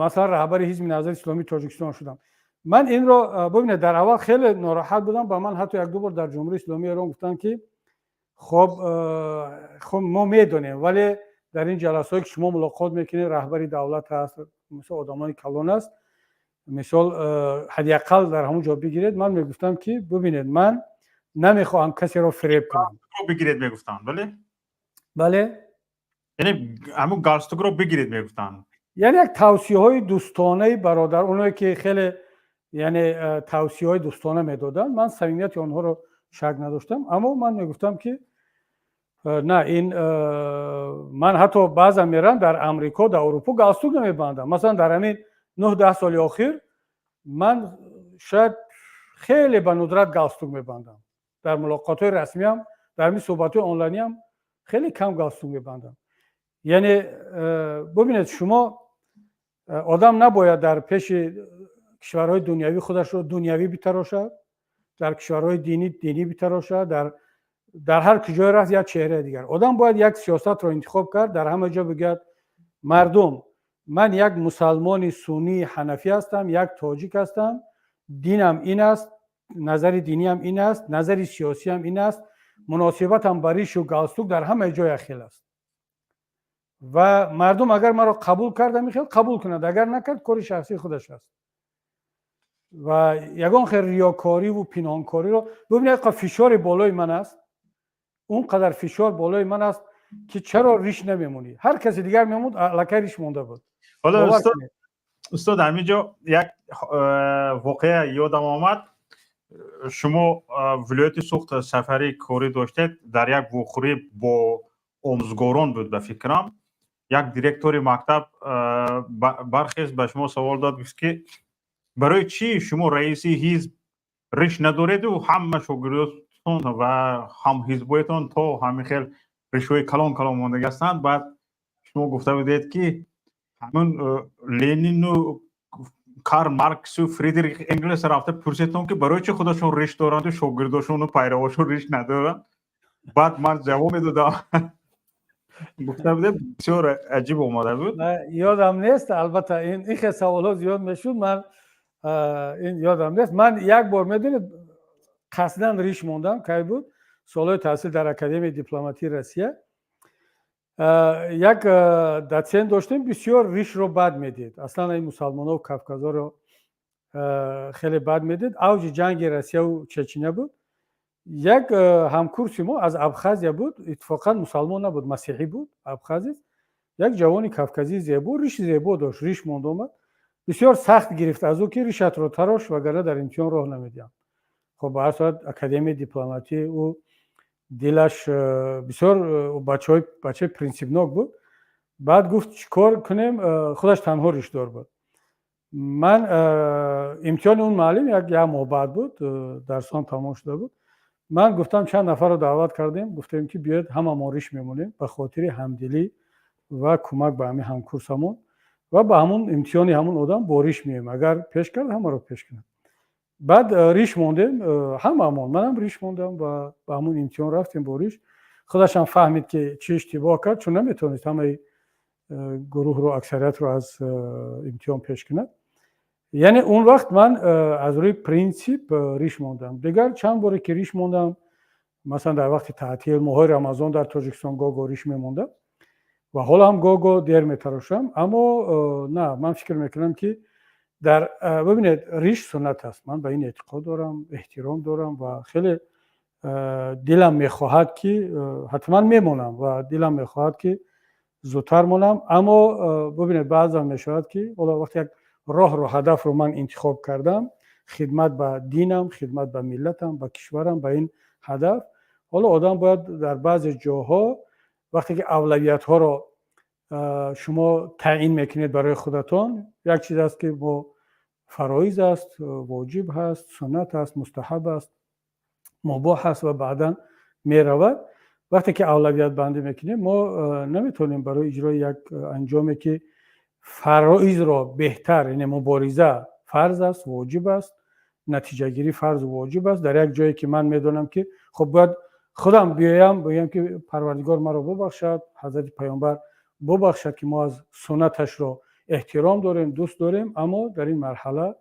масалан раҳбари ҳизби Наҳзати Исломии Тоҷикистон шудам? Ман инро, бибинед, дар аввал хеле нороҳат будам. Ба ман ҳатто як ду бор дар Ҷумҳурии Исломии Эрон гуфтанд, ки хоб, хоб, мо медонем, вале дар ин ҷаласҳое, ки шумо мулоқот мекунед, раҳбари давлат ҳаст, мисол, одамони калон аст. Мисол, ҳадди ақал дар ҳамон ҷо бигиред. Ман мегуфтам, ки бубинед, ман намехоҳам касеро фиреб кунам. Бигиред мегуфтанд, бале? Бале. Яъне ҳамун галстукро бигиред мегуфтанд. Яъне як тавсияҳои дӯстонаи бародар, оное ки хеле, яъне тавсияҳои дӯстона медоданд, ман самимияти онҳоро шак надоштам, аммо ман мегуфтам, ки на, ин ман ҳатто баъзан мерам дар Амрико, дар Аврупо, галстук намебандам. Масалан, дар ҳамин 9-10 соли охир ман шояд хеле ба нудрат галстук мебандам. Дар мулоқотҳои расмиам, дар ҳамин суҳбатҳои онлайниам хеле кам галстук мебандам. Яъне бубинед, шумо одам набояд дар пеши кишварҳои дунявӣ худашро дунявӣ битарошад, дар кишварҳои динӣ динӣ битарошад, дар ҳар куҷое рафт, як чеҳраи дигар. Одам бояд як сиёсатро интихоб кард, дар ҳама ҷо бигӯяд: «Мардум, ман як мусалмони суннии ҳанафӣ ҳастам, як тоҷик ҳастам, динам ин аст, назари диниам ин аст, назари сиёсиам ин аст, муносибатам ба ришу галстук дар ҳамаи ҷо як хел аст». Ва мардум агар маро қабул кард, ҳамин хел қабул кунад, агар накард, кори шахсии худаш аст. Ва ягон хел риёкориву пинҳонкориро, бубинед, фишори болои ман аст, он қадар фишор болои ман аст, ки чаро риш намемонӣ? Ҳар каси дигар мемонд, аллакай риш монда буд. Ҳоло, устод, ҳамин ҷо як воқеа ёдам омад. Шумо вилояти Суғд сафари корӣ доштед, дар як вохӯрӣ бо омӯзгорон буд, ба фикрам, як директори мактаб бархест, ба шумо савол дод, гуфт, ки барои чӣ шумо, раиси ҳизб, риш надореду ҳама шогирдотон ва ҳамҳизбоятон то ҳамин хел ришҳои калон калон мондагӣ ҳастанд? Баъд шумо гуфта будед, ки ҳамун Ленину Карл Марксу Фридрих Энгелс рафта пурсидтон, ки барои чӣ худашон риш доранду шогирдошону пайравошон риш надоранд. Баъд ман ҷавоб медодам, гуфта будем. Бисёр аҷиб омада буд. Ёдам нест, албатта, ин хел саволҳо зиёд мешуд, ман ин ёдам нест. Ман як бор, медонед, қасдан риш мондам. Кай буд? Солҳои таҳсил дар Академияи дипломатии Россия як дотсент доштем, бисёр ришро бад медид, аслан ин мусалмонов, кавказоро хеле бад медид. Авҷи ҷанги Россияву Чечня буд. Як ҳамкурси мо аз Абхазия буд, иттифоқан мусалмон набуд, масеҳӣ буд, абхазец, як ҷавони кавказии зебо, риши зебо дошт, риш монд, омад, бисёр сахт гирифт аз ӯ, ки ришатро тарош, вагарна дар имтиҳон роҳ намедиҳам. Хоб, ба ҳар сурат, Академияи дипломатӣ, ӯ дилаш бисёр бачаҳои бачаи принсипнок буд. Баъд гуфт: «Чӣ кор кунем?» Худаш танҳо ришдор буд. Ман имтиҳони он муаллим як моҳ баъд буд, дарсҳоам тамом шуда буд. Ман гуфтам, чанд нафарро даъват кардем, гуфтем, ки биёед, ҳамамон риш мемонем ба хотири ҳамдилӣ ва кӯмак ба ҳамин ҳамкурсамон ва ба ҳамун имтиҳони ҳамун одам бо риш меоем, агар пеш кард, ҳамаро пеш кунад. Баъд риш мондем ҳамаамон, манам риш мондам ва ба ҳамун имтиҳон рафтем бо риш. Худашам фаҳмид, ки чӣ иштибоҳ кард, чун наметавонист ҳамаи гурӯҳро, аксариятро аз имтиҳон пеш кунад. Яъне он вақт ман аз рӯи принсип риш мондам. Дигар чанд боре ки риш мондам, масалан, дар вақти таътил, моҳҳои Рамазон дар Тоҷикистон гоҳ-гоҳ риш мемондам ва ҳоло ҳам гоҳ-гоҳ дер метарошам. Аммо на, ман фикр мекунам, ки дар, бибинед, риш суннат аст, ман ба ин эътиқод дорам, эҳтиром дорам ва хеле дилам мехоҳад, ки ҳатман мемонам ва дилам мехоҳад, ки зудтар монам. Аммо бибинед, баъзан мешавад, ки ҳоло вақте як роҳро, ҳадафро ман интихоб кардам, хидмат ба динам, хидмат ба миллатам, ба кишварам, ба ин ҳадаф, ҳоло одам бояд дар баъзе ҷоҳо, вақте ки авлавиятҳоро шумо таъин мекунед барои худатон, як чиз аст, ки бо фароиз аст, воҷиб ҳаст, суннат аст, мустаҳаб аст, мубоҳ аст ва баъдан меравад. Вақте ки авлавиятбандӣ мекунем, мо наметавонем барои иҷрои як анҷоме, ки фароизро беҳтар, яъне мубориза фарз аст, воҷиб аст, натиҷагирӣ фарзу воҷиб аст, дар як ҷое, ки ман медонам, ки хуб, бояд худам биёям, бигӯям, ки Парвардигор маро бубахшад, Ҳазрати Паёмбар бубахшад, ки мо аз суннаташро эҳтиром дорем, дӯст дорем, аммо дар ин марҳала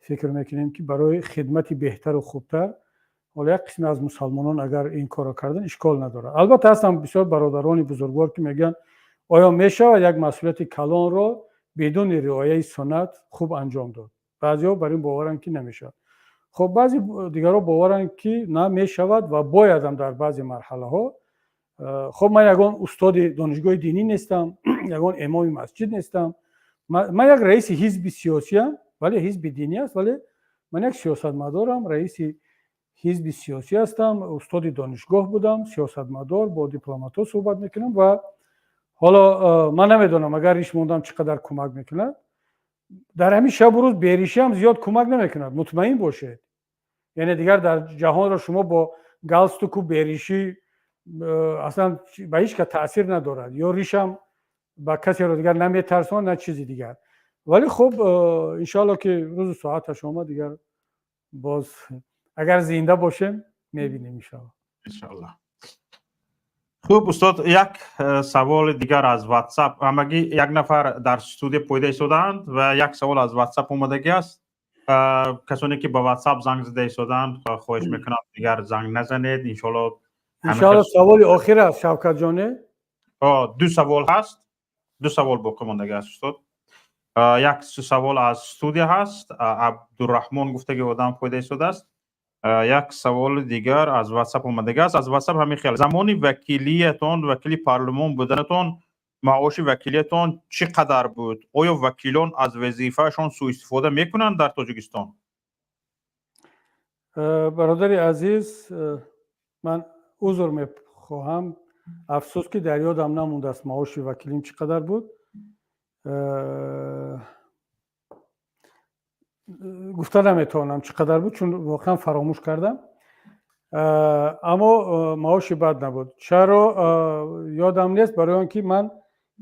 фикр мекунем, ки барои хидмати беҳтару хубтар, ҳоло як қисме аз мусалмонон агар ин корро кардан, ишкол надорад. Албатта, ҳастанд бисёр бародарони бузургвор, ки мегӯянд: «Оё мешавад як масъулияти калонро бидуни риояи суннат хуб анҷом дод?» Баъзеҳо бар ин боваранд, ки намешавад. Хуб, баъзе дигарҳо боваранд, ки на, мешавад ва боядам дар баъзе марҳалаҳо. Хуб, ман ягон устоди донишгоҳи динӣ нестам, ягон имоми масҷид нестам. Ман як раиси ҳизби сиёсиам, вале ҳизби динӣ аст, вале ман як сиёсатмадорам, раиси ҳизби сиёсӣ ҳастам, устоди донишгоҳ будам, сиёсатмадор, бо дипломатҳо суҳбат мекунам. Ва ҳоло ман намедонам, агар риш мондам, чӣ қадар кӯмак мекунад. Дар ҳамин шабу рӯз беришӣ ҳам зиёд кӯмак намекунад, мутмаин бошед. Яъне дигар дар ҷаҳонро шумо бо галстуку беришӣ аслан ба ҳеҷ кас таъсир надорад, ё ришам ба касеро дигар наметарсонад, на чизи дигар. Вале хуб, иншоалло, ки рӯзу соаташ омад, дигар боз агар зинда бошем, мебинем, иншоалло. Иншоалло. Хуб, устод, як саволи дигар аз WhatsApp. Ҳамагӣ як нафар дар студия пойда истодаанд ва як савол аз WhatsApp омадагӣ аст. Касоне ки ба WhatsApp занг зада истодаанд, хоҳиш мекунам, дигар занг назанед, иншоалло. Иншоалло, саволи охир аст, Шавкатҷоне. Ду савол ҳаст, ду савол боқӣ мондагӣ аст, устод. Як савол аз студия ҳаст, Абдурраҳмон гуфтаги одам пойда истодааст. Як саволи дигар аз WhatsApp омадагӣ аст. Аз WhatsApp ҳамин хел: замони вакилиятон, вакили парлумон буданатон, маоши вакилиятон чӣ қадар буд? Оё вакилон аз вазифаашон сӯистифода мекунанд дар Тоҷикистон? Бародари азиз, ман узр мехоҳам, афсӯс, ки дар ёдам намондааст маоши вакилим чӣ қадар буд. Гуфта наметавонам, чӣ қадар буд, чун воқеан фаромӯш кардам, аммо маоши бад набуд. Чаро ёдам нест? Барои он ки ман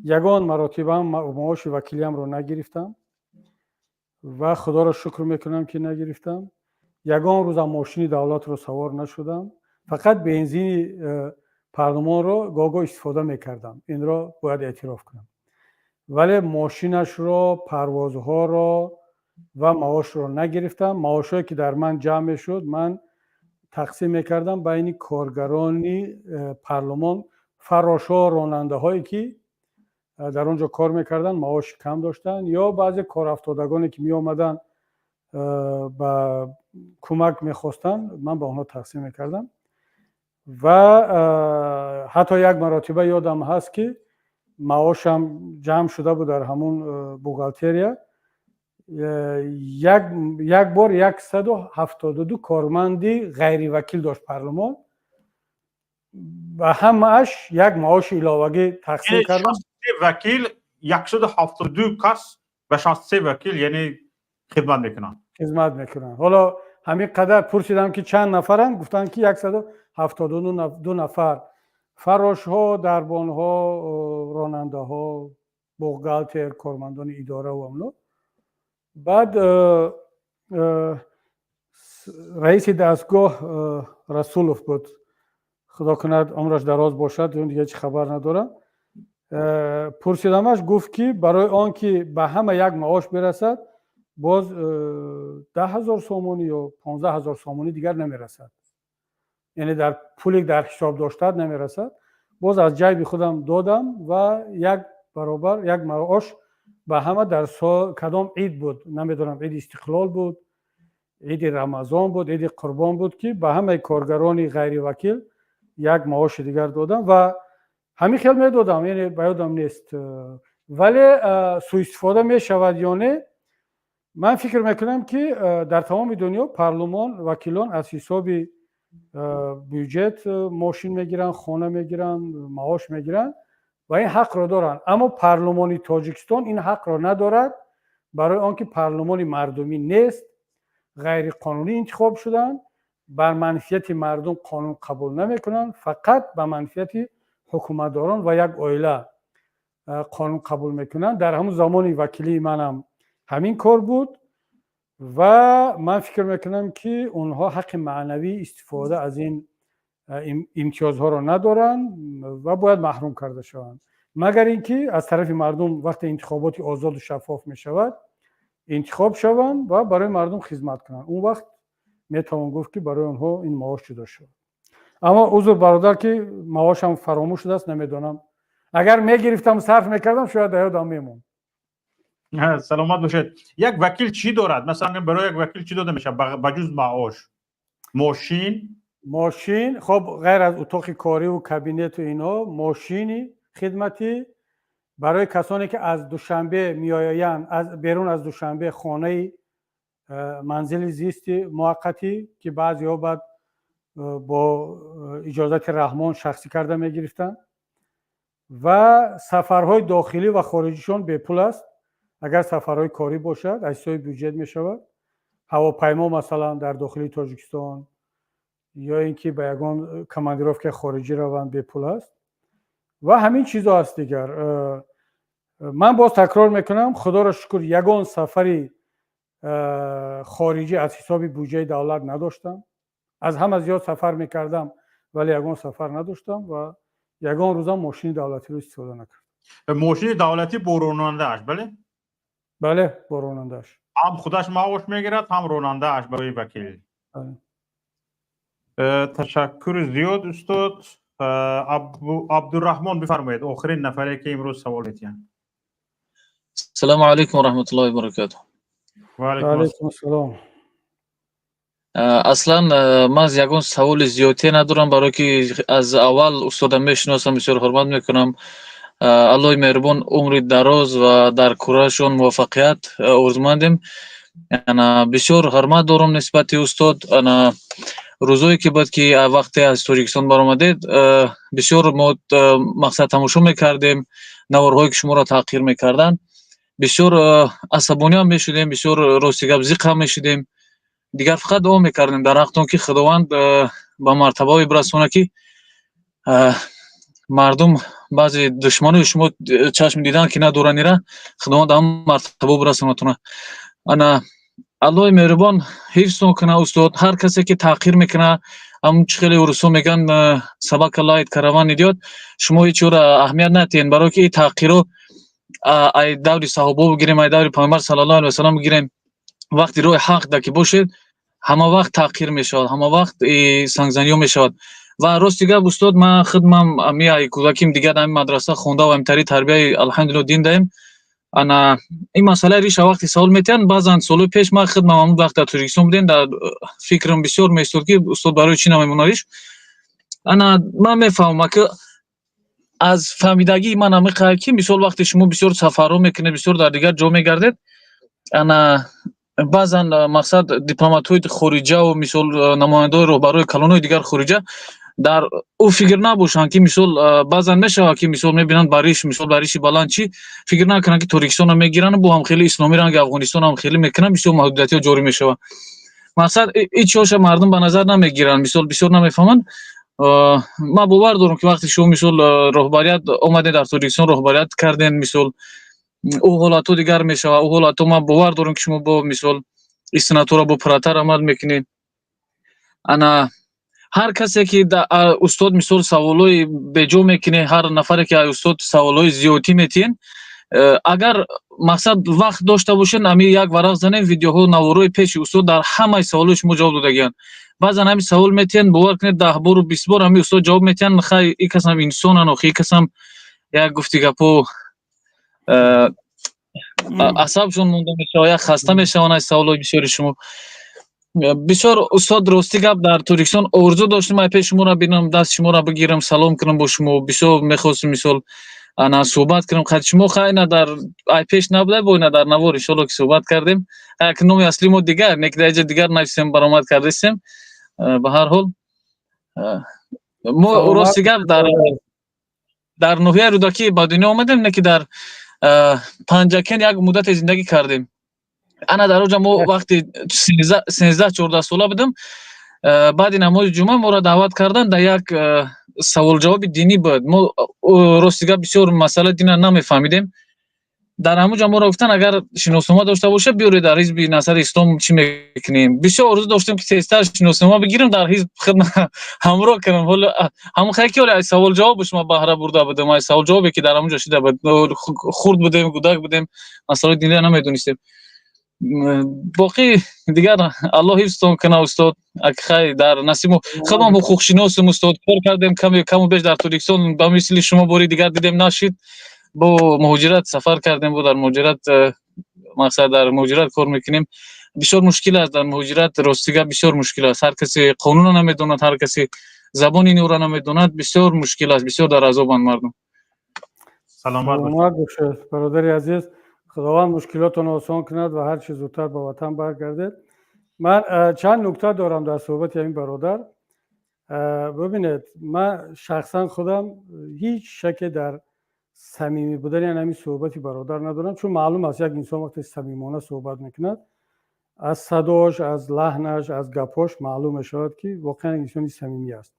ягон маротибаам маоши вакилиамро нагирифтам ва Худоро шукр мекунам, ки нагирифтам. Ягон рӯзам мошини давлатро савор нашудам, фақат бензини парлумонро гоҳ-гоҳ истифода мекардам, инро бояд эътироф кунам, вале мошинашро, парвозҳоро ва маошро нагирифтам. Маошҳое ки дар ман ҷамъ мешуд, ман тақсим мекардам байни коргарони парлумон, фаррошҳо, ронандаҳое ки дар он ҷо кор мекарданд, маоши кам доштанд, ё баъзе корафтодагоне ки меомаданд, ба кӯмак мехостанд, ман ба онҳо тақсим мекардам. Ва ҳатто як маротиба ёдам ҳаст, ки маошам ҷамъ шуда буд дар ҳамун бухгалтерия, як бор 172 корманди ғайривакил дошт парлумон, ба ҳамааш як маоши иловагӣ тақсим кардам. Вакил 172 кас ба 63 вакил, яъне хидмат мекунанд. Хизмат мекунанд. Ҳоло ҳамин қадар пурсидам, ки чанд нафаранд, гуфтанд, ки 172 нафар: фаррошҳо, дарбонҳо, ронандаҳо, бухгалтер, кормандони идора ва амно. Баъд раиси дастгоҳ Расулов буд, Худо кунад умраш дароз бошад, дигар чӣ хабар надорам. Пурсидамаш, гуфт, ки барои он ки ба ҳама як маош бирасад, боз 10 000 сомонӣ ё 15 000 сомонӣ дигар намерасад, яъне дар пуле дар ҳисоб доштаат намерасад. Боз аз ҷайби худам додам ва як баробар як маош ба ҳама. Дар кадом ид буд, намедонам, иди Истиқлол буд, иди Рамазон буд, иди Қурбон буд, ки ба ҳамаи коргарони ғайривакил як маоши дигар додам ва ҳамин хел медодам. Яъне ба ёдам нест, вале сӯистифода мешавад ё не, ман фикр мекунам, ки дар тамоми дунё парлумон, вакилон аз ҳисоби бюҷет мошин мегиранд, хона мегиранд, маош мегиранд ва ин ҳақро доранд. Аммо парлумони Тоҷикистон ин ҳақро надорад, барои он ки парлумони мардумӣ нест, ғайриқонунӣ интихоб шуданд, бар манфиати мардум қонун қабул намекунанд, фақат ба манфиати ҳукуматдорон ва як оила қонун қабул мекунанд. Дар ҳамун замони вакилии манам ҳамин кор буд ва ман фикр мекунам, ки онҳо ҳаққи маънавӣ истифода аз ин имтиёзҳоро надоранд ва бояд маҳрум карда шаванд, магар ин ки аз тарафи мардум вақте интихоботи озоду шаффоф мешавад, интихоб шаванд ва барои мардум хизмат кунанд. Он вақт метавон гуфт, ки барои онҳо ин маош ҷудо шавад. Аммо узр, бародар, ки маошам фаромӯш шудааст, намедонам. Агар мегирифтам, сарф мекардам, шояд дар ёдам мемонд. Саломат бошед. Як вакил чӣ дорад? Масалан, барои як вакил чӣ дода мешавад ба ҷуз маош? Мошин? Мошин, хоб, ғайр аз утоқи кориву кабинету инҳо, мошини хидматӣ, барои касоне ки аз Душанбе меоянд, аз берун аз Душанбе, хонаи манзили зисти муваққатӣ, ки баъзеҳо баъд бо иҷозати Раҳмон шахсӣ карда мегирифтанд, ва сафарҳои дохилӣ ва хориҷишон бепул аст. Агар сафарҳои корӣ бошад, аз ҳисоби бюҷет мешавад. Ҳавопаймо, масалан, дар дохили Тоҷикистон ё ин ки ба ягон командировкаи хориҷӣ раванд, бепул аст ва ҳамин чизо аст. Дигар ман боз такрор мекунам, худоро шукр, ягон сафари хориҷӣ аз ҳисоби буҷаи давлат надоштам. Аз ҳама зиёд сафар мекардам, вале ягон сафар надоштам ва ягон рӯзам мошини давлатиро истифода накардам. Мошини давлатӣ бо ронандааш, бале? Бале, бо ронандааш. Ҳам худаш маош мегирад, ҳам ронандааш барои вакил. Ташаккури зиёд, устод. Абдурраҳмон, бифармоед, охирин нафаре ки имрӯз савол метиҳанд. Ассалому алайкум ва раҳматуллоҳи ва баракатуҳ. Ва алайкум ассалом. Аслан ман ягон саволи зиёдте надорам, барое ки аз аввал устода мешиносам, бисёр ҳурмат мекунам. Аллоҳи меҳрубон умри дароз ва дар корашон муваффақият орзумандем. Ана, бисёр ҳурмат дорам нисбати устод. Ана, рӯзое ки буд, ки вақте аз Тоҷикистон баромадед, бисёр мо мақсад тамошо мекардем наворҳое, ки шуморо таҳқир мекарданд. Бисёр асабониам мешудем, бисёр, рости гап, зиқ ҳам мешудем. Дигар фақат дуо мекардем дар ҳақтон, ки Худованд ба мартабаое бирасонад, ки мардум, баъзе душманои шумо чашм дидан ки надоранд, ира Худованд ҳам мартабо бирасонадтона. Ана, Аллоҳи меҳрубон ҳифзтон кунад, устод. Ҳар касе ки таҳқир мекунад, ҳамн чӣ хеле урусҳо мегӯянд, «Собака лает, караван идёт», шумо ҳеҷ ӯро аҳамият надиҳед, барое ки ин таҳқирҳо ай даври саҳобо бигирем, ай даври Паёмбар саллаллоҳу алайҳи васаллам бигирем, вақти роҳи ҳақ да ки бошед, ҳама вақт таҳқир мешавад, ҳама вақт сангзаниҳо мешавад. Ва рости гап, устод, ман худмам ами ай кӯдаким дигар ҳами мадраса хонда ва ҳамтари тарбияи, алҳамдулилло, дин даем. Ана, ин масъалаи риша вақте савол метиҳанд, баъзан солҳои пеш ман худмам ҳамон вақт дар Тоҷикистон будем, дар фикрам бисёр меистод, ки устод барои чӣ намемонад риш. Ана, ман мефаҳмам, ки аз фаҳмидагии ман ҳамиқадр, ки мисол вақте шумо бисёр сафарҳо мекунед, бисёр дар дигар ҷо мегардед, ана, баъзан мақсад дипломатҳои хориҷаву мисол намояндаҳои роҳбарои калонҳои дигар хориҷа дар ӯ фикр набошанд, ки мисол баъзан мешавад, ки мисол мебинанд бариш, мисол бариши баланд, чӣ фикр накунанд, ки Тоҷикистонро мегиранд, бо ҳам хеле исломӣ ранги Афғонистон ҳам хеле мекунанд, бисёр маҳдудиятҳо ҷорӣ мешавад. Мақсад ҳеҷ чиҳоша мардум ба назар намегиранд, мисол бисёр намефаҳманд. Ман бовар дорам, ки вақте шумо мисол роҳбарият омадед, дар Тоҷикистон роҳбарият кардем, мисол ӯ ҳолатҳо дигар мешавад. Ӯ ҳолатҳо ман бовар дорам, ки шумо бо мисол истинатҳоро бо пурратар амал мекунед. Ана, ҳар касе ки устод мисол саволҳои беҷо мекунед, ҳар нафаре ки устод саволҳои зиёдтӣ метиҳен, агар мақсад вақт дошта бошед, ами як варақ занем, видеоҳо, наворҳои пеши устод дар ҳамаи саволҳои шумо ҷавоб додагианд. Баъзан ҳами савол метиҳанд, бовар кунед, 10 бору 20 бор ҳами устод ҷавоб метиҳанд. Хай, и касам инсонан, охи, и касам як гуфти гапо асабшон монда мешавад, як хаста мешаванд аз саволҳои бисёри шумо. Бисёр, устод, рости гап, дар Тоҷикистон орзу доштем ай пеш шуморо бинам, даст шуморо бигирам, салом кунам бо шумо. Бисёр мехостем мисол ана суҳбат кунам қати шумо. Хай, на дар ай пеш набуда, бо ина дар навор иншолло ки суҳбат кардем. Як номи асли мо дигар не, ки дар иҷа дигар нависем, баромад кардастем. Ба ҳар ҳол, мо, рости гап, дар ноҳияи Рӯдакӣ ба дунё омадем, не ки дар Панҷакен як муддате зиндагӣ кардем. Ана, дар оҷа мо вақти 13-14 сола будам, баъди намози ҷумъа моро даъват карданд, дар як саволҷавоби динӣ буд. Мо, рости гап, бисёр масъалаи дина намефаҳмидем. Дар ҳамон ҷо моро гуфтанд, агар шиноснома дошта бошед, биёред, дар ҳизби Наҳзати Ислом чӣ мекунем. Бисёр орзу доштем, ки тезтар шиноснома бигирам, дар ҳизб худ ҳамроҳ кунам. Ҳоло ҳамон хай ки ҳоле аз саволҷавобу шумо баҳра бурда будем, аз саволҷавобе ки дар ҳамон ҷо шида буд. Хурд будем, кӯдак будем, масъалаи диниро намедонистем. Боқӣ дигар Аллоҳ ҳифзтон кунад, устод. Хай, дар насибу худам ҳуқуқшиносем, устод, кор кардем каме каму беш дар Тоҷикистон, ба мисли шумо бори дигар дидем, нашид, бо муҳоҷират сафар кардем, бо дар муҳоҷират. Мақсад, дар муҳоҷират кор мекунем, бисёр мушкил аст дар муҳоҷират. Рости гап, бисёр мушкил аст. Ҳар касе қонунро намедонад, ҳар касе забони инро намедонад, бисёр мушкил аст, бисёр дар азобанд мардум. Саломат. Саломат бошед, бародари азиз. Худованд мушкилотонро осон кунад ва ҳар чӣ зудтар ба ватан баргардед. Ман чанд нукта дорам дар суҳбати ҳамин бародар. Бибинед, ман шахсан худам ҳеҷ шаке дар самимӣ будани ҳамин суҳбати бародар надорам, чун маълум аст, як инсон вақте самимона суҳбат мекунад, аз садош, аз лаҳнаш, аз гапҳош маълум мешавад, ки воқеан инсони самимӣ аст.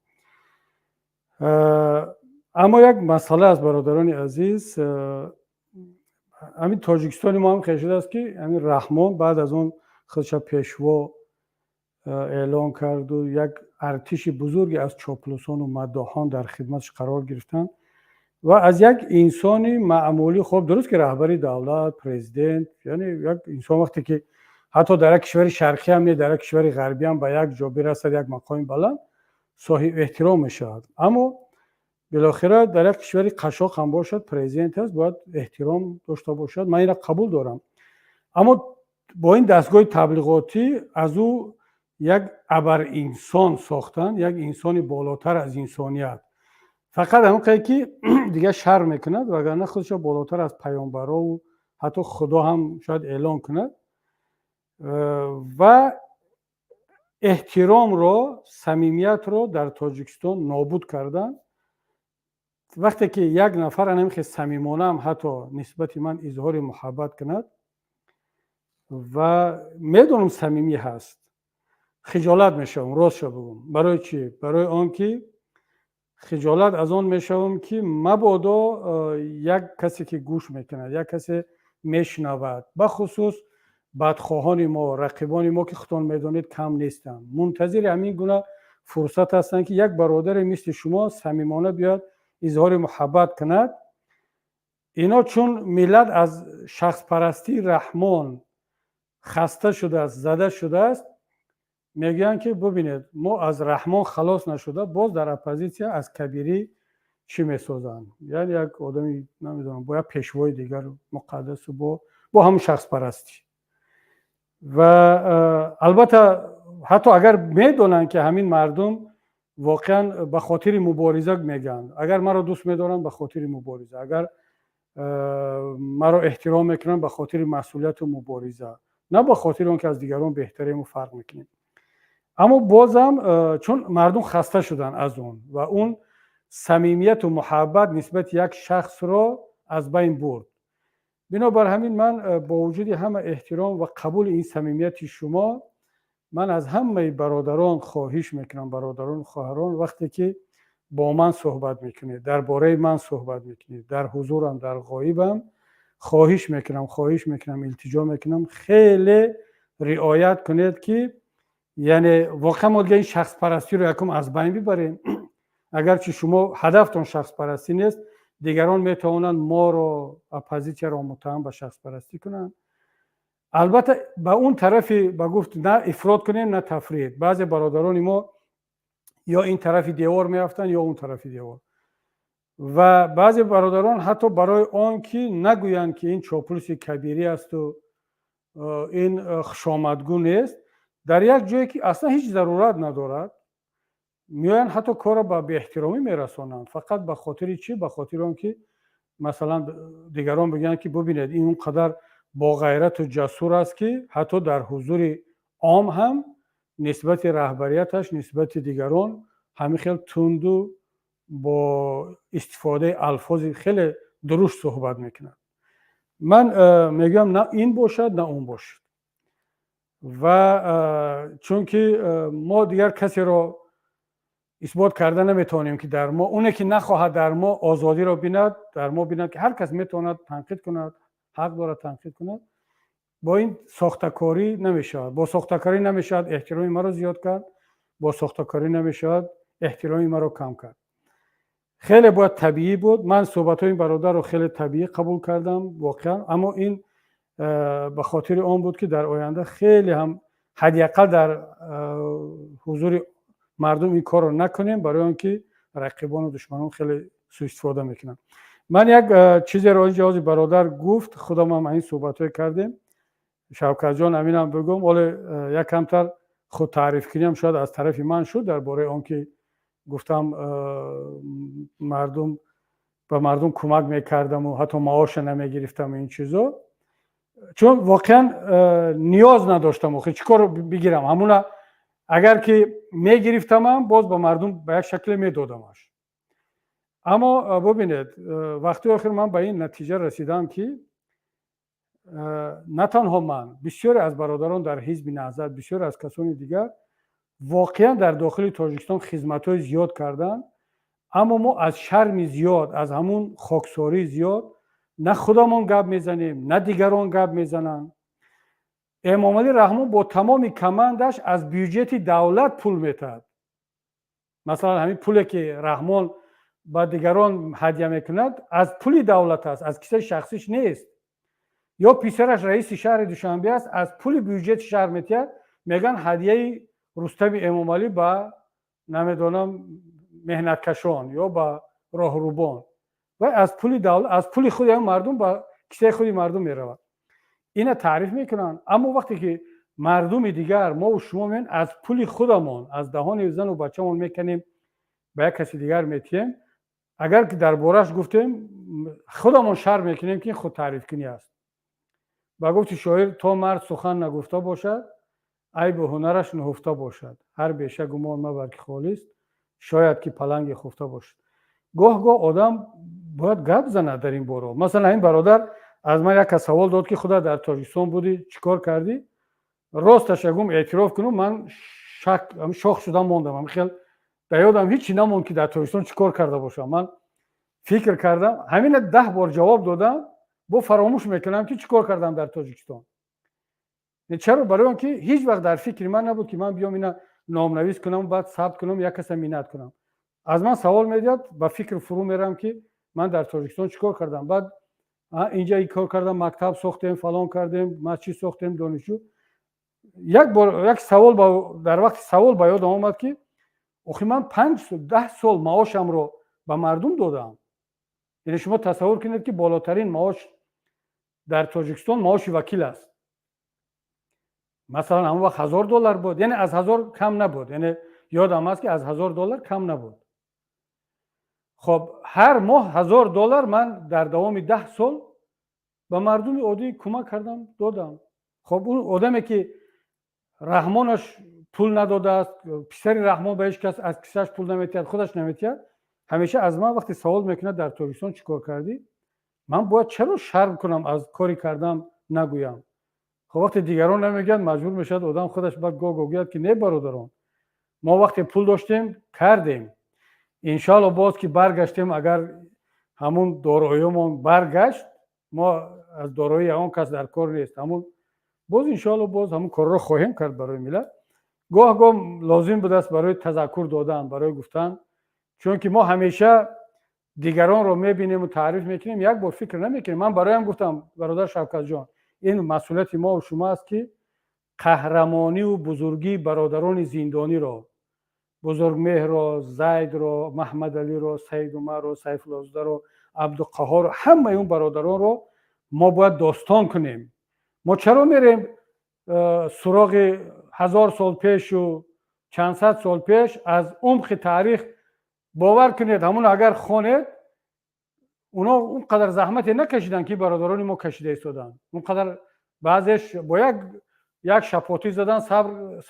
Аммо як масъала аст, бародарони азиз. Ҳамин Тоҷикистони мо ҳам хел шудааст, ки ҳамин Раҳмон баъд аз он худша пешво эълон карду як артиши бузурге аз чоплусону маддоҳон дар хидматаш қарор гирифтанд ва аз як инсони маъмулӣ, хоб, дуруст ки раҳбари давлат, президент, яъне як инсон вақте ки ҳатто дар як кишвари шарқӣ ҳам не, дар як кишвари ғарбӣ ҳам ба як ҷо бирасад, як мақоми баланд, соҳиби эҳтиром мешавад. Аммо билохира дар як кишвари қашоқ ҳам бошад, президент аст, бояд эҳтиром дошта бошад. Ман инро қабул дорам, аммо бо ин дастгоҳи таблиғотӣ аз ӯ як абаринсон сохтанд, як инсони болотар аз инсоният. Фақат ҳамон қадр ки дигар шарм мекунад, вагарна худашо болотар аз паёмбарову ҳатто Худо ҳам шояд эълон кунад. Ва эҳтиромро, самимиятро дар Тоҷикистон нобуд карданд. Вақте ки як нафар анам хел самимонаам ҳатто нисбати ман изҳори муҳаббат кунад ва медонам, самимӣ ҳаст, хиҷолат мешавам, ростша бигӯм. Барои чӣ? Барои он ки хиҷолат аз он мешавам, ки мабодо як касе ки гӯш мекунад, як касе мешунавад, бахусус бадхоҳони мо, рақибони мо, ки худтон медонед, кам нестанд, мунтазири ҳамин гуна фурсат ҳастанд, ки як бародаре мисли шумо самимона биёяд, изҳори муҳаббат кунад. Ино чун миллат аз шахспарастии Раҳмон хаста шудааст, зада шудааст, мегӯянд, ки бубинед, мо аз Раҳмон халос нашуда, боз дар оппозитсия аз Кабирӣ чӣ месозанд, яъне як одами, намедонам, бо як пешвои дигар муқаддасу бо ҳамун шахспарастӣ. Ва албатта, ҳатто агар медонанд, ки ҳамин мардум воқеан ба хотири мубориза мегӯянд, агар маро дӯст медоранд, ба хотири мубориза, агар маро эҳтиром мекунанд, ба хотири масъулияту мубориза, на ба хотири он ки аз дигарон беҳтарему фарқ мекунем. Аммо бозам, чун мардум хаста шуданд аз он ва он самимияту муҳаббат нисбати як шахсро аз байн бурд, бинобар ҳамин ман бо вуҷуди ҳама эҳтиром ва қабули ин самимияти шумо, ман аз ҳамаи бародарон хоҳиш мекунам: бародарону хоҳарон, вақте ки бо ман суҳбат мекунед, дар бораи ман суҳбат мекунед, дар ҳузурам, дар ғоибам, хоҳиш мекунам, хоҳиш мекунам, илтиҷо мекунам, хеле риоят кунед, ки яъне воқеан мо дига ин шахспарастиро якум аз байн бибарем. Агарчи шумо ҳадафтон шахспарастӣ нест, дигарон метавонанд моро, оппозитсияро, муттаҳам ба шахспарастӣ кунанд. Албатта, ба он тарафи ба гуфт, на ифрот кунем, на тафрит. Баъзе бародарони мо ё ин тарафи девор меафтанд, ё он тарафи девор. Ва баъзе бародарон ҳатто барои он ки нагӯянд, ки ин чоплуси Кабирӣ асту ин хушомадгӯ нест, дар як ҷое ки аслан ҳеҷ зарурат надорад, меоянд, ҳатто корро ба беэҳтиромӣ мерасонанд. Фақат ба хотири чӣ? Ба хотири он ки масалан дигарон бигӯянд, ки бубинед, ин он қадар боғайрату ҷасур аст, ки ҳатто дар ҳузури ом ҳам нисбати раҳбарияташ, нисбати дигарон ҳамин хел тунду бо истифодаи алфози хеле дурушт суҳбат мекунад. Ман мегӯям, на ин бошад, на он бошад. Ва чунки мо дигар касеро исбот карда наметавонем, ки дар мо оне ки нахоҳад дар мо озодиро бинад, дар мо бинад, ки ҳар кас метавонад танқид кунад, ҳақ дорад танқид кунад. Бо ин сохтакорӣ намешавад, бо сохтакорӣ намешавад эҳтироми маро зиёд кард, бо сохтакорӣ намешавад эҳтироми маро кам кард. Хеле бояд табиӣ буд. Ман суҳбатҳои ин бародарро хеле табиӣ қабул кардам воқеан, аммо ин ба хотири он буд, ки дар оянда хеле ҳам ҳадди ақал дар ҳузури мардум ин корро накунем, барои он ки рақибону душманон хеле суистифода мекунанд. Ман як чизеро инҷо ҳозир бародар гуфт, худамам ин суҳбатҳое кардем. Шавкатҷон, ҳаминам бигӯм, оле як камтар худтаърифкуниам шояд аз тарафи ман шуд дар бораи он ки гуфтам, мардум ба мардум кӯмак мекардаму ҳатто маоша намегирифтам, ин чизо, чун воқеан ниёз надоштам. Охи чӣ кор бигирам? Ҳамуна агар ки мегирифтамам, боз ба мардум ба як шакле медодамаш. Аммо бубинед, вақти охир ман ба ин натиҷа расидам, ки на танҳо ман, бисёре аз бародарон дар Ҳизби Наҳзат, бисёре аз касони дигар воқеан дар дохили Тоҷикистон хизматҳои зиёд карданд, аммо мо аз шарми зиёд, аз ҳамун хоксории зиёд на худамон гап мезанем, на дигарон гап мезананд. Эмомалӣ Раҳмон бо тамоми командаш аз бюҷети давлат пул метаҳад. Масалан, ҳамин пуле ки Раҳмон ба дигарон ҳадя мекунад, аз пули давлат аст, аз кисаи шахсиш нест. Ё писараш раиси шаҳри Душанбе аст, аз пули бюҷети шаҳр метиҳад. Мегӯянд, ҳадияи Рустами Эмомалӣ ба, намедонам, меҳнаткашон ё ба роҳрубон. Вай аз пули давлат, аз пули худи мардум ба кисаи худи мардум меравад. Ина таъриф мекунанд. Аммо вақте ки мардуми дигар, мову шумо меоем, аз пули худамон, аз даҳони зану бачамон меканем, ба як каси дигар метиҳем, агар ки дар бораш гуфтем, худамон шарм мекунем, ки худтаърифкунӣ аст. Ба гуфти шоир, то мард сухан нагуфта бошад, айбу ҳунараш нуҳуфта бошад. Ҳар беша гумон мабар, ки холист, шояд ки паланги хуфта бошад. Гоҳ гоҳ одам бояд гап занад дар ин боро. Масалан, ин бародар аз ман як кас савол дод, ки худа дар Тоҷикистон будӣ, чӣ кор кардӣ? Росташа гум, эътироф кунум, ман шак шох шудам, мондам. Хел дар ёдам ҳичи намонд, ки дар Тоҷикистон чӣ кор карда бошам. Ман фикр кардам, ҳамина 10 бор ҷавоб додам, бо фаромӯш мекунам, ки чӣ кор кардам дар Тоҷикистон. Чаро? Барои он ки ҳеҷ вақт дар фикри ман набуд, ки ман биём, ина номнавис кунам, баъд сабт кунам, як каса миннат кунам. Аз ман савол медиҳад, ба фикр фурӯ мерам, ки ман дар Тоҷикистон чӣ кор кардам. Баъд инҷа ин кор кардам, мактаб сохтем, фалон кардем, масҷид сохтем, донишҷӯ. Як бор як савол, дар вақти савол ба ёдам омад, ки охи ман 5, 10 сол маошамро ба мардум додам. Яъне шумо тасаввур кунед, ки болотарин маош дар Тоҷикистон маоши вакил аст. Масалан, ҳамон вақт 1000 доллар буд, яъне аз 1000 кам набуд, яъне ёдам аст, ки аз 1000 доллар кам набуд. Хоб, ҳар моҳ 1000 доллар ман дар давоми 10 сол ба мардуми оддӣ кӯмак кардам, додам. Хоб, он одаме ки Раҳмонаш пул надодааст, писари Раҳмон ба ҳеҷ кас аз кисааш пул наметиҳад, худаш наметиҳад, ҳамеша аз ман вақте савол мекунад, дар Тоҷикистон чӣ кор кардӣ, ман бояд чаро шарм кунам, аз кори кардам нагӯям? Хоб, вақте дигарон намегӯянд, маҷбур мешавад одам худаш баъд гоҳ гоҳ гӯяд, ки не, бародарон, мо вақте пул доштем, кардем. Иншоалло, боз ки баргаштем, агар ҳамун дороиёмон баргашт, мо аз дороии ягон кас дар кор нест, ҳамун боз, иншоалло, боз ҳамун корро хоҳем кард барои миллат. Гоҳ гоҳ лозим будааст барои тазаккур додан, барои гуфтан, чунки мо ҳамеша дигаронро мебинему таъриф мекунем, як бор фикр намекунем. Ман бароям гуфтам, бародар Шавкатҷон, ин масъулияти мо шумо аст, ки қаҳрамониву бузургии бародарони зиндониро, Бузургмеҳрро, Зайдро, Маҳмадалиро, Саидумарро, Сайфуллозодаро, Абдуқаҳорро, ҳамаи он бародаронро мо бояд достон кунем. Мо чаро мерем суроғи 1000 сол пешу чандсад сол пеш аз умқи таърих? Бовар кунед, ҳамун агар хонед, оно он қадар заҳмате накашиданд, ки бародарони мо кашида истоданд. Он қадар баъзеш бо як шапотӣ задан,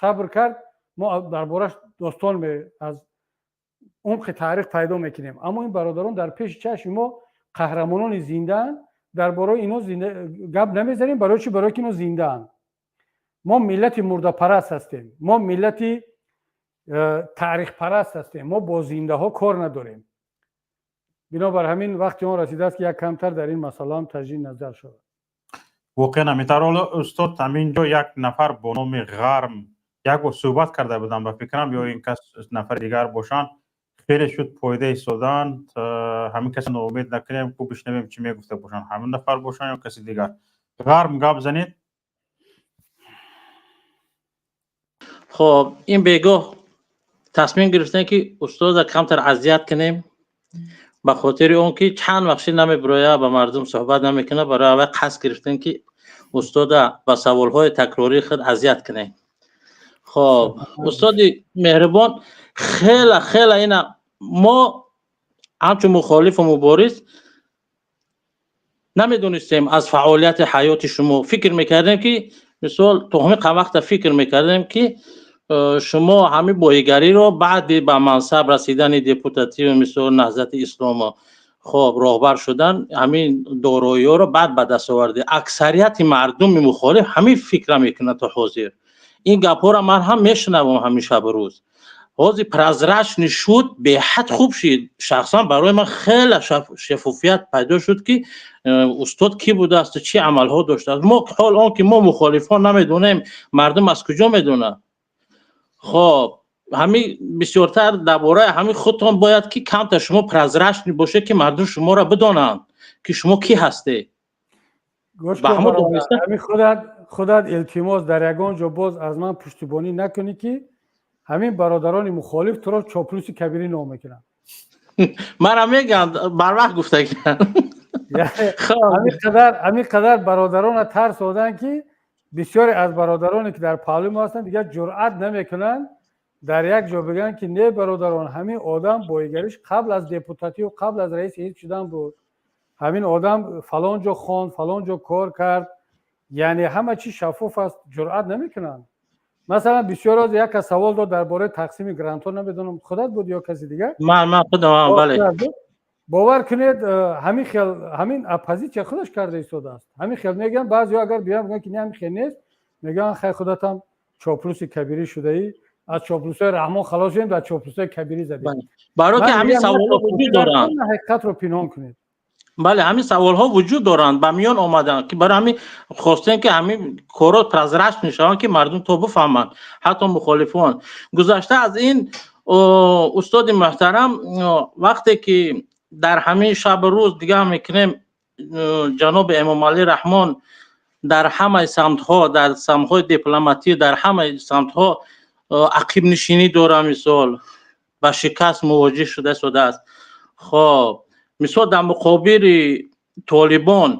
сабр кард. Мо дар бораш достон аз умқи таърих пайдо мекунем, аммо ин бародарон дар пеши чашми мо қаҳрамонони зиндаанд. Дар бораи ино гап намезанем. Барои чӣ? Барои ки ино зиндаанд. Мо миллати мурдапараст ҳастем, мо миллати таърихпараст ҳастем, мо бо зиндаҳо кор надорем. Бинобар ҳамин вақти он расидааст, ки як камтар дар ин масъала ҳам таҷдид назар шавад. Воқеан ҳаминтавр. Ҳоло, устод, ҳамин ҷо як нафар бо номи Ғарм як бор суҳбат карда будам, ба фикрам, ё ин кас нафари дигар бошанд, хеле шуд поида истоданд. Ҳамин каса ноумед накунем, хуб бишнавем, чӣ мегуфта бошанд, ҳамин нафар бошанд ё каси дигар. Ғарм, гап занед. Хоб, ин бегоҳ тасмим гирифтем, ки устода камтар азият кунем, ба хотири он ки чанд вақт шид намебироя, ба мардум суҳбат намекунад. Барои аввал қасд гирифтем, ки Устода ба саволҳои такрории худ азият кунем. Хоб, устоди меҳрибон, хела хела ина мо ҳамчун мухолифу мубориз намедонистем аз фаъолияти ҳаёти шумо. Фикр мекардем, ки мисол то ҳамин вақта фикр мекардем, ки шумо ҳамин боигариро баъди ба мансаб расидани депутатию мисол Наҳзати Исломо, хоб, роҳбар шудан, ҳамин дороиҳоро баъд ба даст овардед. Аксарияти мардуми мухолиф ҳамин фикра мекунад то ҳозир. Ин гапҳоро ман ҳам мешунавам ҳамин шабу рӯз. Ҳозир прозрачный шуд, беҳад хуб шид. Шахсан барои ман хеле шаффофият пайдо шуд, ки устод кӣ будааст, чӣ амалҳо доштааст. Мо ҳол он ки мо мухолифон намедонем, мардум аз куҷо медонад? Хоб, ҳамин бисёртар дар бораи ҳамин худтон бояд ки камтар шумо прозрачный бошед, ки мардум шуморо бидонанд, ки шумо кӣ ҳастед. Ҳамин худат илтимос, дар ягон ҷо боз аз ман пуштибонӣ накунӣ, ки ҳамин бародарони мухолиф туро чоплуси Кабирӣ ном мекунанд. Мара мегӯянд, барвақт гуфтагианд. Ҳамин қадар бародарона тарс доданд, ки бисёре аз бародароне ки дар паҳлӯи мо ҳастанд, дигар ҷуръат намекунанд дар як ҷо бигӯянд, ки не, бародарон, ҳамин одам боигариш қабл аз депутатию қабл аз раиси ҳизб шудан буд, ҳамин одам фалон ҷо хонд, фалон ҷо кор кард, яъне ҳама чиз шаффоф аст. Ҷуръат намекунанд. Масалан, бисёр як кас савол дод дар бораи тақсими грантҳо, намедонам, худат буд ё каси дигар. Ман худам, бале. Бовар кунед, ҳамин хел ҳамин оппозитсия худаш карда истодааст. Ҳамин хел мегӯянд. Баъзеҳо агар биён бигӯянд, ки не, ҳамин хел нест, мегӯянд: хай, худатам чоплуси Кабирӣ шудаӣ, аз чоплусҳои Раҳмон халос шудем, дар чоплусҳои Кабирӣ задем. Барои ки ҳамин саволҳо вуҷуд доранд. Ҳақиқатро пинҳон кунед. Бале, ҳамин саволҳо вуҷуд доранд, ба миён омаданд, ки барои ҳамин хостем, ки ҳамин корҳо прозрачный шаванд, ки мардум то бифаҳманд, ҳатто мухолифон. Гузашта аз ин, устоди муҳтарам, вақте ки дар ҳамин шабу рӯз дигар мекунем, ҷаноби Эмомалӣ Раҳмон дар ҳамаи самтҳо, дар самтҳои дипломатӣ, дар ҳамаи самтҳо ақибнишинӣ дорад, мисол ба шикаст мувоҷиҳ шуда истодааст. Хоб, мисол дар муқобили Толибон,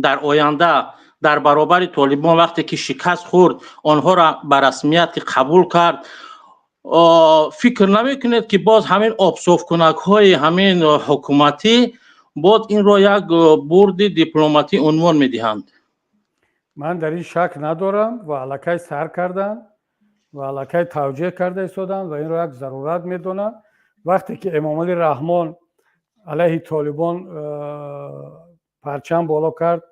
дар оянда дар баробари Толибон вақте ки шикаст хӯрд, онҳоро ба расмият ки қабул кард, фикр намекунед, ки боз ҳамин обсофкунакҳои ҳамин ҳукуматӣ боз инро як бурди дипломатӣ унвон медиҳанд? Ман дар ин шак надорам ва аллакай сар карданд ва аллакай тавҷеҳ карда истоданд ва инро як зарурат медонанд. Вақте ки Эмомалӣ Раҳмон алайҳи Толибон парчам боло кард,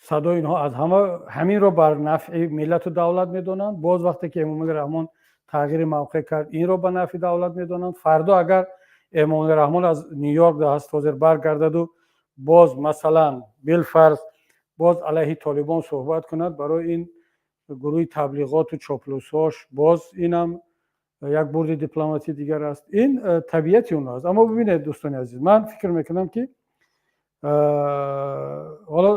садои инҳо аз ҳама ҳаминро бар нафъи миллату давлат медонанд. Боз вақте ки Эмомалӣ Раҳмон тағйири мавқеъ кард, инро ба нафъи давлат медонанд. Фардо агар Эмомалӣ Раҳмон аз Ню Йорк ҳаст ҳозир баргардаду боз, масалан, билфарз, боз алайҳи Толибон суҳбат кунад, барои ин гурӯҳи таблиғоту чоплусҳош боз инам як бурди дипломатӣ дигар аст. Ин табиати онҳо аст. Аммо бибинед, дӯстони азиз, ман фикр мекунам, ки ҳоло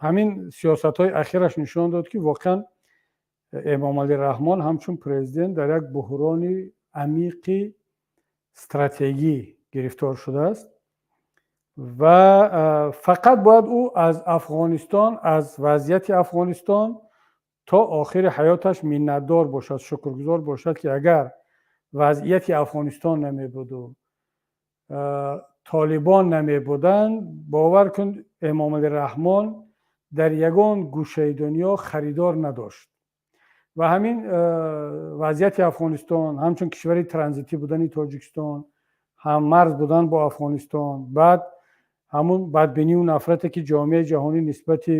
ҳамин сиёсатҳои ахираш нишон дод, ки воқеан Эмомалӣ Раҳмон ҳамчун президент дар як буҳрони амиқи стратегӣ гирифтор шудааст ва фақат бояд ӯ аз Афғонистон, аз вазъияти Афғонистон то охири ҳаёташ миннатдор бошад, шукргузор бошад, ки агар вазъияти Афғонистон намебуду Толибон намебуданд, бовар кун, Эмомалӣ Раҳмон дар ягон гӯшаи дунё харидор надошт. Ва ҳамин вазъияти Афғонистон, ҳамчун кишвари транзитӣ будани Тоҷикистон, ҳаммарз будан бо Афғонистон, баъд ҳамун бадбинию нафрате, ки ҷомеаи ҷаҳонӣ нисбати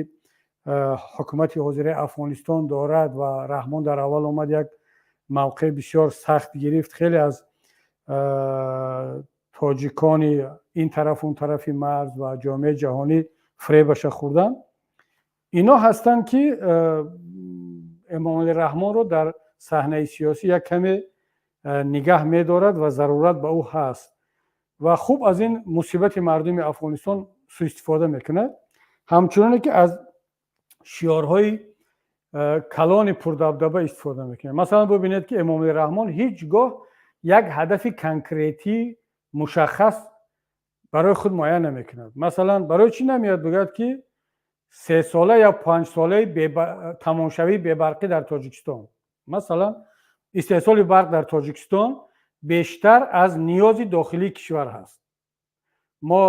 ҳукумати ҳозираи Афғонистон дорад, ва Раҳмон дар аввал омад, як мавқеи бисёр сахт гирифт. Хеле аз тоҷикони ин тараф, он тарафи марз ва ҷомеаи ҷаҳонӣ фиребаша хӯрданд. Ино ҳастанд, ки Эмомалӣ Раҳмонро дар саҳнаи сиёсӣ як каме нигаҳ медорад ва зарурат ба ӯ ҳаст ва хуб аз ин мусибати мардуми Афғонистон суистифода мекунад, ҳамчуноне ки аз шиёрҳои калони пурдабдаба истифода мекунад. Масалан, бубинед, ки Эмомалӣ Раҳмон ҳеҷ гоҳ як ҳадафи конкретӣ, мушаххас барои худ муайян намекунад. Масалан, барои чӣ намеяд бигӯяд, ки Сесола ё панҷсолаи тамомшавии бебарқӣ дар Тоҷикистон. Масалан, истеҳсоли барқ дар Тоҷикистон бештар аз ниёзи дохилии кишвар ҳаст. Мо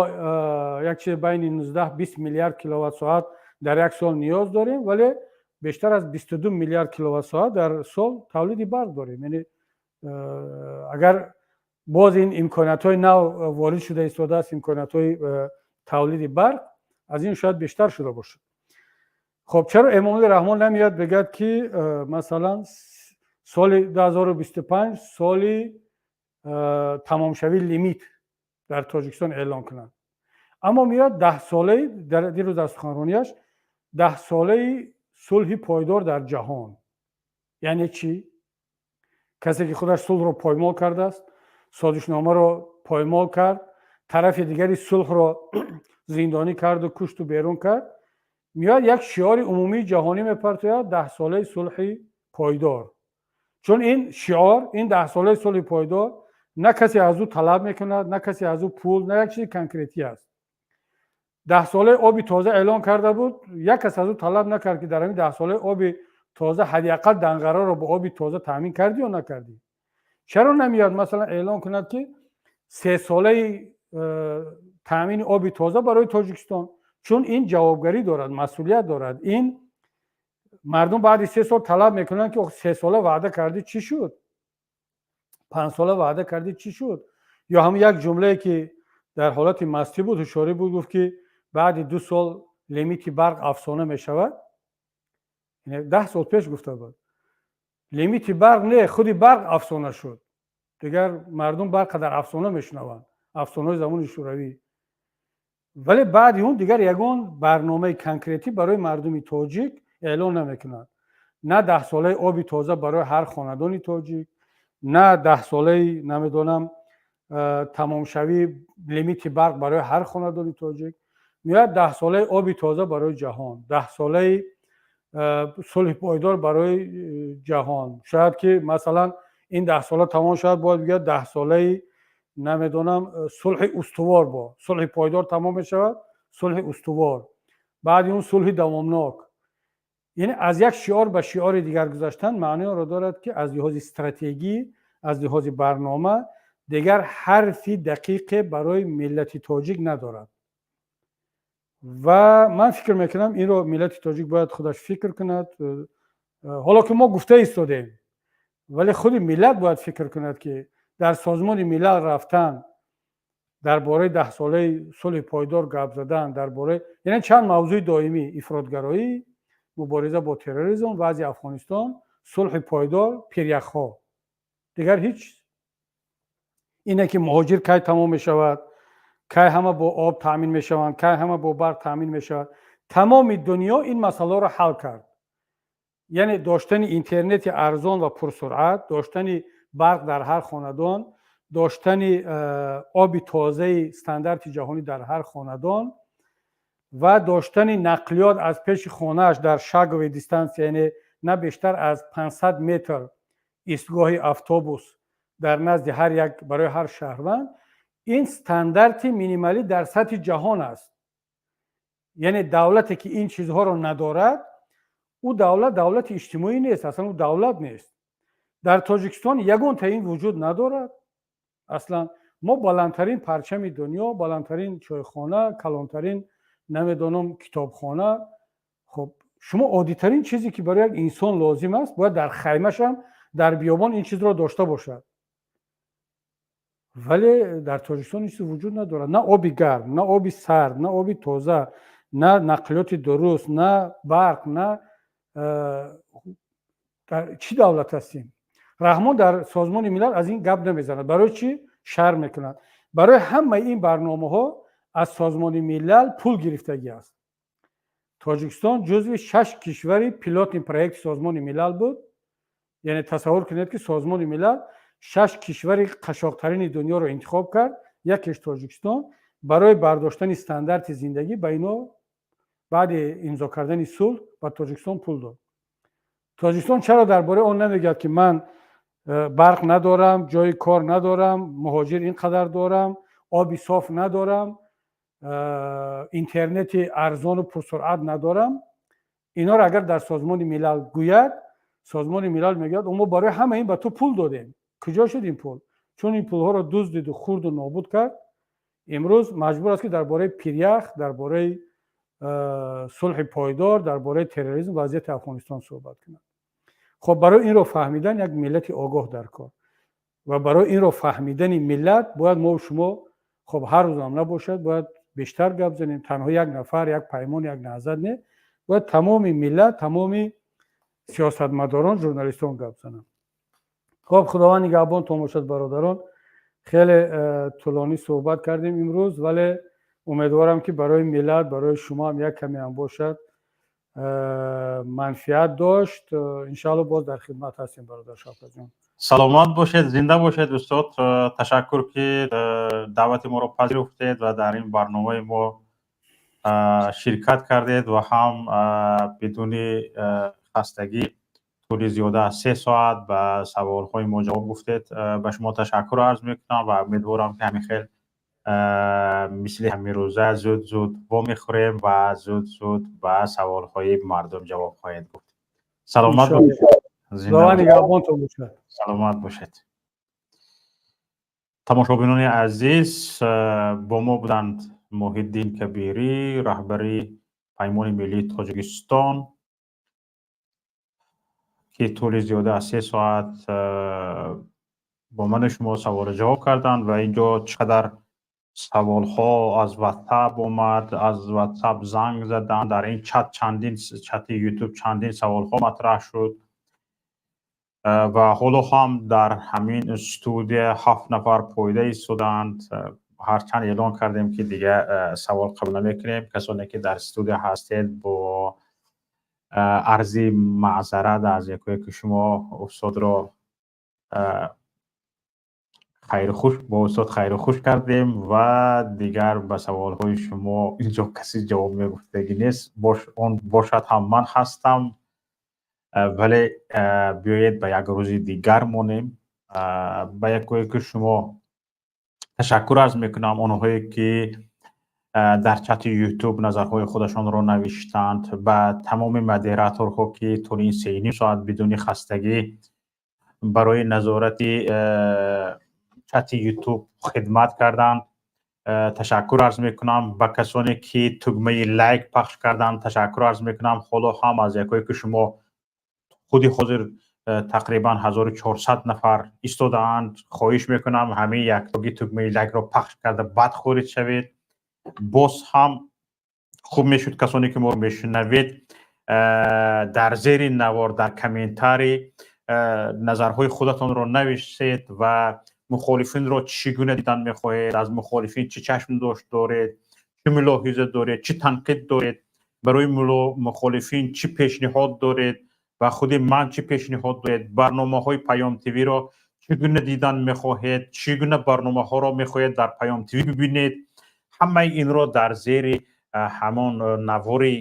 як чиз байни 19-20 миллиард киловатт-соат дар як сол ниёз дорем, вале бештар аз 22 миллиард киловатт-соат дар сол тавлиди барқ дорем. Яъне агар боз ин имкониятҳои нав ворид шуда истодааст, имкониятҳои тавлиди барқ аз ин шояд бештар шуда бошад. Хоб, чаро Эмомалӣ Раҳмон намеяд, бигӯяд, ки масалан, соли 2025 соли тамомшавии лимит дар Тоҷикистон эълон кунанд? Аммо меояд даҳсолаи, дирӯз дар суханронияш, даҳсолаи сулҳи пойдор дар ҷаҳон. Яъне чӣ? Касе ки худаш сулҳро поймол кардааст, созишномаро поймол кард, тарафи дигари сулҳро зиндонӣ карду кушту берун кард, меояд як шиори умумии ҷаҳонӣ мепартояд: даҳсолаи сулҳи пойдор. Чун ин шиор, ин даҳсолаи сулҳи пойдор, на касе аз ӯ талаб мекунад, на касе аз ӯ пул, на як чизи конкретӣ аст. Даҳсолаи оби тоза эълон карда буд, як кас аз ӯ талаб накард, ки дар ҳамин даҳсолаи оби тоза ҳадди ақал Данғараро бо оби тоза таъмин кардӣ ё накардӣ? Чаро намеяд, масалан, эълон кунад, ки сесолаи таъмини оби тоза барои Тоҷикистон? Чун ин ҷавобгарӣ дорад, масъулият дорад. Ин мардум баъди 3 сол талаб мекунанд, ки сесола ваъда кардӣ, чӣ шуд? Панҷсола ваъда кардӣ, чӣ шуд? Ё ҳамн як ҷумлае, ки дар ҳолати мастӣ буд, ҳушёрӣ буд, гуфт, ки баъди 2 сол лимити барқ афсона мешавад. 10 сол пеш гуфта буд. Лимити барқ не, худи барқ афсона шуд. Дигар мардум барқа дар афсона мешунаванд, афсонаҳои замони Шӯравӣ. Вале баъди он дигар ягон барномаи конкретӣ барои мардуми тоҷик эълон намекунад: на даҳсолаи оби тоза барои ҳар хонадони тоҷик, на даҳсолаи, намедонам, тамомшавии лимити барқ барои ҳар хонадони тоҷик. Меояд даҳсолаи оби тоза барои ҷаҳон, даҳсолаи сулҳи пойдор барои ҷаҳон. Шояд ки, масалан, ин даҳсола тамом шавад, бояд бигӯяд даҳсолаи, намедонам, сулҳи устувор. Бо сулҳи пойдор тамом мешавад, сулҳи устувор, баъди он сулҳи давомнок. Яъне аз як шиор ба шиори дигар гузаштан маъни онро дорад, ки аз лиҳози стратегӣ, аз лиҳози барнома дигар ҳарфи дақиқе барои миллати тоҷик надорад. Ва ман фикр мекунам, инро миллати тоҷик бояд худаш фикр кунад. Ҳоло ки мо гуфта истодем, вале худи миллат бояд фикр кунад, ки дар Созмони Милал рафтан, дар бораи даҳсолаи сулҳи пойдор гап задан, дар бораи, яъне, чанд мавзӯи доимӣ: ифротгароӣ, мубориза бо терроризм, вазъи Афғонистон, сулҳи пойдор, пиряхҳо, дигар ҳеҷ. Ине ки муҳоҷир кай тамом мешавад, кай ҳама бо об таъмин мешаванд, кай ҳама бо барқ таъмин мешавад? Тамоми дунё ин масъаларо ҳал кард. Яъне доштани интернети арзон ва пурсуръат, доштани барқ дар ҳар хонадон, доштани оби тозаи стандарти ҷаҳонӣ дар ҳар хонадон ва доштани нақлиёт аз пеши хонааш дар шаговой дистанция, яъне на бештар аз 500 метр истгоҳи автобус дар назди ҳар як, барои ҳар шаҳрванд. Ин стандарти минималӣ дар сатҳи ҷаҳон аст. Яъне давлате ки ин чизҳоро надорад, ӯ давлат давлати иҷтимоӣ нест, аслан ӯ давлат нест. Дар Тоҷикистон ягонта ин вуҷуд надорад. Аслан мо баландтарин парчами дунё, баландтарин чойхона, калонтарин, намедонам, китобхона. Хуб, шумо оддитарин чизе ки барои як инсон лозим аст, бояд дар хаймашам дар биёбон ин чизро дошта бошад, вале дар Тоҷикистон ин чиз вуҷуд надорад: на оби гарм, на оби сард, на оби тоза, на нақлиёти дуруст, на барқ, на чӣ давлат ҳастем? Раҳмон дар Созмони Милал аз ин гап намезанад. Барои чӣ? Шарм мекунад. Барои ҳамаи ин барномаҳо аз Созмони Милал пул гирифтагӣ аст. Тоҷикистон ҷузви шаш кишвари пилотный проекти Созмони Милал буд. Яъне тасаввур кунед, ки Созмони Милал шаш кишвари қашоқтарини дунёро интихоб кард, якеш Тоҷикистон, барои бардоштани стандарти зиндагӣ ба ино. Баъди имзо кардани сулҳ ба Тоҷикистон пул дод. Тоҷикистон чаро дар бораи он намегӯяд, ки ман барқ надорам, ҷои кор надорам, муҳоҷир ин қадар дорам, оби соф надорам? Интернети арзону пурсуръат надорам. Инҳоро агар дар Созмони Милал гӯяд, Созмони Милал мегӯяд: мо барои ҳама ин ба ту пул додем, куҷо шуд ин пул? Чун ин пулҳоро дуздиду хурду нобуд кард, имрӯз маҷбур аст, ки дар бораи пирях, дар бораи сулҳи пойдор, дар бораи терроризм, вазъияти Афғонистон суҳбат кунад. Хоб, барои инро фаҳмидан як миллати огоҳ дар кор ва барои инро фаҳмидани миллат бояд мо шумо, хоб, ҳар рӯзам набошад, бояд бештар гап занем. Танҳо як нафар, як Паймон, як Наҳзат не, бояд тамоми миллат, тамоми сиёсатмадорон, журналистон гап зананд. Хоб, Худованд нигаҳбонтон бошад, бародарон. Хеле тӯлонӣ суҳбат кардем имрӯз, вале умедворам, ки барои миллат, барои шумо ҳам як каме ҳам бошад, манфиат дошт. Иншоалло, боз дар хидмат ҳастем, бародар Шавкатҷон. Саломат бошед, зинда бошед, устод. Ташаккур, ки даъвати моро пазируфтед ва дар ин барномаи мо ширкат кардед ва ҳам бидуни хастагӣ тӯли зиёда аз 3 соат ба саволҳои мо ҷавоб гуфтед. Ба шумо ташаккур арз мекунам ва умедворам, ки ҳамин хел мисли ҳамирӯза зуд зуд вомехӯрем ва зуд зуд ба саволҳои мардум ҷавоб хоҳед гуфт. Саломат бошед. Саломат бошед. Тамошобинони азиз, бо мо буданд Муҳиддин Кабирӣ, раҳбари Паймони миллии Тоҷикистон, ки тӯли зиёда аз 3 соат бо ману шумо саволу ҷавоб карданд. Ва ин ҷо чӣ қадар саволҳо аз Ватсап омад, аз Ватсап занг заданд, дар ин чат чандин, чати Ютуб чандин саволҳо матраҳ шуд ва ҳоло ҳам дар ҳамин студия ҳафт нафар пойда истодаанд. Ҳарчанд эълон кардем, ки дигар савол қабул намекунем. Касоне ки дар студия ҳастед, бо арзи маъзарат аз якое ки шумо устодро хайрухуш, бо устод хайрухуш кардем ва дигар ба саволҳои шумо инҷо касе ҷавоб мегуфтагӣ нест. Он бошад ҳам ман ҳастам, вале биёед, ба як рӯзи дигар монем. Ба якое ки шумо ташаккур арз мекунам. Онҳое ки дар чати Ютуб назарҳои худашонро навиштанд, ба тамоми модераторҳо, ки тӯли ин 3,5 соат бидуни хастагӣ барои назорати чати Ютуб хидмат карданд, ташаккур арз мекунам. Ба касоне ки тугмаи лайк пахш карданд, ташаккур арз мекунам. Ҳоло ҳам аз якое ки шумо худи ҳозир тақрибан 1400 нафар истодаанд, хоҳиш мекунам, ҳамин яктоги тугмаи лайкро пахш карда, баъд хориҷ шавед. Боз ҳам хуб мешуд, касоне ки моро мешунавед, дар зери навор, дар комментарий назарҳои худатонро нависед ва мухолифинро чӣ гуна дидан мехоҳед, аз мухолифин чӣ чашмдошт доред, чӣ мулоҳиза доред, чӣ танқид доред, барои мухолифин чӣ пешниҳод доред ва худи ман чӣ пешниҳод доред, барномаҳои Паём ТВ-ро чӣ гуна дидан мехоҳед, чӣ гуна барномаҳоро мехоҳед дар Паём ТВ бибинед. Ҳамаи инро дар зери ҳамон навори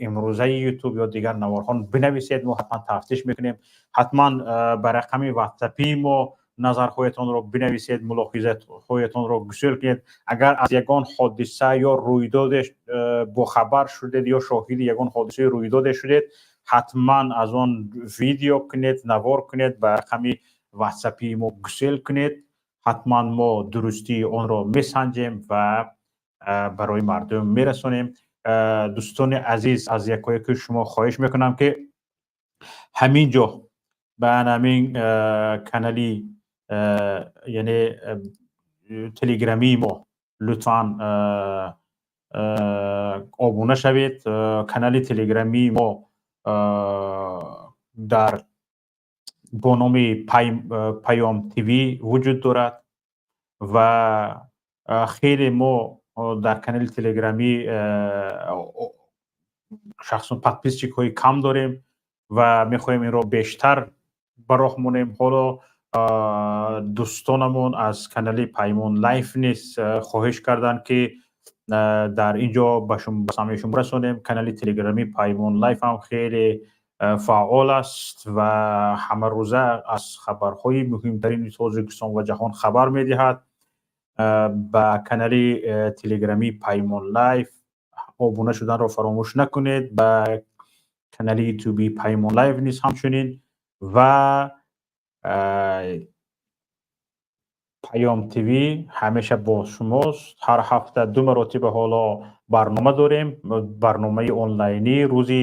имрӯзаи Ютуб ё дигар наворҳо бинависед. Мо ҳатман тафтиш мекунем. Ҳатман ба рақами Ватсапии мо назарҳоятонро бинависед, мулоҳизаҳоятонро гусел кунед. Агар аз ягон ҳодиса ё рӯйдоде бохабар шудед ё шоҳиди ягон ҳодисаи рӯйдоде шудед, ҳатман аз он видео кунед, навор кунед, ба рақами Ватсапии мо гусел кунед. Ҳатман мо дурустии онро месанҷем ва барои мардум мерасонем. Дӯстони азиз, аз якояки шумо хоҳиш мекунам, ки ҳамин ҷо ба ҳамин канали, яъне Телеграмии мо лутфан обуна шавед. Канали Телеграмии мо дар бо номи Паём ТВ вуҷуд дорад ва хеле мо дар канали Телеграмӣ шахсон, подписчикҳои кам дорем ва мехоҳем инро бештар ба роҳ монем. Ҳоло дӯстонамон аз канали Паймон Лайф низ хоҳиш карданд, ки дар ин ҷо ба самъи шумо расонем: канали Телеграмӣ Паймон Лайф ҳам хеле фаъол аст ва ҳамарӯза аз хабарҳои муҳимтарини Тоҷикистон ва ҷаҳон хабар медиҳад. Ба канали телеграмии Паймон Лайф обуна шуданро фаромӯш накунед, ба канали ютуби Паймон Лайф низ ҳамчунин ва Паём ТВ ҳамеша бо шумост. Ҳар ҳафта ду маротиба ҳоло барнома дорем, барномаи онлайнӣ. Рӯзи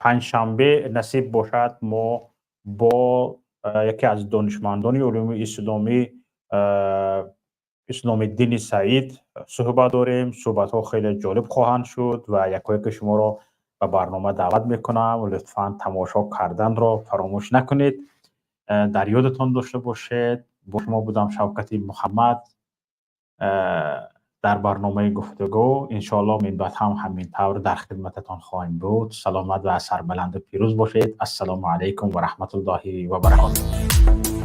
панҷшанбе, насиб бошад, мо бо яке аз донишмандони улуми исломӣ, Исломиддини Саид, суҳбат дорем. Суҳбатҳо хеле ҷолиб хоҳанд шуд ва якояке шуморо ба барнома даъват мекунам. Лутфан тамошо карданро фаромӯш накунед, дар ёдатон дошта бошед. Бо шумо будам Шавкати Муҳаммад дар барномаи гуфтугӯ. Иншоалло, минбаъд ҳам ҳамин тавр дар хидмататон хоҳем буд. Саломат ва сарбаланду пирӯз бошед. Ассалому алайкум ва раҳматуллоҳи ва баракотуҳ.